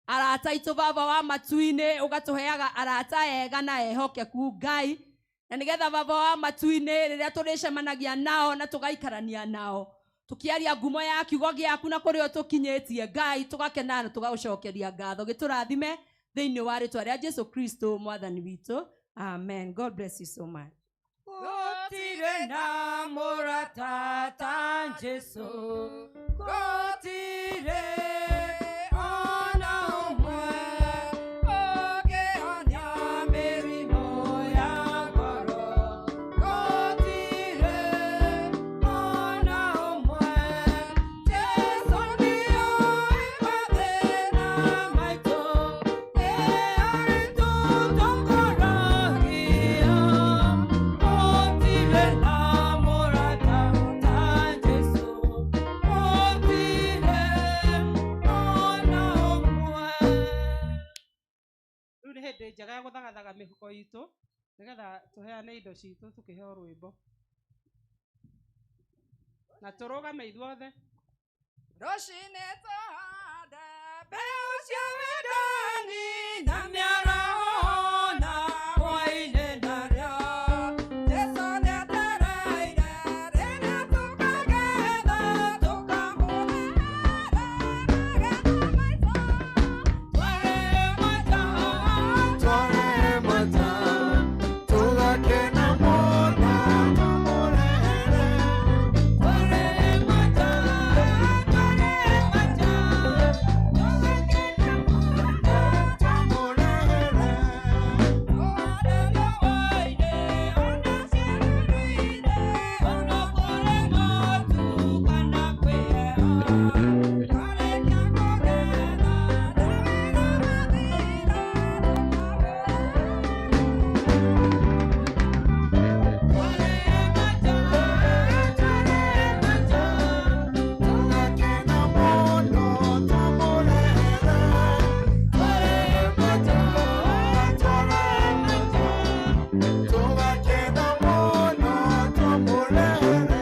Arata aitũ Baba wa matu-inĩ, ũgatũheaga arata ega na ehokeku Ngai, na nĩgetha Baba wa matu-inĩ rĩrĩa tũrĩcemanagia nao na tũgaikarania nao, Tukiaria ngumo ya kiugo gĩaku na kũrĩa ũtũkinyĩtie Ngai, tũgakena na tũgagũcokeria ngatho. Gĩtũrathime thĩinĩ wa rĩtwa rĩa Jesu Kristo mwathani witũ. Amen. God bless you so much. Gũtirĩ na mũrata ta Jesũ, gũtirĩ ona ũmwe ũngĩhonia mĩrimũ ya ngoro. Gũtirĩ ona ũmwe, Jesũ nĩoĩ mathĩna maitũ, nĩ arĩtũtongoragia. Gũtirĩ na mũrata ta Jesũ, gũtirĩ ona ũmwe. Rĩu nĩ hĩndĩ njega ya gũthagathaga mĩhuko itũ nĩgetha tũheane indo citũ tũkĩheo rwĩmbo na tũrũgame ithuothe. Rũcinĩ tũhande mbeũ cia wendani na mĩaraho na hwaĩ-inĩ narĩo. Jesũ nĩetereire rĩrĩa tũkagetha tũkamũrehere magetha maitũ. Tware mata, Tugakena mũno tũmũrehere. Tware mata, tware mata, tũgakena mũno Tũmũrehere. Tugakena mũno tũmũrehere.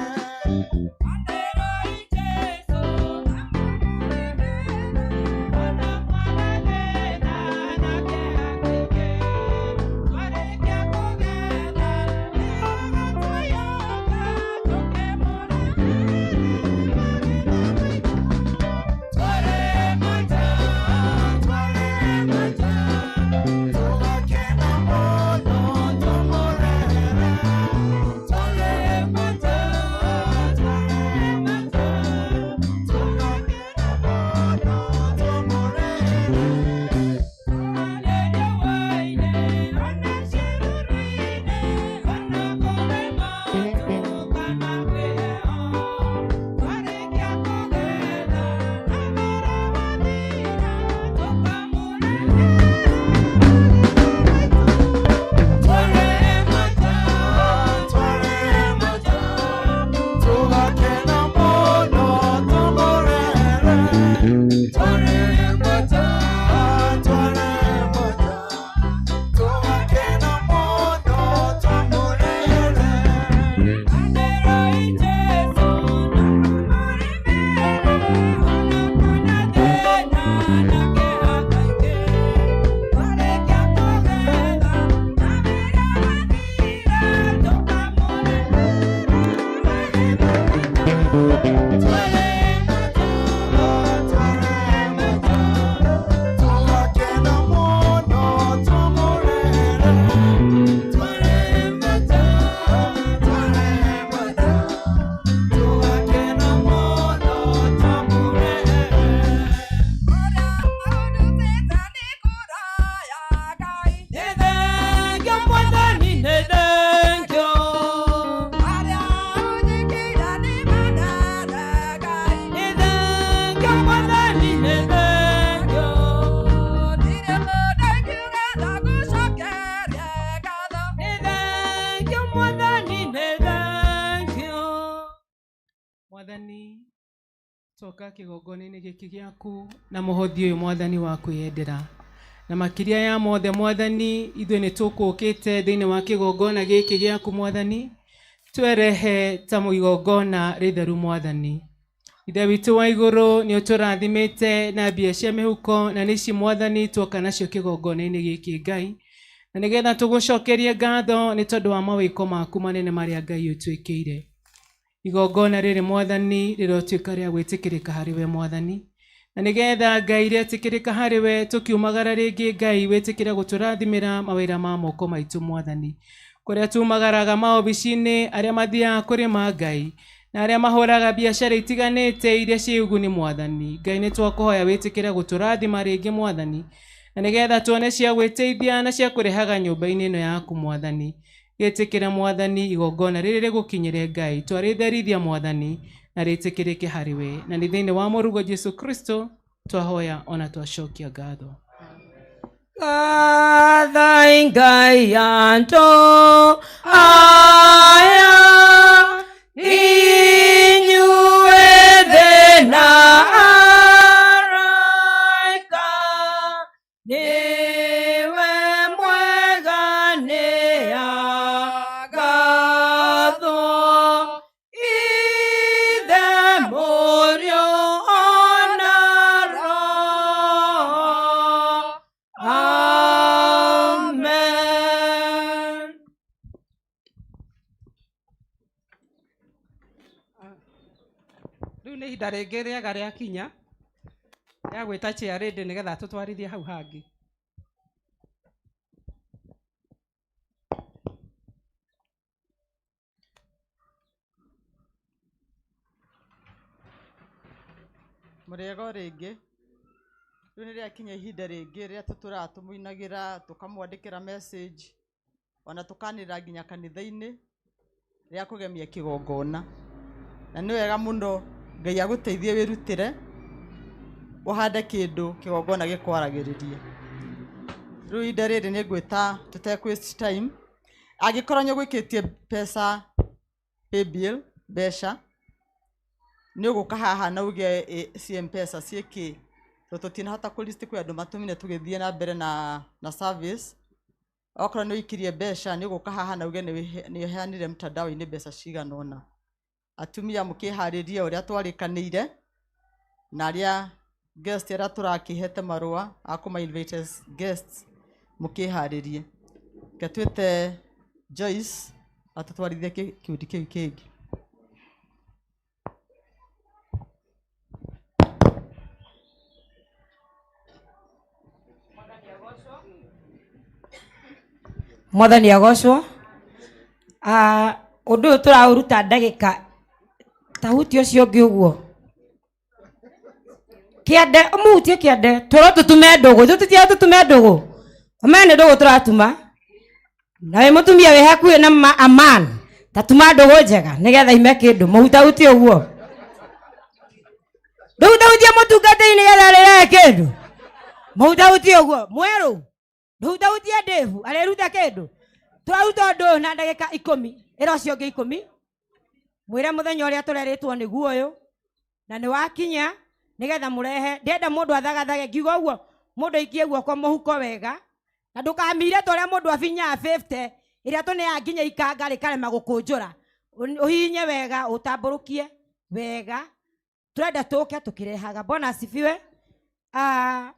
Tware mata, tware mata, tugakena mũno tũmũrehere. Tugakena mũno tũmũrehere. Tware mata, tware mata, tugakena mũno tũmũrehere. Tugakena mũno tũmũrehere. Tware mata, tware mata, tugakena mũno tũmũrehere. Tugakena mũno tũmũrehere. Tware mata, tware mata, tugakena mũno tũmũrehere. Nĩ thengio Mwathani, nĩ thengio. Nĩ thengio Mwathani, nĩ thengio. Nĩ thengio Mwathani, nĩ thengio. Mwathani, twoka kĩgongona-inĩ gĩkĩ gĩaku na mũhothi ũyũ mwathani wa kwĩyendera na makĩria ya mothe mwathani ithuĩ nĩ tũkũkĩte thĩinĩ wa kĩgongona gĩkĩ gĩaku mwathani twerehe ta igongona rĩtheru mwathani. Ithe witũ wa igũrũ nĩ ũtũrathimĩte na mbia cia mĩhuko na nĩci mwathani tuoka nacio kĩgongona-inĩ gĩkĩ Ngai, na nĩgetha tũgũcokerie ngatho nĩ tondũ wa mawĩko maku manene marĩa Ngai ũtwĩkĩire. Igongona rĩrĩ Mwathani rĩrotuĩka rĩa gwĩtĩkĩrĩka harĩ we Mwathani, na nĩgetha Ngai rĩetĩkĩrĩka harĩ we tũkiumagara rĩngĩ, Ngai wĩtĩkĩre gũtũrathimĩra mawĩra ma moko maitũ Mwathani. Kũrĩa tumagaraga maobici-inĩ, arĩa mathiaga kũrĩma Ngai, na arĩa mahũraga biacara itiganĩte iria ciĩ ũguni Mwathani, Ngai nĩ twakũhoya wĩtĩkĩre gũtũrathima rĩngĩ Mwathani, na nĩgetha tuone cia gwĩteithia na cia kũrehaga nyũmba-inĩ ĩno yaku Mwathani. Gĩtĩkĩre Mwathani igongona rĩrĩ rĩgũkinyĩre Ngai, twarĩtherithia Mwathani na rĩtĩkĩrĩke harĩ we, na nĩ thĩinĩ wa mũrugo Jesu Kristo twahoya ona twacokia ngatho. Gathai Ngai andũ aya, inyuĩ thĩ na araika, nĩwe mwega nĩagathwo, Ithe, Mũriũ ona Roho. Amen. Rĩu nĩ ihinda rĩngĩ rĩega rĩakinya rĩa gwĩta chairlady nĩgetha tũtwarithie hau hangĩ. Mũrĩega o rĩngĩ. Rĩu nĩ rĩakinya ihinda rĩngĩ rĩrĩa tũtũraga tũmũinagĩra, tũkamwandĩkĩra message, ona tũkanĩrĩra nginya kanitha-inĩ rĩa kũgemia kĩgongona. Na nĩ wega mũno Ngai agũteithie wĩrutĩre, ũhande kĩndũ kĩgongona gĩkwaragĩrĩrie. Rĩu ihinda rĩrĩ nĩ ngwĩta tũtekũ waste time, angĩkorwo nĩ ũgũikĩtie mbeca paybill, mbeca nĩ ũgũka haha na uge ciĩ M-Pesa ciĩkĩ, tondũ tũtinahota kũ list kwĩ andũ matũmire tũgĩthiĩ na mbere na service. Okorwo nĩ ũikirie mbeca nĩ ũgũka haha na uge nĩ ũheanire mtandao-inĩ mbeca cigana ũna. Atumia mũkĩharĩrie ũrĩa twarĩkanĩire, na arĩa guest arĩa tũrakĩhete marũa a kũma invite as guests mũkĩharĩrie. Reke twĩte Joyce atũtwarithie kĩkundi kĩu kĩngĩ. Mwathani agocwo. Ũndũ ũyũ tũraũruta ndagĩka ta hutie ũcio ũngĩ ũguo. Kĩande, ũmũhutie kĩande, tũrwo tũtume ndũgũ, ithuĩ tũtiaga tũtume ndũgũ. Ũmenye nĩ ndũgũ tũratuma. Na wĩ mũtumia wĩ hakuhĩ na aman, ta tuma ndũgũ njega nĩgetha ime kĩndũ, mũhutahutie ũguo. Ndũhutahutie mũtungatĩri nĩgetha arĩrehe kĩndũ. Mũhutahutie ũguo, mwerũ. Ndũhutahutie ndĩbu, arĩruta kĩndũ. Tũraruta ũndũ ũyũ na ndagĩka 10, ĩra ũcio ũngĩ 10. Mwĩre mũthenya ũrĩa tũrerĩtwo nĩguo ũyũ, na nĩ wakinya nĩgetha mũrehe. Ndĩrenda mũndũ athagathage, ngiuga ũguo mũndũ aikie guoko mũhuko wega, na ndũkamire ta ũrĩa mũndũ abinyaga 50 ĩrĩa tũneaga nginya ikanga rĩkarema gũkũnjũra. Ũhihinye wega, ũtambũrũkie wega. Tũrenda tũke tũkĩrehaga. Bwana asifiwe.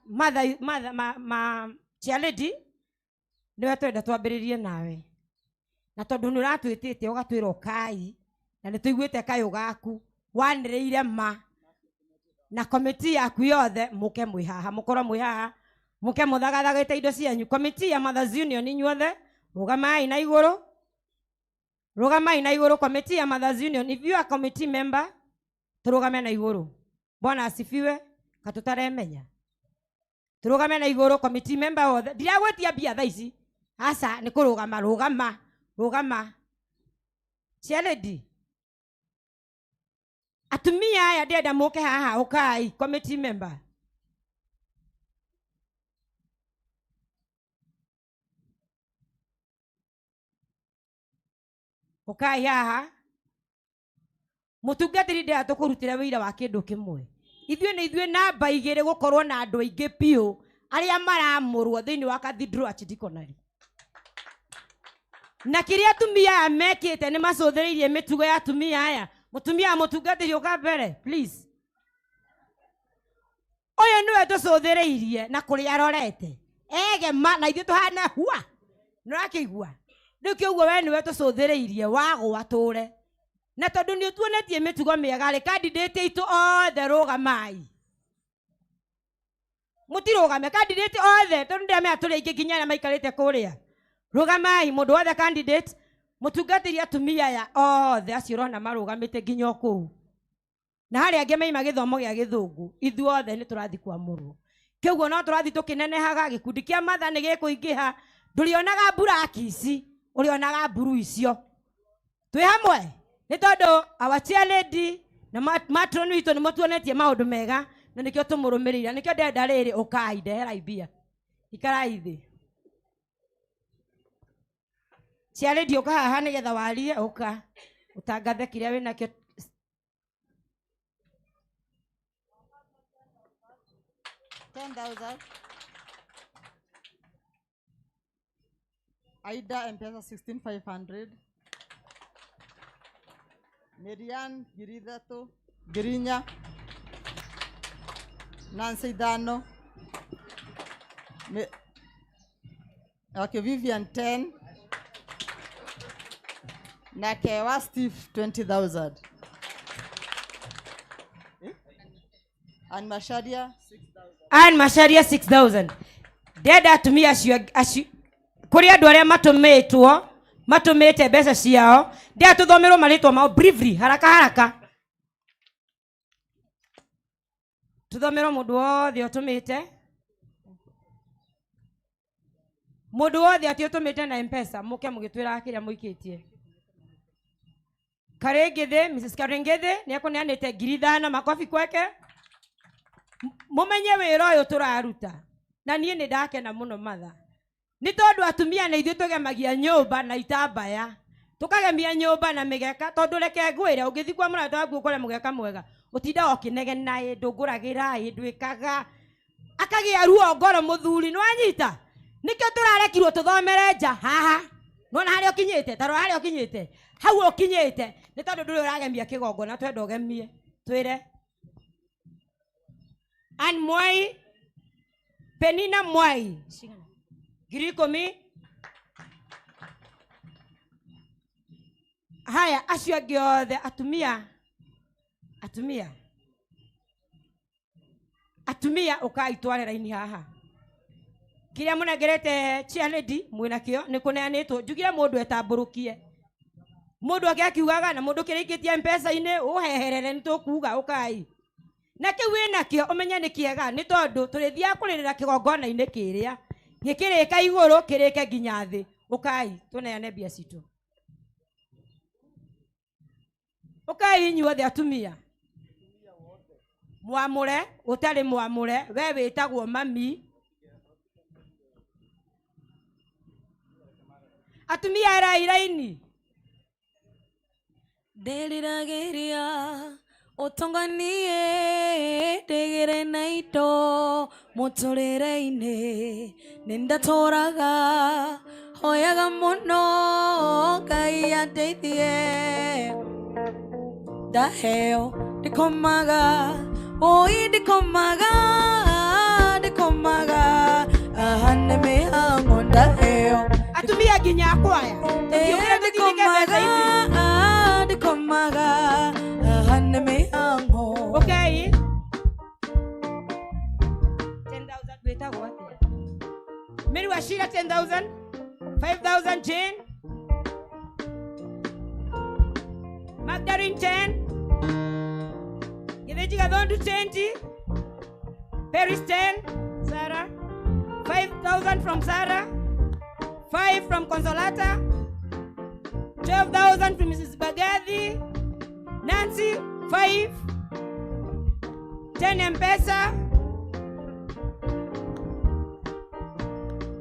Mother, mother, ma, ma, chairlady, nĩwe twenda twambĩrĩrie nawe. Na tondũ nĩ ũratwĩtĩte ũgatwĩra ũkai, na nĩ tũiguĩte kayũ gaku, wanĩrĩire ma na komiti yaku yothe, mũke mwĩ haha, mũkorwo mwĩ haha, mũke mũthagathagĩte indo cianyu. Komiti ya Mothers Union inyuothe, rũgamai na igũrũ, rũgamai na igũrũ. Komiti ya Mothers Union, if you are committee member, tũrũgame na igũrũ. Bwana asifiwe. Katũtaremenya, tũrũgame na igũrũ. Committee member othe, ndiragwĩtia mbia thaa ici, aca, nĩ kũrũgama, rũgama, rũgama. Chairlady, atumia aya ndĩrenda mũke haha, ũkai committee member. Ũkai haha. Mũtungatĩri ndĩrenda tũkũrutĩre wĩira wa kĩndũ kĩmwe. Ithuĩ nĩ ithuĩ namba igĩrĩ gũkorwo na andũ aingĩ biũ arĩa maramũrwo thĩinĩ wa Cathedral Archdeaconry. Na kĩrĩa atumia aya mekĩte nĩ macũthĩrĩirie mĩtugo ya atumia aya. Mũtumia wa mũtungatĩri ũka mbere, please. Ũyũ nĩwe tũcũthĩrĩirie na kũrĩa arorete. Egema na ithuĩ tũhana hua. Nĩũrakĩigua? Rĩu kĩũguo we nĩwe tũcũthĩrĩirie wagũa tũre. Na tondu ni utuonetie mitugo miega ri candidate itu othe rugamai. Mutirugame candidate othe tondu ndiramenya turi aingi nginya aria maikarite kuria. Rugamai mundu wothe candidate mutungatiri atumia aya othe acio urona marugamite nginya o kuu. Na haria angi maima githomo gia githungu ithuothe ni turathi kwamurwo. Kĩguo no tũrathi tũkĩnenehaga gĩkundi kĩa matha nĩ gĩkũingĩha ndũrĩonaga mburaki ici ũrĩonaga mburu icio twĩ hamwe nĩ tondũ our chair lady na matron witũ nĩ mũtuonetie maũndũ mega na nĩkĩo tũmũrũmĩrĩire nĩkĩo ndenda rĩrĩ ũkai ndeherai mbia ikarai thĩ chair lady ũka haha nĩgetha warie ũka ũtangathe kĩrĩa wĩnakĩo. $10,000. Aida M-Pesa 16,500. Miriam 3,000 Girinya. Nancy 5. Okay, Vivian 10. Nakewa Steve 20,000. And Masharia 6,000. And Masharia 6,000. Ndenda atumia acio kuri andu aria matumitwo matumite mbeca ciao ndenda tuthomerwo maritwa mao briefly haraka haraka tuthomerwo mundu wothe utumite mundu wothe ati utumite na M-Pesa muke mugitwiraga kiria muikitie. Karingithi Mrs. Karingithi ni ekuneanite 5,000 makobi kweke. Mumenye wira uyu turaruta na nie ni ndakena muno matha ni tondu atumia na ithuĩ tũgemagia nyũmba na itambaya tukagemia nyũmba na mĩgeka tondu reke ngwĩre ũngĩthiĩ kwa mũrata waku ũkore mũgeka mwega ũtindaga ũkĩnegena ĩ ndũngũragĩra ĩ ndwĩkaga akagĩa ruo ngoro mũthuri nĩwanyita nĩkĩo tũrarekirwo tũthomere nja haha nĩwona harĩa ũkinyĩte ta rora harĩa ũkinyĩte hau ũkinyĩte nĩ tondũ ndũrĩ ũragemia kĩgongona twenda ũgemie twĩre. Ann Mwai Penina Mwai 10,000. Haya acio angĩ othe atumia atumia atumia ũkai tware raini haha kĩrĩa mũnengerete chair lady mwĩna kĩo nĩ kũneanĩtwo njugire mũndũ etambũrũkie mũndũ ake akiugaga na mũndũ kĩrĩkĩtie M-Pesa-inĩ ũheherere nĩ tũkuga ũkai na kĩu wĩnakĩo ũmenye nĩ kĩega nĩ tondũ tũrĩthiaga kũrĩrĩra kĩgongona-inĩ kĩrĩa gĩkĩrĩka igũrũ kĩrĩke nginya thĩ ũkai tũneane mbia citũ ũkai inyuothe atumia mwamũre ũtarĩ mwamũre we wĩtagwo mami atumia arai raini nderiragĩria ũtonganie ndigire na indo mũtũrĩre-inĩ nĩndatũraga hoyaga mũno Ngai andeithie ndaheo ndikomaga oi ndikomaga ndikomaga aha nĩ mĩhang'o ndaheo atumia nginya akwaya ndikomaga ndikomaga aha nĩ mĩhang'o. Okay 10,000 wĩtagwo atĩa Mary Wachira 10,000 5,000 Jane Magdalene 10 Githinji Gathondu 20 Paris 10 Sarah 5,000 from Sarah 5 from Consolata 12,000 from Mrs. Bagathi Nancy 5 10 M-Pesa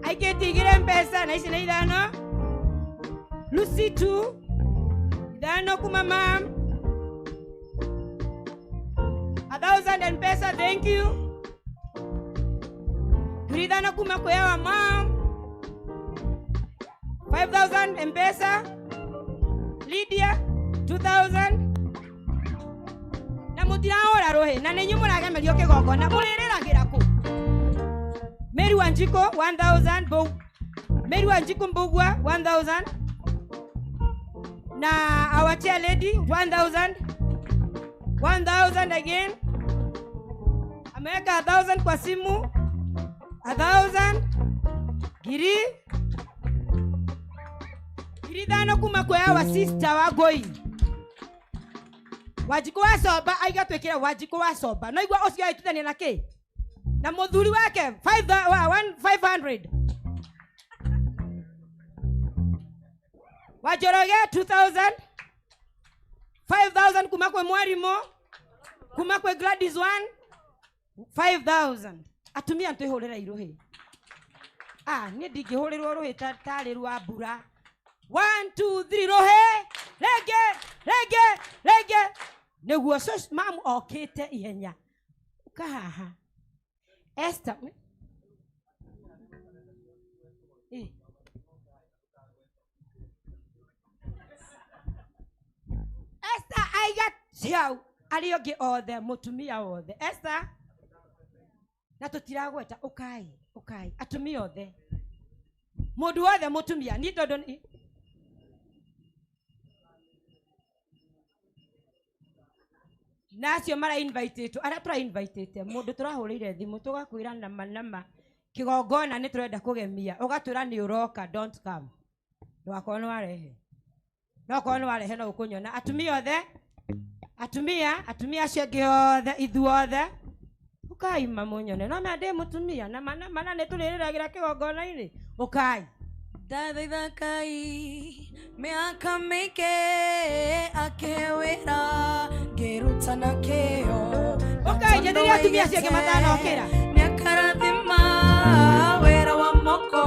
aikĩtie igĩrĩ M-Pesa na ici nĩ ithano Lucy 2 ithano kuma mam 1,000 M-Pesa thank you 5,000 kuma kwĩ our mom 5,000 M-Pesa Lydia 2,000 na mutirahũra rũhĩ na nĩ inyuĩ mũragemerio kĩgongona mũrĩrĩragĩra kũ Mary Wanjiko 1,000 Mary Wanjiko Mbugua 1,000 Na our chair lady 1000. 1000 again. Ameweka 1000 kwa simu. 1000. Ngiri. 5,000 kuma kwa our sister wa Goi. Wanjikũ wa Comba aiga twĩkĩre Wanjikũ wa Comba. No igua ũcio aitithania na kĩ? Na mũthuri wake 500. Wanjoroge 2000. 5000 kuma kwe mwarimo, kuma kwe Gladys 1 5000. Atumia ntwihurira iruhi. Ni ndingĩhũrĩrwo rũhĩ tarĩ rwa mbura. 1 2 3 rũhĩ rĩngĩ rĩngĩ rĩngĩ. Nĩguo mamu okĩte ihenya. Ũka haha. Esther. Esther aiga ciau arĩa angĩ othe mũtumia wothe. Esther na tũtiragweta ũkai ũkai atumia othe. Mũndũ wothe mũtumia ni tondũ ni na acio mara invitĩtwo arĩa tũra invitĩte mũndũ tũrahũrĩire thimũ tũgakwĩra nama nama kĩgongona nĩ tũrenda kũgemia ũgatwĩra nĩ ũroka don't come. Ndũgakorwo nĩ warehe. No korwo nĩ warehe no ũkũnyona. Atumia othe, atumia, atumia acio angĩ othe, ithuothe ũkai mamunyone. No mea ndĩ mũtumia na mana mana nĩ tũrĩrĩragĩra kĩgongona-inĩ. Ũkai. Ndathaitha Ngai mĩaka mĩingĩ akĩwĩra ngĩruta na kĩyo. Ũkai njetheria atumia acio angĩ matanokĩra. Nĩakarathima wĩra wa moko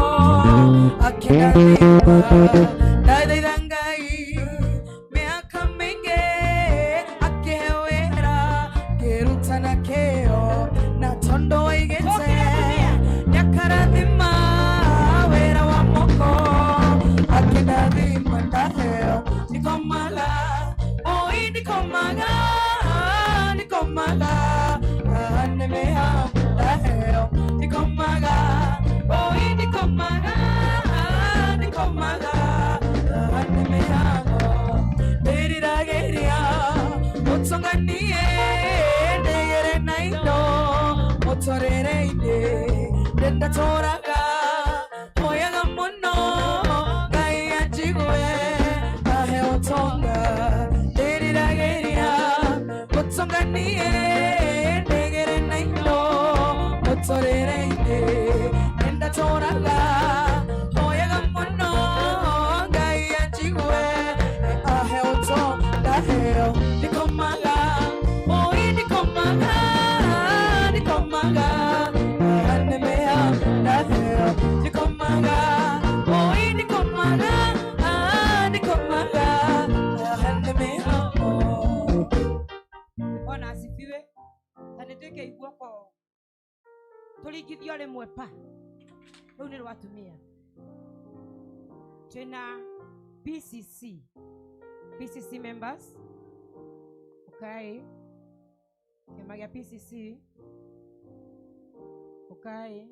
akĩndathima. Ndathaitha Ngai mĩaka mĩingĩ akĩhe wĩra ngĩruta na kĩyo na tondũ waigĩte nĩakarathima wĩra wa moko akĩndathima ndaheo. Ndikomaga oi ndikomaga ndikomaga nĩ mĩhang'o ndaheo. Ndikomaga oi ndikomaga ndikomaga nĩ mĩhang'o ndĩriragĩria mũtũnganie ndĩgĩre na indo mũtũrĩre-inĩ ndĩndatũraga hoyaga mũno Ngai anjigue ahe ũtonga ndĩriragĩria mũtũnganie ndĩgĩre na indo mũtũrĩre-inĩ ndĩndatũraga hoyaga mũno Ngai anjigue ahe ũtonga ndaheo. Ndikomaga oi ndikomaga ndikomaga nĩ mĩhang'o ndaheo. Ndikomaga oi ndikomaga ndikomaga nĩ mĩhang'o. Bwana asifiwe. Ta nĩ twĩke iguoko tũringithio rĩmwe pa. Rũu nĩ rwa atumia. Twĩna PCC. PCC members. Ũkai. Kĩama gĩa PCC. Ũkai.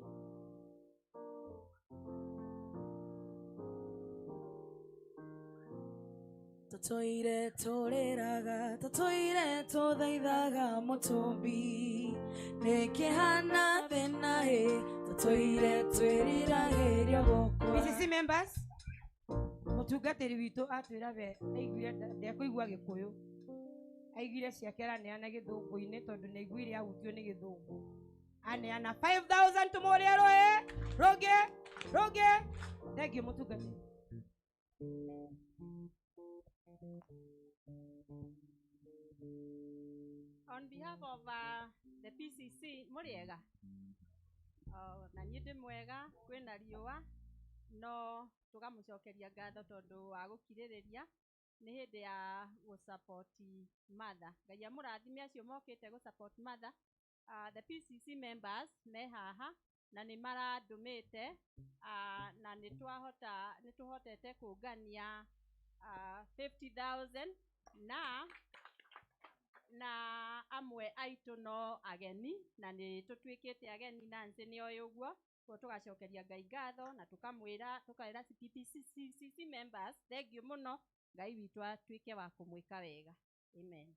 Tũtũire tũrĩraga tũtũire tũthaithaga mũtũmbi nĩkĩhana thĩna ĩ tũtũire twĩriragĩria gũkua. PCC members, mũtungatĩri witũ atwĩra we aiguire ndekũigua gĩkũyũ aiguire ciake araneana gĩthũngũ-inĩ tondũ nĩ aiguire ahutio nĩ gĩthũngũ. Aneana 5000 tũmũrĩe rũhĩ rũngĩ rũngĩ. Thengiũ mũtungatĩri. On behalf of the PCC, mũrĩega? Na niĩ ndĩ mwega, kwĩna riũa, no tũgamũcokeria ngatho tondũ wa gũkirĩrĩria. Nĩ hĩndĩ ya gũ-support mother. Ngai amũrathime acio mokĩte gũ-support mother. The PCC members me haha na nĩ marandũmĩte na nĩ tũhotete kũngania 50,000 na amwe aitũ no ageni na nĩ tũtuĩkĩte ageni Nancy nĩ oĩ ũguo. Koguo tũgacokeria Ngai ngatho na tũkamwĩra tũkaĩra PCC members thengiũ mũno Ngai witũ atuĩke wa kũmwĩka wega. Amen.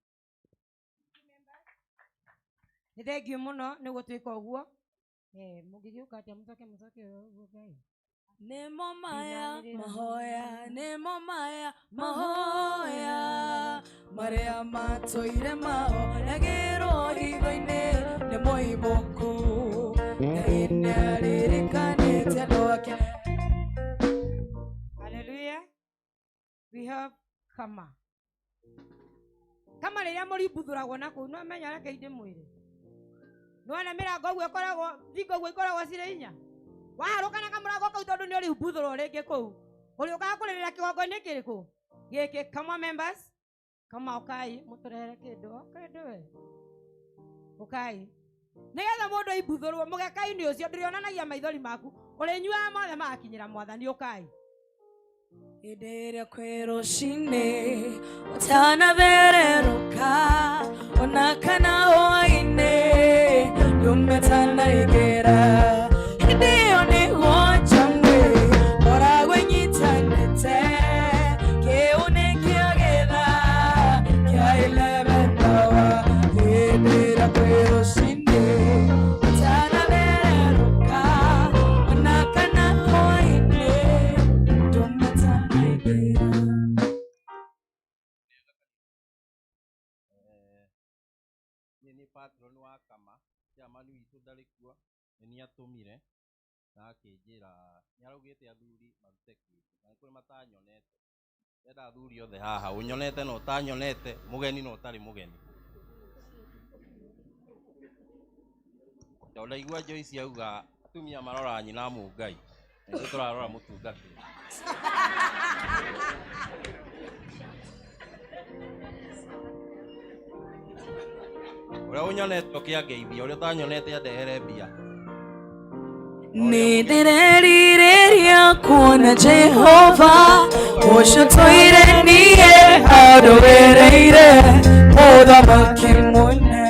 Nĩ thengiũ mũno nĩ gũtuĩka ũguo. Mũngĩgĩũka atĩa mũcoke mũcoke ũguo Ngai. Nĩmo maya mahoya, nĩmo maya mahoya marĩa matũire mahoyagĩrwo hitho-inĩ nĩ mũimbũku. Ngai nĩaririkanĩte andũ ake. Hallelujah. We have kama. Kama rĩrĩa mũrimbuthũragwo na kũu no menya reke ndĩmwĩre. Nĩwona mĩrango ũguo ĩkoragwo thingo ũguo ikoragwo cirĩ inya. Waharũka na kamũrango kau tondũ nĩ ũrĩmbuthũrwo rĩngĩ kũu. Ũrĩũkaga kũrĩrĩra kĩgongo-inĩ kĩrĩkũ? Gĩkĩ. Come on members. Kama ũkai mũtũrehere kĩndũ. O kĩndũ we. Ũkai. Nĩgetha mũndũ aimbuthũrwo mũgeka-inĩ ũcio ndũrĩonanagia maithori maku. Ũrĩnyuaga mothe magakinyĩra mwathani ũkai. Hĩndĩ ĩrĩa kwĩ rũcinĩ ũtanathererũka ona kana hwaĩ-inĩ ndũmetanaingĩra hĩndĩ ĩyo nĩguo njamwe ngoragwo inyitanĩte kĩu nĩkĩo gĩthaa kĩa 11 hour. Hĩndĩ ĩrĩa kwĩ rũcinĩ ũtanathererũka ona kana hwaĩ-inĩ ndũmetanaingĩra. Niĩ nĩ patron wa Kama, chairman witũ ndarĩ kuo, nĩ niĩ atũmire na akĩnjĩra nĩ araugĩte athuri marute kĩndũ na nĩ kũrĩ matanyonete. Ndĩrenda athuri othe haha, ũnyonete na ũtanyonete, mũgeni na ũtarĩ mũgeni. Tondũ ndaigua Joyce auga atumia marora nyina Mũngai, na ithuĩ tũrarora mũtungatĩri. Ũrĩa ũnyonete ũkĩangeithia, ũrĩa ũtanyonete andehere mbia. Nĩndĩrerirĩria kuona Jehova ũcio tũire niĩ andũĩrĩire mũthamaki mũnene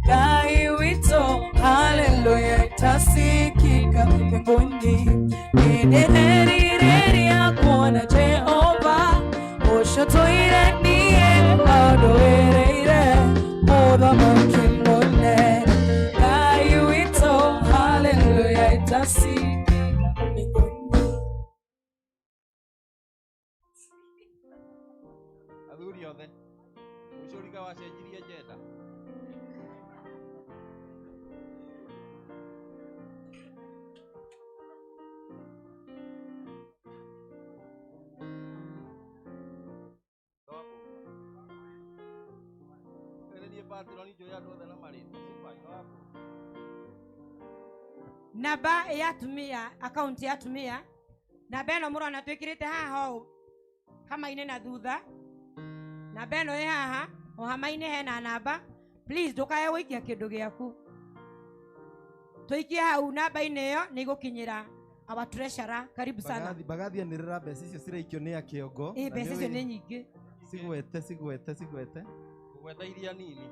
Ngai witũ haleluya itasikika mbinguni. Nĩndĩrerirĩria kuona Jehova ũcio tũire niĩ andũĩrĩire mũthamaki mũnene Ngai witũ haleluya itasikika mbinguni. Athuri othe, mũcũriga wacenjirie njenda. Nĩ niĩ patron njũĩ andũ othe na marĩtwa. Super, ino Namba ya atumia, akaunti ya atumia. Namba ĩno mũrona twĩkĩrĩte haha ũũ hama-inĩ na thutha. Namba ĩno ĩ haha, o hama-inĩ hena namba. Please ndũkae gũikia kĩndũ gĩaku. Tũikie hau namba-inĩ ĩyo nĩ igũkinyĩra our treasurer. Karibu sana. Bagathi anĩrĩra mbeca icio ciraikio nĩ akĩongo. Ĩ, Na mbeca icio nĩũĩ nĩ nyingĩ. Cigwete, cigwete, cigwete. Kũgweta iria nini.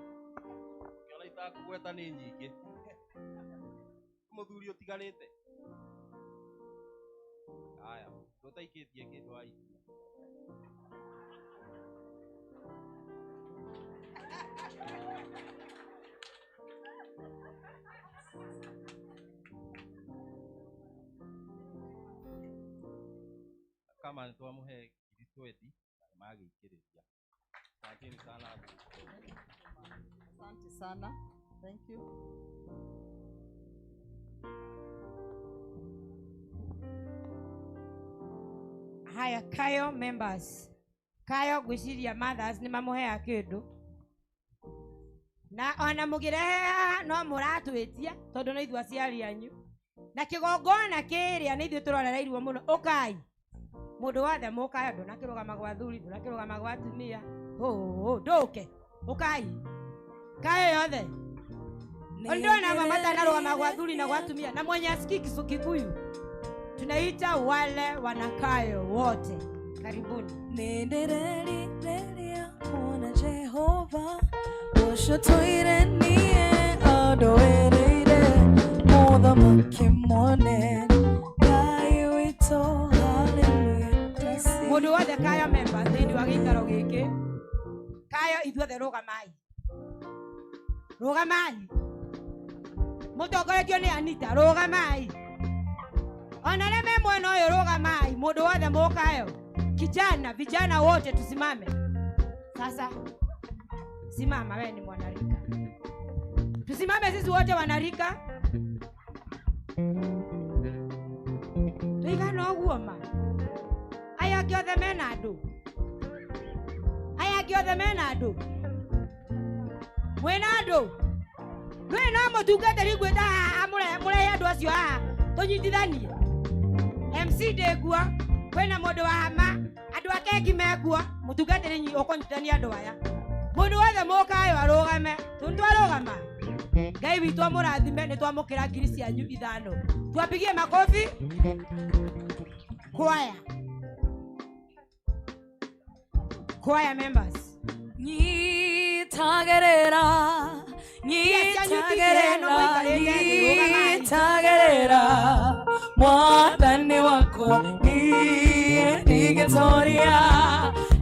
Ũkĩona itakũgweta nĩ nyingĩ. Mũthuri ũtigarĩte. Haya, ndũtaikĩtie kĩndũ waikia. Kama nĩ twamũhe ngiri 20 na nĩ magĩikĩrĩria. Asanteni sana athuri. Asante sana. Thank you. Haya, Kayo members. Kayo ngwĩciria mothers nĩ mamũheaga kĩndũ. Na ona mũngĩrehe haha no mũratwĩtia tondũ nĩ ithuĩ aciari anyu. Na kĩgongona kĩrĩa nĩ ithuĩ tũrorereirwo mũno. Ũkai. Mũndũ wothe mũkayo ndũnakĩrũgama gwa athuri, ndũnakĩrũgama gwa atumia. Hũ, ndũke. Ũkai. Kayo yothe. Ndona mama matanarũgama gwa athuri na gwa atumia. Na mwenye asikii Kikuyu. Tunaita wale wanakayo wote. Karibuni. Nĩndĩrerirĩria kuona Jehova ũcio tũire niĩ andũĩrĩire mũthamaki mũnene Ngai witũ haleluya. Mũndũ wothe Kayo member thĩinĩ wa Inyuothe rũgamai. Rũgamai. Mũtongoretio nĩ Anita, rũgamai. Ona arĩa me mwena ũyũ rũgamai, mũndũ wothe mũkayo. Kijana, vijana wote tusimame. Sasa simama, wewe ni mwanarika. Tusimame sisi wote wanarika. Tuigana ũguo ma. Aya angĩ othe mena andũ. Aya angĩ othe mena andũ. Mwĩna andũ. Ndũĩ no mũtungatĩri ngwĩta haha mũrehe andũ acio haha tũnyitithanie. MC ndĩkuo, kwĩna mũndũ wa hama, andũ a keki mekuo, mũtungatĩri ũkũnyitithania andũ aya. Mũndũ wothe mũkayo arũgame, tũntwarũgama. Ngai witũ amũrathime nĩ twamũkĩra ngiri cianyu 5. Tuwapigie makofi. Kwaya. Choir members. Nyitagerera, nyitagerera, nyitagerera, mwathani wakwa niĩ ndingĩtoria,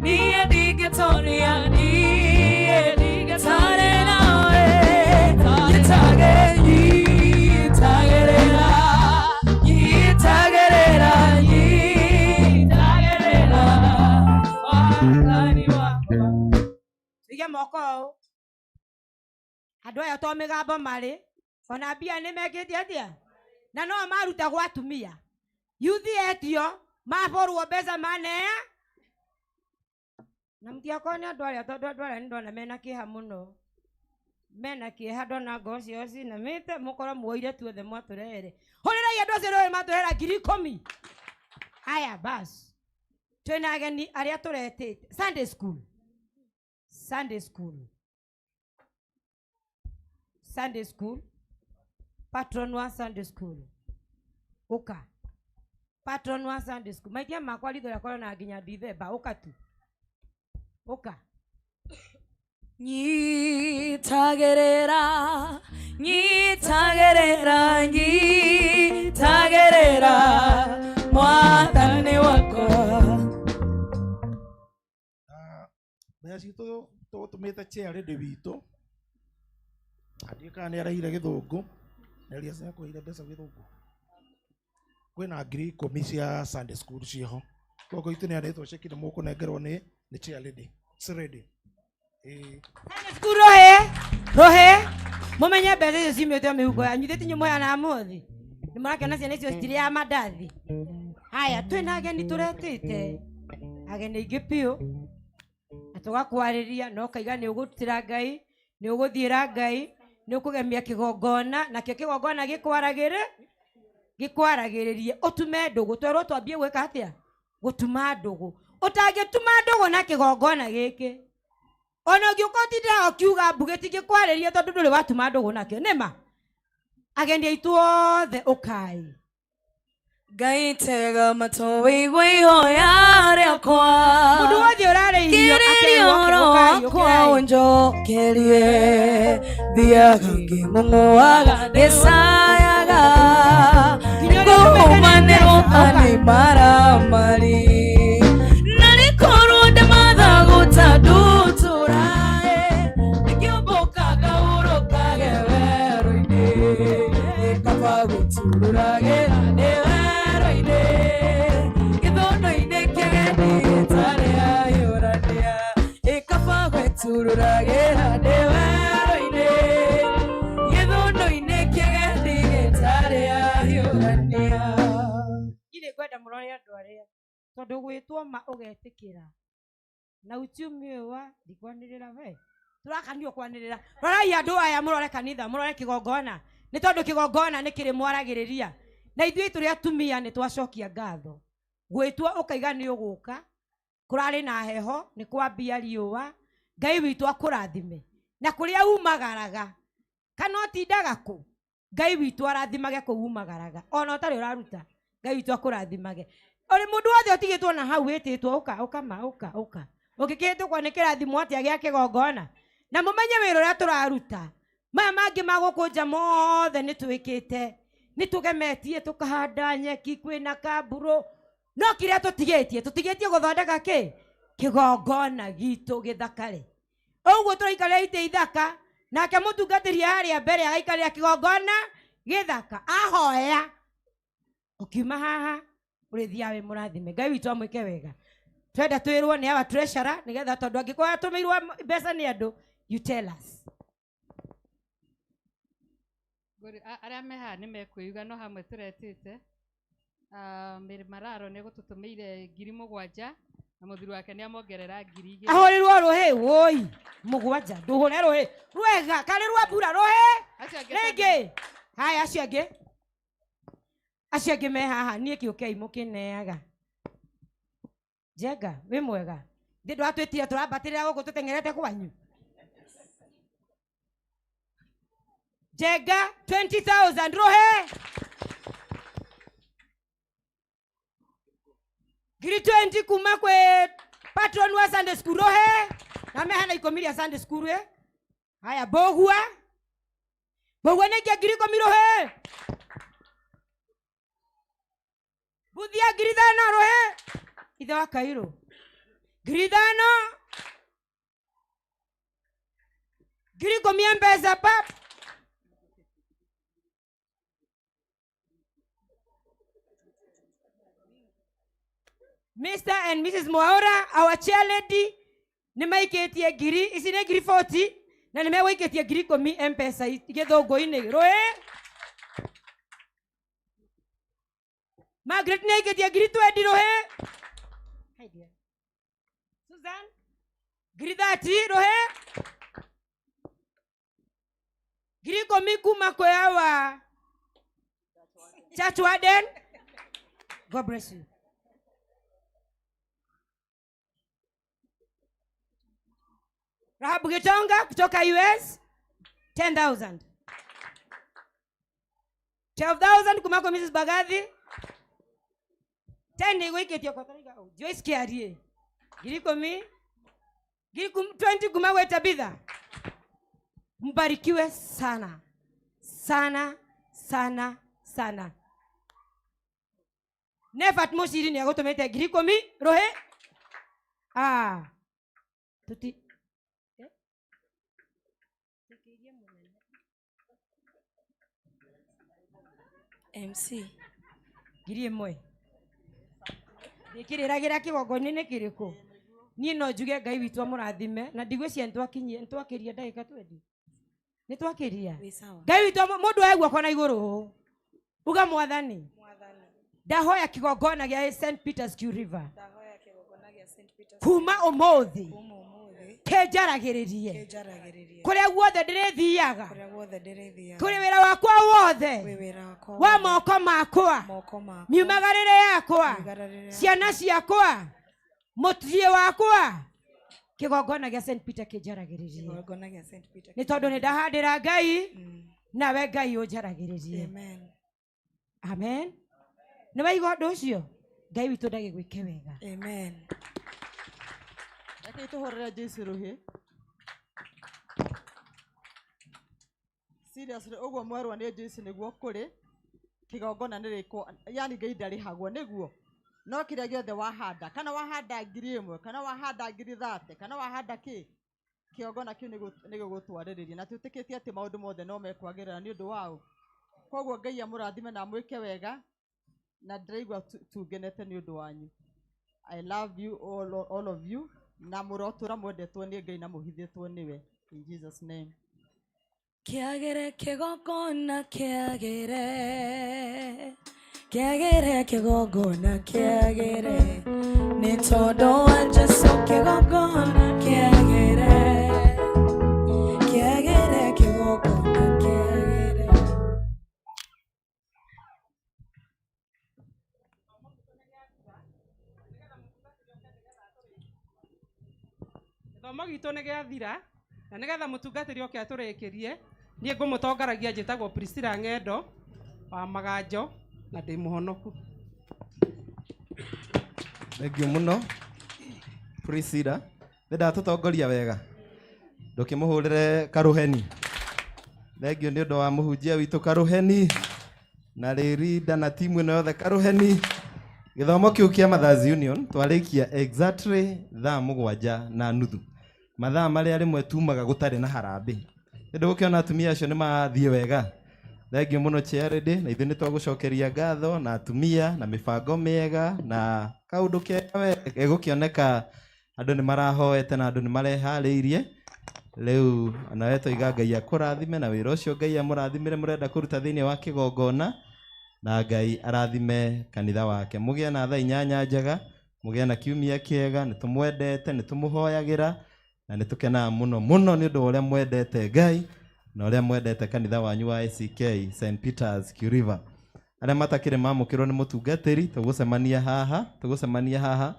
niĩ ndingĩtoria, niĩ ndingĩtarĩ nawe. Nyitage, nyitagerera, nyitagerera, nyitagerera, mwathani wakwa. Tuige moko ũũ. Andũ aya to mĩgambo marĩ, ona mbia nĩ mekĩte atĩa? Na no marutagwo atumia. Yuthi etio, maborwo mbeca manea. Na mũtiakorwo nĩ andũ arĩa, tondũ andũ arĩa nĩ ndona mena kĩeha mũno. Mena kĩeha ndona ngoro ciao cinamĩte, mũkorwo muoire tuothe mwatũrehere. Hũrĩrai andũ acio rũĩ matũrehera ngiri 10. Aya bas. Twĩna ageni arĩa tũretĩte. Sunday school. Sunday school. Sunday school. Patron wa Sunday school. Ũka. Patron wa Sunday school. Maitia makwa ritho rĩakwa na nginya Dithemba. Ũka tu. Ũka. Nyitagerera, nyitagerera, nyitagerera, mwathani wakwa. Mbeca citũ tũgũtũmĩte chair lady witũ. Ndiũĩ kana nĩ araire gĩthũngũ. Elias nĩ akũheire mbeca gĩthũngũ. Kwĩna ngiri 10 cia Sunday school ciĩho. Koguo itũ nĩ arĩtwo ceki nĩ mũkũnengerwo nĩ chair lady. Chair lady. Sunday school rohe, rohe. Mũmenye mbeca icio ciumĩte mĩhuko yanyu. Ithuĩ tinyu mũheanaga mũthĩ. Nĩ mũrakĩona ciana icio citirĩaga mandathi. Haya, twĩna ageni tũretĩte. Ageni aingĩ biũ. Na tũgakwarĩria na ũkaiga nĩ ũgũrutĩra Ngai, nĩ ũgũthiĩra Ngai, nĩ ũkũgemia kĩgongona, nakĩo kĩgongona gĩkwaragĩrĩrie, ũtume ndũgũ. Twerwo twambie gwĩka atĩa? Gũtuma ndũgũ. Ũtangĩtuma ndũgũ na kĩgongona gĩkĩ, ona ũngĩũka ũtinde ũkiuga mbu gĩtingĩkwarĩria tondũ ndũrĩ watuma ndũgũ nakĩo. Nĩ ma? Ageni aitũ othe ũkai. Ngai tega matũ wĩigue ihoya rĩakwa. Mũndũ wothe ũrarĩirio Kĩrĩrio akerwo ũkai, rwakwa ũkai. ũnjokerie. Thiaga ngĩng'ung'uaga ngĩcayaga. Ngũmanĩrwo nĩ maramari. Na nĩkorwo ndĩmathaguta ndutũrae. Ngĩũmbũka ngahurũkage werũ-inĩ. Kaba gũturũragĩra ndĩ werũ-inĩ. Gĩthondo-inĩ kĩgeni gĩtarĩ ahiũrania. Ĩkaba gwĩturũragĩra ndĩ werũ-inĩ. Gĩthondo-inĩ kĩgeni gĩtarĩ ahiũrania. Niĩ ngwenda mũrore andũ arĩa tondũ gwĩtwo ma ũgetĩkĩra na uchumi ũyũ wa ndikwanĩrĩra we tũrakanio kwanĩrĩra. Rorai andũ aya, mũrore kanitha, mũrore kĩgongona, nĩ tondũ kĩgongona nĩ kĩrĩ mwaragĩrĩria. Na ithuĩ tũrĩ atumia nĩ twacokia ngatho. Gwĩtwo ũkaiga nĩ ũgũka, kũrarĩ na heho, nĩ kwambia riũa. Ngai witũ akũrathime. Na kũrĩa umagaraga, kana ũtindaga kũ, Ngai witũ arathimage kũu umagaraga. Ona ũtarĩ ũraruta, Ngai witũ akũrathimage. Ũrĩ mũndũ wothe ũtigĩtwo na hau wĩtĩtwo, ũka, ũka ma, ũka, ũka. Ũngĩkĩhĩtũkwo nĩ kĩrathimo atĩa gĩa kĩgongona? Na mũmenye wĩra ũrĩa tũraruta. Maya mangĩ ma gũkũ nja mothe nĩ twĩkĩte. Nĩ tũgemetie, tũkahanda nyeki, kwĩna kambũrũ. No kĩrĩa tũtigĩtie, tũtigĩtie gũthondeka kĩ? Kĩgongona gitũ gĩthakare. Ũguo tũraikarĩra itĩ ithaka, nake mũtungatĩri harĩa mbere agaikarĩra kĩgongona gĩthaka ahoya. Ũkiuma haha ũrĩthiaga wĩ mũrathime. Ngai witũ amwĩke wega. Twenda twĩrwo nĩ our treasurer nĩgetha tondũ angĩkorwo atũmĩirwo mbeca nĩ andũ, you tell us. Arĩa me haha nĩ mekwĩuga no hamwe tũretĩte. Mary Mararo nĩ egũtũtũmĩire 7,000 na mũthuri wake nĩ amongerera 2,000. Ahũrĩrwo rũhĩ woi 7 ndũhũre rũhĩ rwega karĩ rwa mbura rũhĩ Acio angĩ rĩngĩ. Haya, acio angĩ, acio angĩ me haha niĩ kĩũkei mũkĩneaga. Njenga wĩ mwega, thĩ ndwatwĩtire tũrambatĩrĩra gũkũ tũteng'erete kwanyu. Njenga 20,000 rũhĩ 20,000 kuma kwĩ patron wa Sunday school rũhĩ na mehana 10 rĩa Sunday school ĩ. Haya, Mbũgua, Mbũgua nĩ ingia 10,000 rũhĩ. Mbuthia 5,000 rũhĩ. Ithe wa Kairũ 5,000, 10,000 ya mbeca pap. Mr. and Mrs. Mwaura, our chair lady, nĩ maikĩtie ngiri ici nĩ 40,000 na nĩ megũikĩtie 10,000 M-Pesa gĩthũngũ-inĩ rũĩ. Margaret nĩ aikĩtie 20,000 rũhĩ. Hi dear. Susan 30,000 rũhĩ. 10,000 kuma kwĩ our church warden. God bless you. Rahabu Gitonga kutoka US 10,000. 12,000 kuma kwa Mrs. Bagathi. 10 igwikitio kwa Tariga. Oh, Joyce Kiarie. 10,000. 20 kuma kwa Tabitha. Mbarikiwe sana. Sana, sana, sana. Nefat Mushiri ni agũtũmĩte 10,000 rũhĩ. Tuti. MC. 1,000. Ndĩkĩrĩragĩra kĩgongona-inĩ kĩrĩkũ? Niĩ no njuge Ngai witũ amũrathime na ndigwĩciria nĩtwakinyia, nĩtwakĩria ndagĩka 20. Nĩtwakĩria? Wĩ sawa. Ngai witũ mũndũ oe guoko na igũrũ. Uga Mwathani. Mwathani. Ndahoya kĩgongona gĩa St. Peter's Q River. Ndahoya kĩgongona gĩa St. Peter's Kuma ũmũthĩ. Kuma ũmũthĩ. Kĩnjaragĩrĩrie. Kĩnjaragĩrĩrie. Kũrĩa guothe ndĩrĩthiaga. Kũrĩa guothe ndĩrĩthiaga. Kũrĩ wĩra wakwa wothe. Kwĩ wĩra wakwa Wa wothe. moko makwa. Moko makwa. Miumagarĩre yakwa. Miumagarĩre yakwa. Ciana ciakwa. Mũthiĩ wakwa. Kĩgongona gĩa St. Peter kĩnjaragĩrĩrie. Kĩgongona gĩa St. Peter Nĩ tondũ nĩ ndahandĩra Ngai, nawe Ngai ũnjaragĩrĩrie. Amen. Amen. Nĩ waigua ũndũ ũcio? Ngai witũ ndagĩgwĩke wega. Amen. Reke tũhũrĩre Jesu rũhĩ. Seriously, ũguo mwerwo nĩ Jesu nĩguo kũrĩ. Kĩgongona nĩ rĩkwo, yani Ngai ndarĩhagwo nĩguo. No kĩrĩa gĩothe wahanda, kana wahanda 1,000, kana wahanda 30,000, kana wahanda kĩ, kĩgongona kĩu nĩgĩgũtwarĩrĩria. Na twĩtĩkĩtie atĩ maũndũ mothe no mekwagĩrĩra nĩ ũndũ wao. Koguo Ngai amũrathime na amwĩke wega, na ndĩraigua tungenete nĩ ũndũ wanyu. I love you all, all of you, na mũrotũra mwendetwo nĩ Ngai na mũhithĩtwo nĩwe. In Jesus name. Kĩagĩre kĩgongona kĩagĩre, kĩagĩre kĩgongona kĩagĩre, nĩ tondũ wa Jesũ kĩgongona kĩagĩre, kĩagĩre kĩgongona kĩagĩre. Gĩthomo gitũ nĩ gĩathira, na nĩgetha mũtungatĩri oke atũrĩkĩrie, niĩ ngũmũtongaragia njĩtagwo Priscilla Ng'endo wa Maganjo na ndĩ mũhonoku. Thank you mũno Priscilla, nĩ ndatũtongoria wega, ndũkĩmũhũrĩre karũheni. Thank you nĩ ũndũ wa mũhunjia witũ karũheni na rĩrinda na timu ĩno yothe karũheni. Gĩthomo kĩu kĩa Mothers Union twarĩkia exactly thaa 7:30. Mathaa marĩa rĩmwe tumaga gũtarĩ na harambĩ. Nĩ ndũgũkĩona atumia acio nĩ mathiĩ wega. Thengiũ mũno Charity, na ithuĩ nĩ twagũcokeria ngatho na atumia na mĩbango mĩega na kaũndũ kega we gegũkĩoneka andũ nĩ marahoete na andũ nĩ mareharĩirie. Rĩu nawe twaiga Ngai akũrathime na wĩra ũcio Ngai amũrathimĩre mũrenda kũruta thĩinĩ wa kĩgongona na Ngai arathime kanitha wake. Mũgĩe na thaa 8 njega, mũgĩe na kiumia kĩega, nĩ tũmwendete, nĩ tũmũhoyagĩra na nĩ tũkenaga mũno mũno nĩ ũndũ wa ũrĩa mwendete Ngai na ũrĩa mwendete kanitha wanyu wa ACK St Peters River. Arĩa matakĩrĩ mamũkĩrwo nĩ mũtungatĩri, tũgũcemania haha, tũgũcemania haha.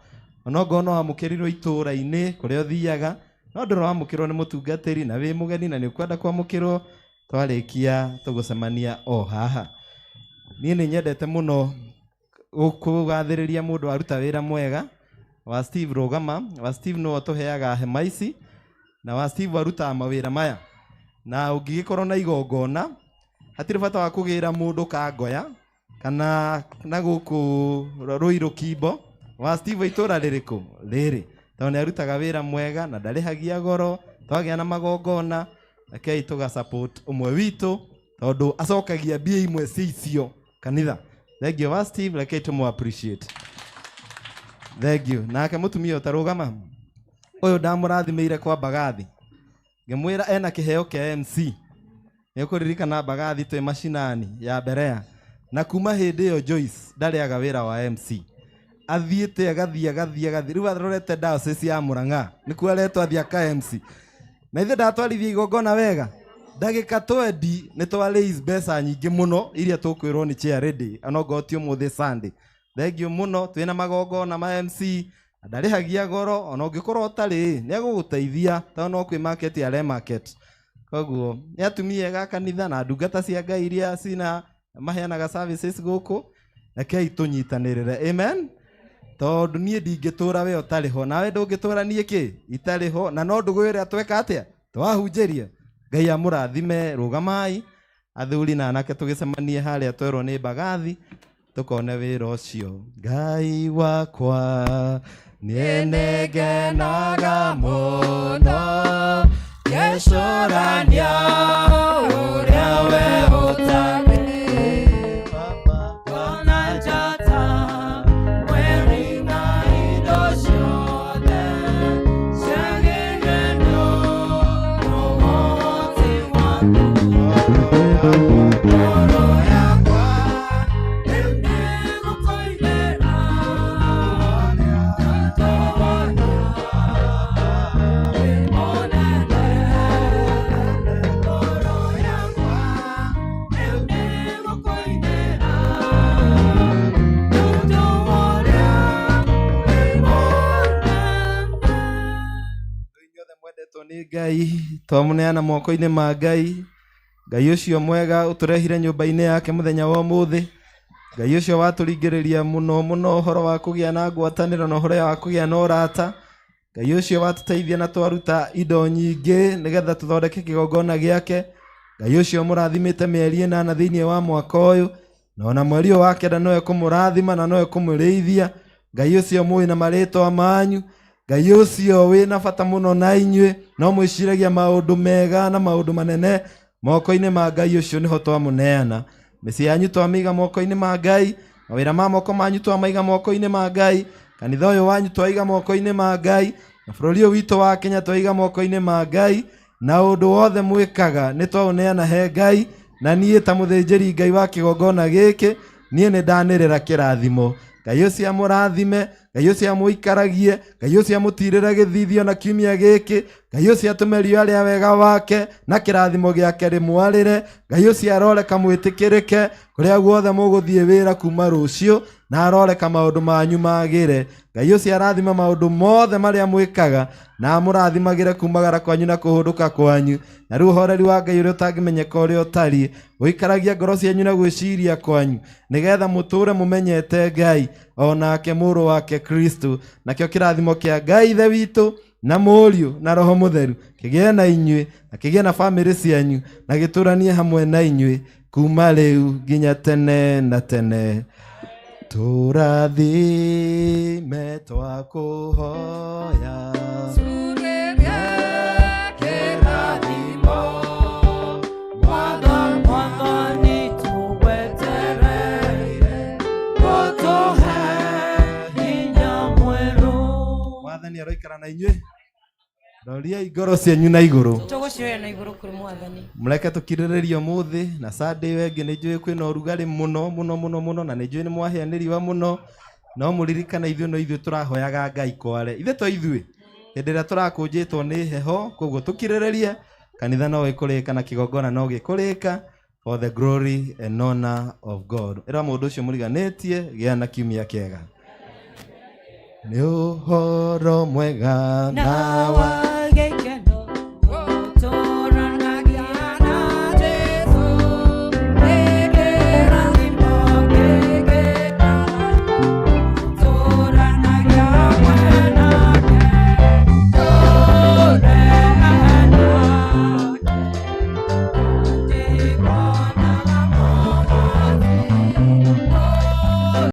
Onokorwo no wamũkĩrirwo itũũra-inĩ kũrĩa ũthiaga, no ndũrĩ wamũkĩrwo nĩ mũtungatĩri na wĩ mũgeni na nĩ ũkwenda kwamũkĩrwo, twarĩkia tũgũcemania o haha. Niĩ nĩ nyendete mũno kũgathĩrĩria mũndũ aruta wĩra mwega wa Steve Rũgama. Wa Steve nĩwe ũtũheaga hema ici na wa Steve arutaga mawĩra maya. Na ũngĩgĩkorwo na igongona hatirĩ bata wa kũgĩra mũndũ kangoya kana na gũkũ Rũirũ Kimbo. Wa Steve itũra rĩrĩkũ rĩrĩ, tondũ nĩ arutaga wĩra mwega na ndarĩhagia goro. Twagĩa na magongona, rekei tũga support ũmwe witũ tondũ acokagia mbia imwe cia icio kanitha. Thank you wa Steve, rekei tũmũ appreciate. Thank you. Nake mũtumia ũtarũgama ũyũ ndamũrathimĩire kwa Mbagathi, ngĩmwĩra ena kĩheo kĩa MC. Nĩ ũkũririkana Mbagathi twĩ macinani ya Berea, na kuma hĩndĩ ĩyo Joyce ndarĩaga wĩra wa MC. Athiĩte agathiĩ agathiĩ agathiĩ, rĩu arorete diocese ya Murang'a nĩkuo aretwo athiĩ aka MC. Na ithuĩ ndatwarithia igongona wega ndagĩka 20 nĩ twa raise mbeca nyingĩ mũno iria tũkwĩrwo nĩ chair onokorwo ti ũmũthĩ Sunday. Thank you mũno, twĩna magongona ma MC na ndarĩhagia goro, ona ũngĩkorwo ũtarĩ nĩ egũgũteithia tondũ no kwĩ market are market. Koguo nĩ atumia ega a kanitha na ndungata cia Ngai iria cina maheanaga services gũkũ, rekei tũnyitanĩrĩre. Amen. Tondũ niĩ ndingĩtũra we ũtarĩ ho, nawe ndũngĩtũra niĩ kĩ itarĩ ho, na no ndũgũ ĩrĩa tweka atĩa twahunjĩria. Ngai amũrathime. Rũgamai athuri na anake tũgĩcemanie harĩa twerwo nĩ Mbagathi tũkone wĩra ũcio. Ngai wakwa nĩngenaga mũno ngĩcũrania ũrĩa we ũtarĩ. Kuona njata, mweri na indo ciothe ciagĩrĩirwo ũhoti waku. Ngoro yakwa rĩu nĩgũkũinĩra, nĩtũwona wĩ mũnene. Ngoro yakwa rĩu nĩgũkũinĩra, nĩtũwona wĩ mũnene. Mwendetwo nĩ Ngai, twamũneana moko-inĩ ma Ngai. Ngai ũcio mwega ũtũrehire nyũmba-inĩ yake mũthenya wa ũmũthĩ. Ngai ũcio watũringĩrĩria mũno mũno ũhoro wa kũgĩa na ngwatanĩro na ũhoro wa kũgĩa na ũrata. Ngai ũcio watũteithia na twaruta indo nyingĩ nĩgetha tũthondeke kĩgongona gĩake. Ngai ũcio mũrathimĩte mĩeri 8 thĩinĩ wa mwaka ũyũ, na ona mweri ũyũ wa 9 nowe kũmũrathima na nowe kũmũrĩithia. Ngai ũcio mũĩ na marĩtwa manyu, Ngai ũcio wĩna bata mũno na inyuĩ, no mwĩciragia maũndũ mega na maũndũ manene. Moko-inĩ ma Ngai ũcio nĩho twamũneana. Mĩciĩ yanyu twamĩiga moko-inĩ ma Ngai, mawĩra ma moko manyu twamaiga moko-inĩ ma Ngai, kanitha ũyũ wanyu twaiga moko-inĩ ma Ngai, na bũrũri ũyũ witũ wa Kenya twaiga moko-inĩ ma Ngai, na ũndũ wothe mwĩkaga nĩ twaũneana he Ngai. Na niĩ ta mũthĩnjĩri Ngai wa kĩgongona gĩkĩ, niĩ nĩ ndanĩrĩra kĩrathimo. Ngai ũcio amũrathime, Ngai ũcio amũikaragie, Ngai ũcio amũtirĩre gĩthithio na kiumia gĩkĩ, Ngai ũcio atũme riũa rĩa wega wake na kĩrathimo gĩake rĩmwarĩre, Ngai ũcio aroreka mwĩtĩkĩrĩke kũrĩa guothe mũgũthiĩ wĩra kuma rũciũ, na aroreka maũndũ manyu magĩre. Ngai ũcio arathima maũndũ mothe marĩa mwĩkaga, na amũrathimagĩre kumagara kwanyu na kũhũndũka kwanyu. Na rĩu ũhoreri wa Ngai ũrĩa ũtangĩmenyeka ũrĩa ũtariĩ ũikaragia ngoro cianyu na gwĩciria kwanyu, nĩgetha mũtũũre mũmenyete Ngai o nake mũrũ wake Kristo. Nakĩo kĩrathimo kĩa Ngai Ithe witũ na Mũriũ na Roho Mũtheru kĩgĩe na inyuĩ na kĩgĩe na bamĩrĩ cianyu na gĩtũranie hamwe na inyuĩ kuma rĩu nginya tene na tene. Tũrathime twakũhoya. Tũgerie. Tũgaikara na inyuĩ. Roriai ngoro cianyu na igũrũ. Tũgũcioya na igũrũ kũrĩ mwathani. Mũreke tũkirĩrĩrie ũmũthĩ na Sunday ĩyo ĩngĩ nĩ njũĩ kwĩna ũrugarĩ mũno mũno mũno mũno na nĩ njũĩ nĩ mwahĩa nĩ riũa mũno no mũririkane ithuĩ no ithuĩ tũrahoyaga Ngai kware ithuĩ to ithuĩ hĩndĩ ĩrĩa tũrakũnjĩtwo nĩ heho koguo tũkirĩrĩrie kanitha no ĩkũrĩka na kĩgongona no gĩkũrĩka for the glory and honor of God. Ĩra mũndũ ũcio mũriganĩtie gĩa na kiumia kĩega. Nĩ ũhoro mwega na wa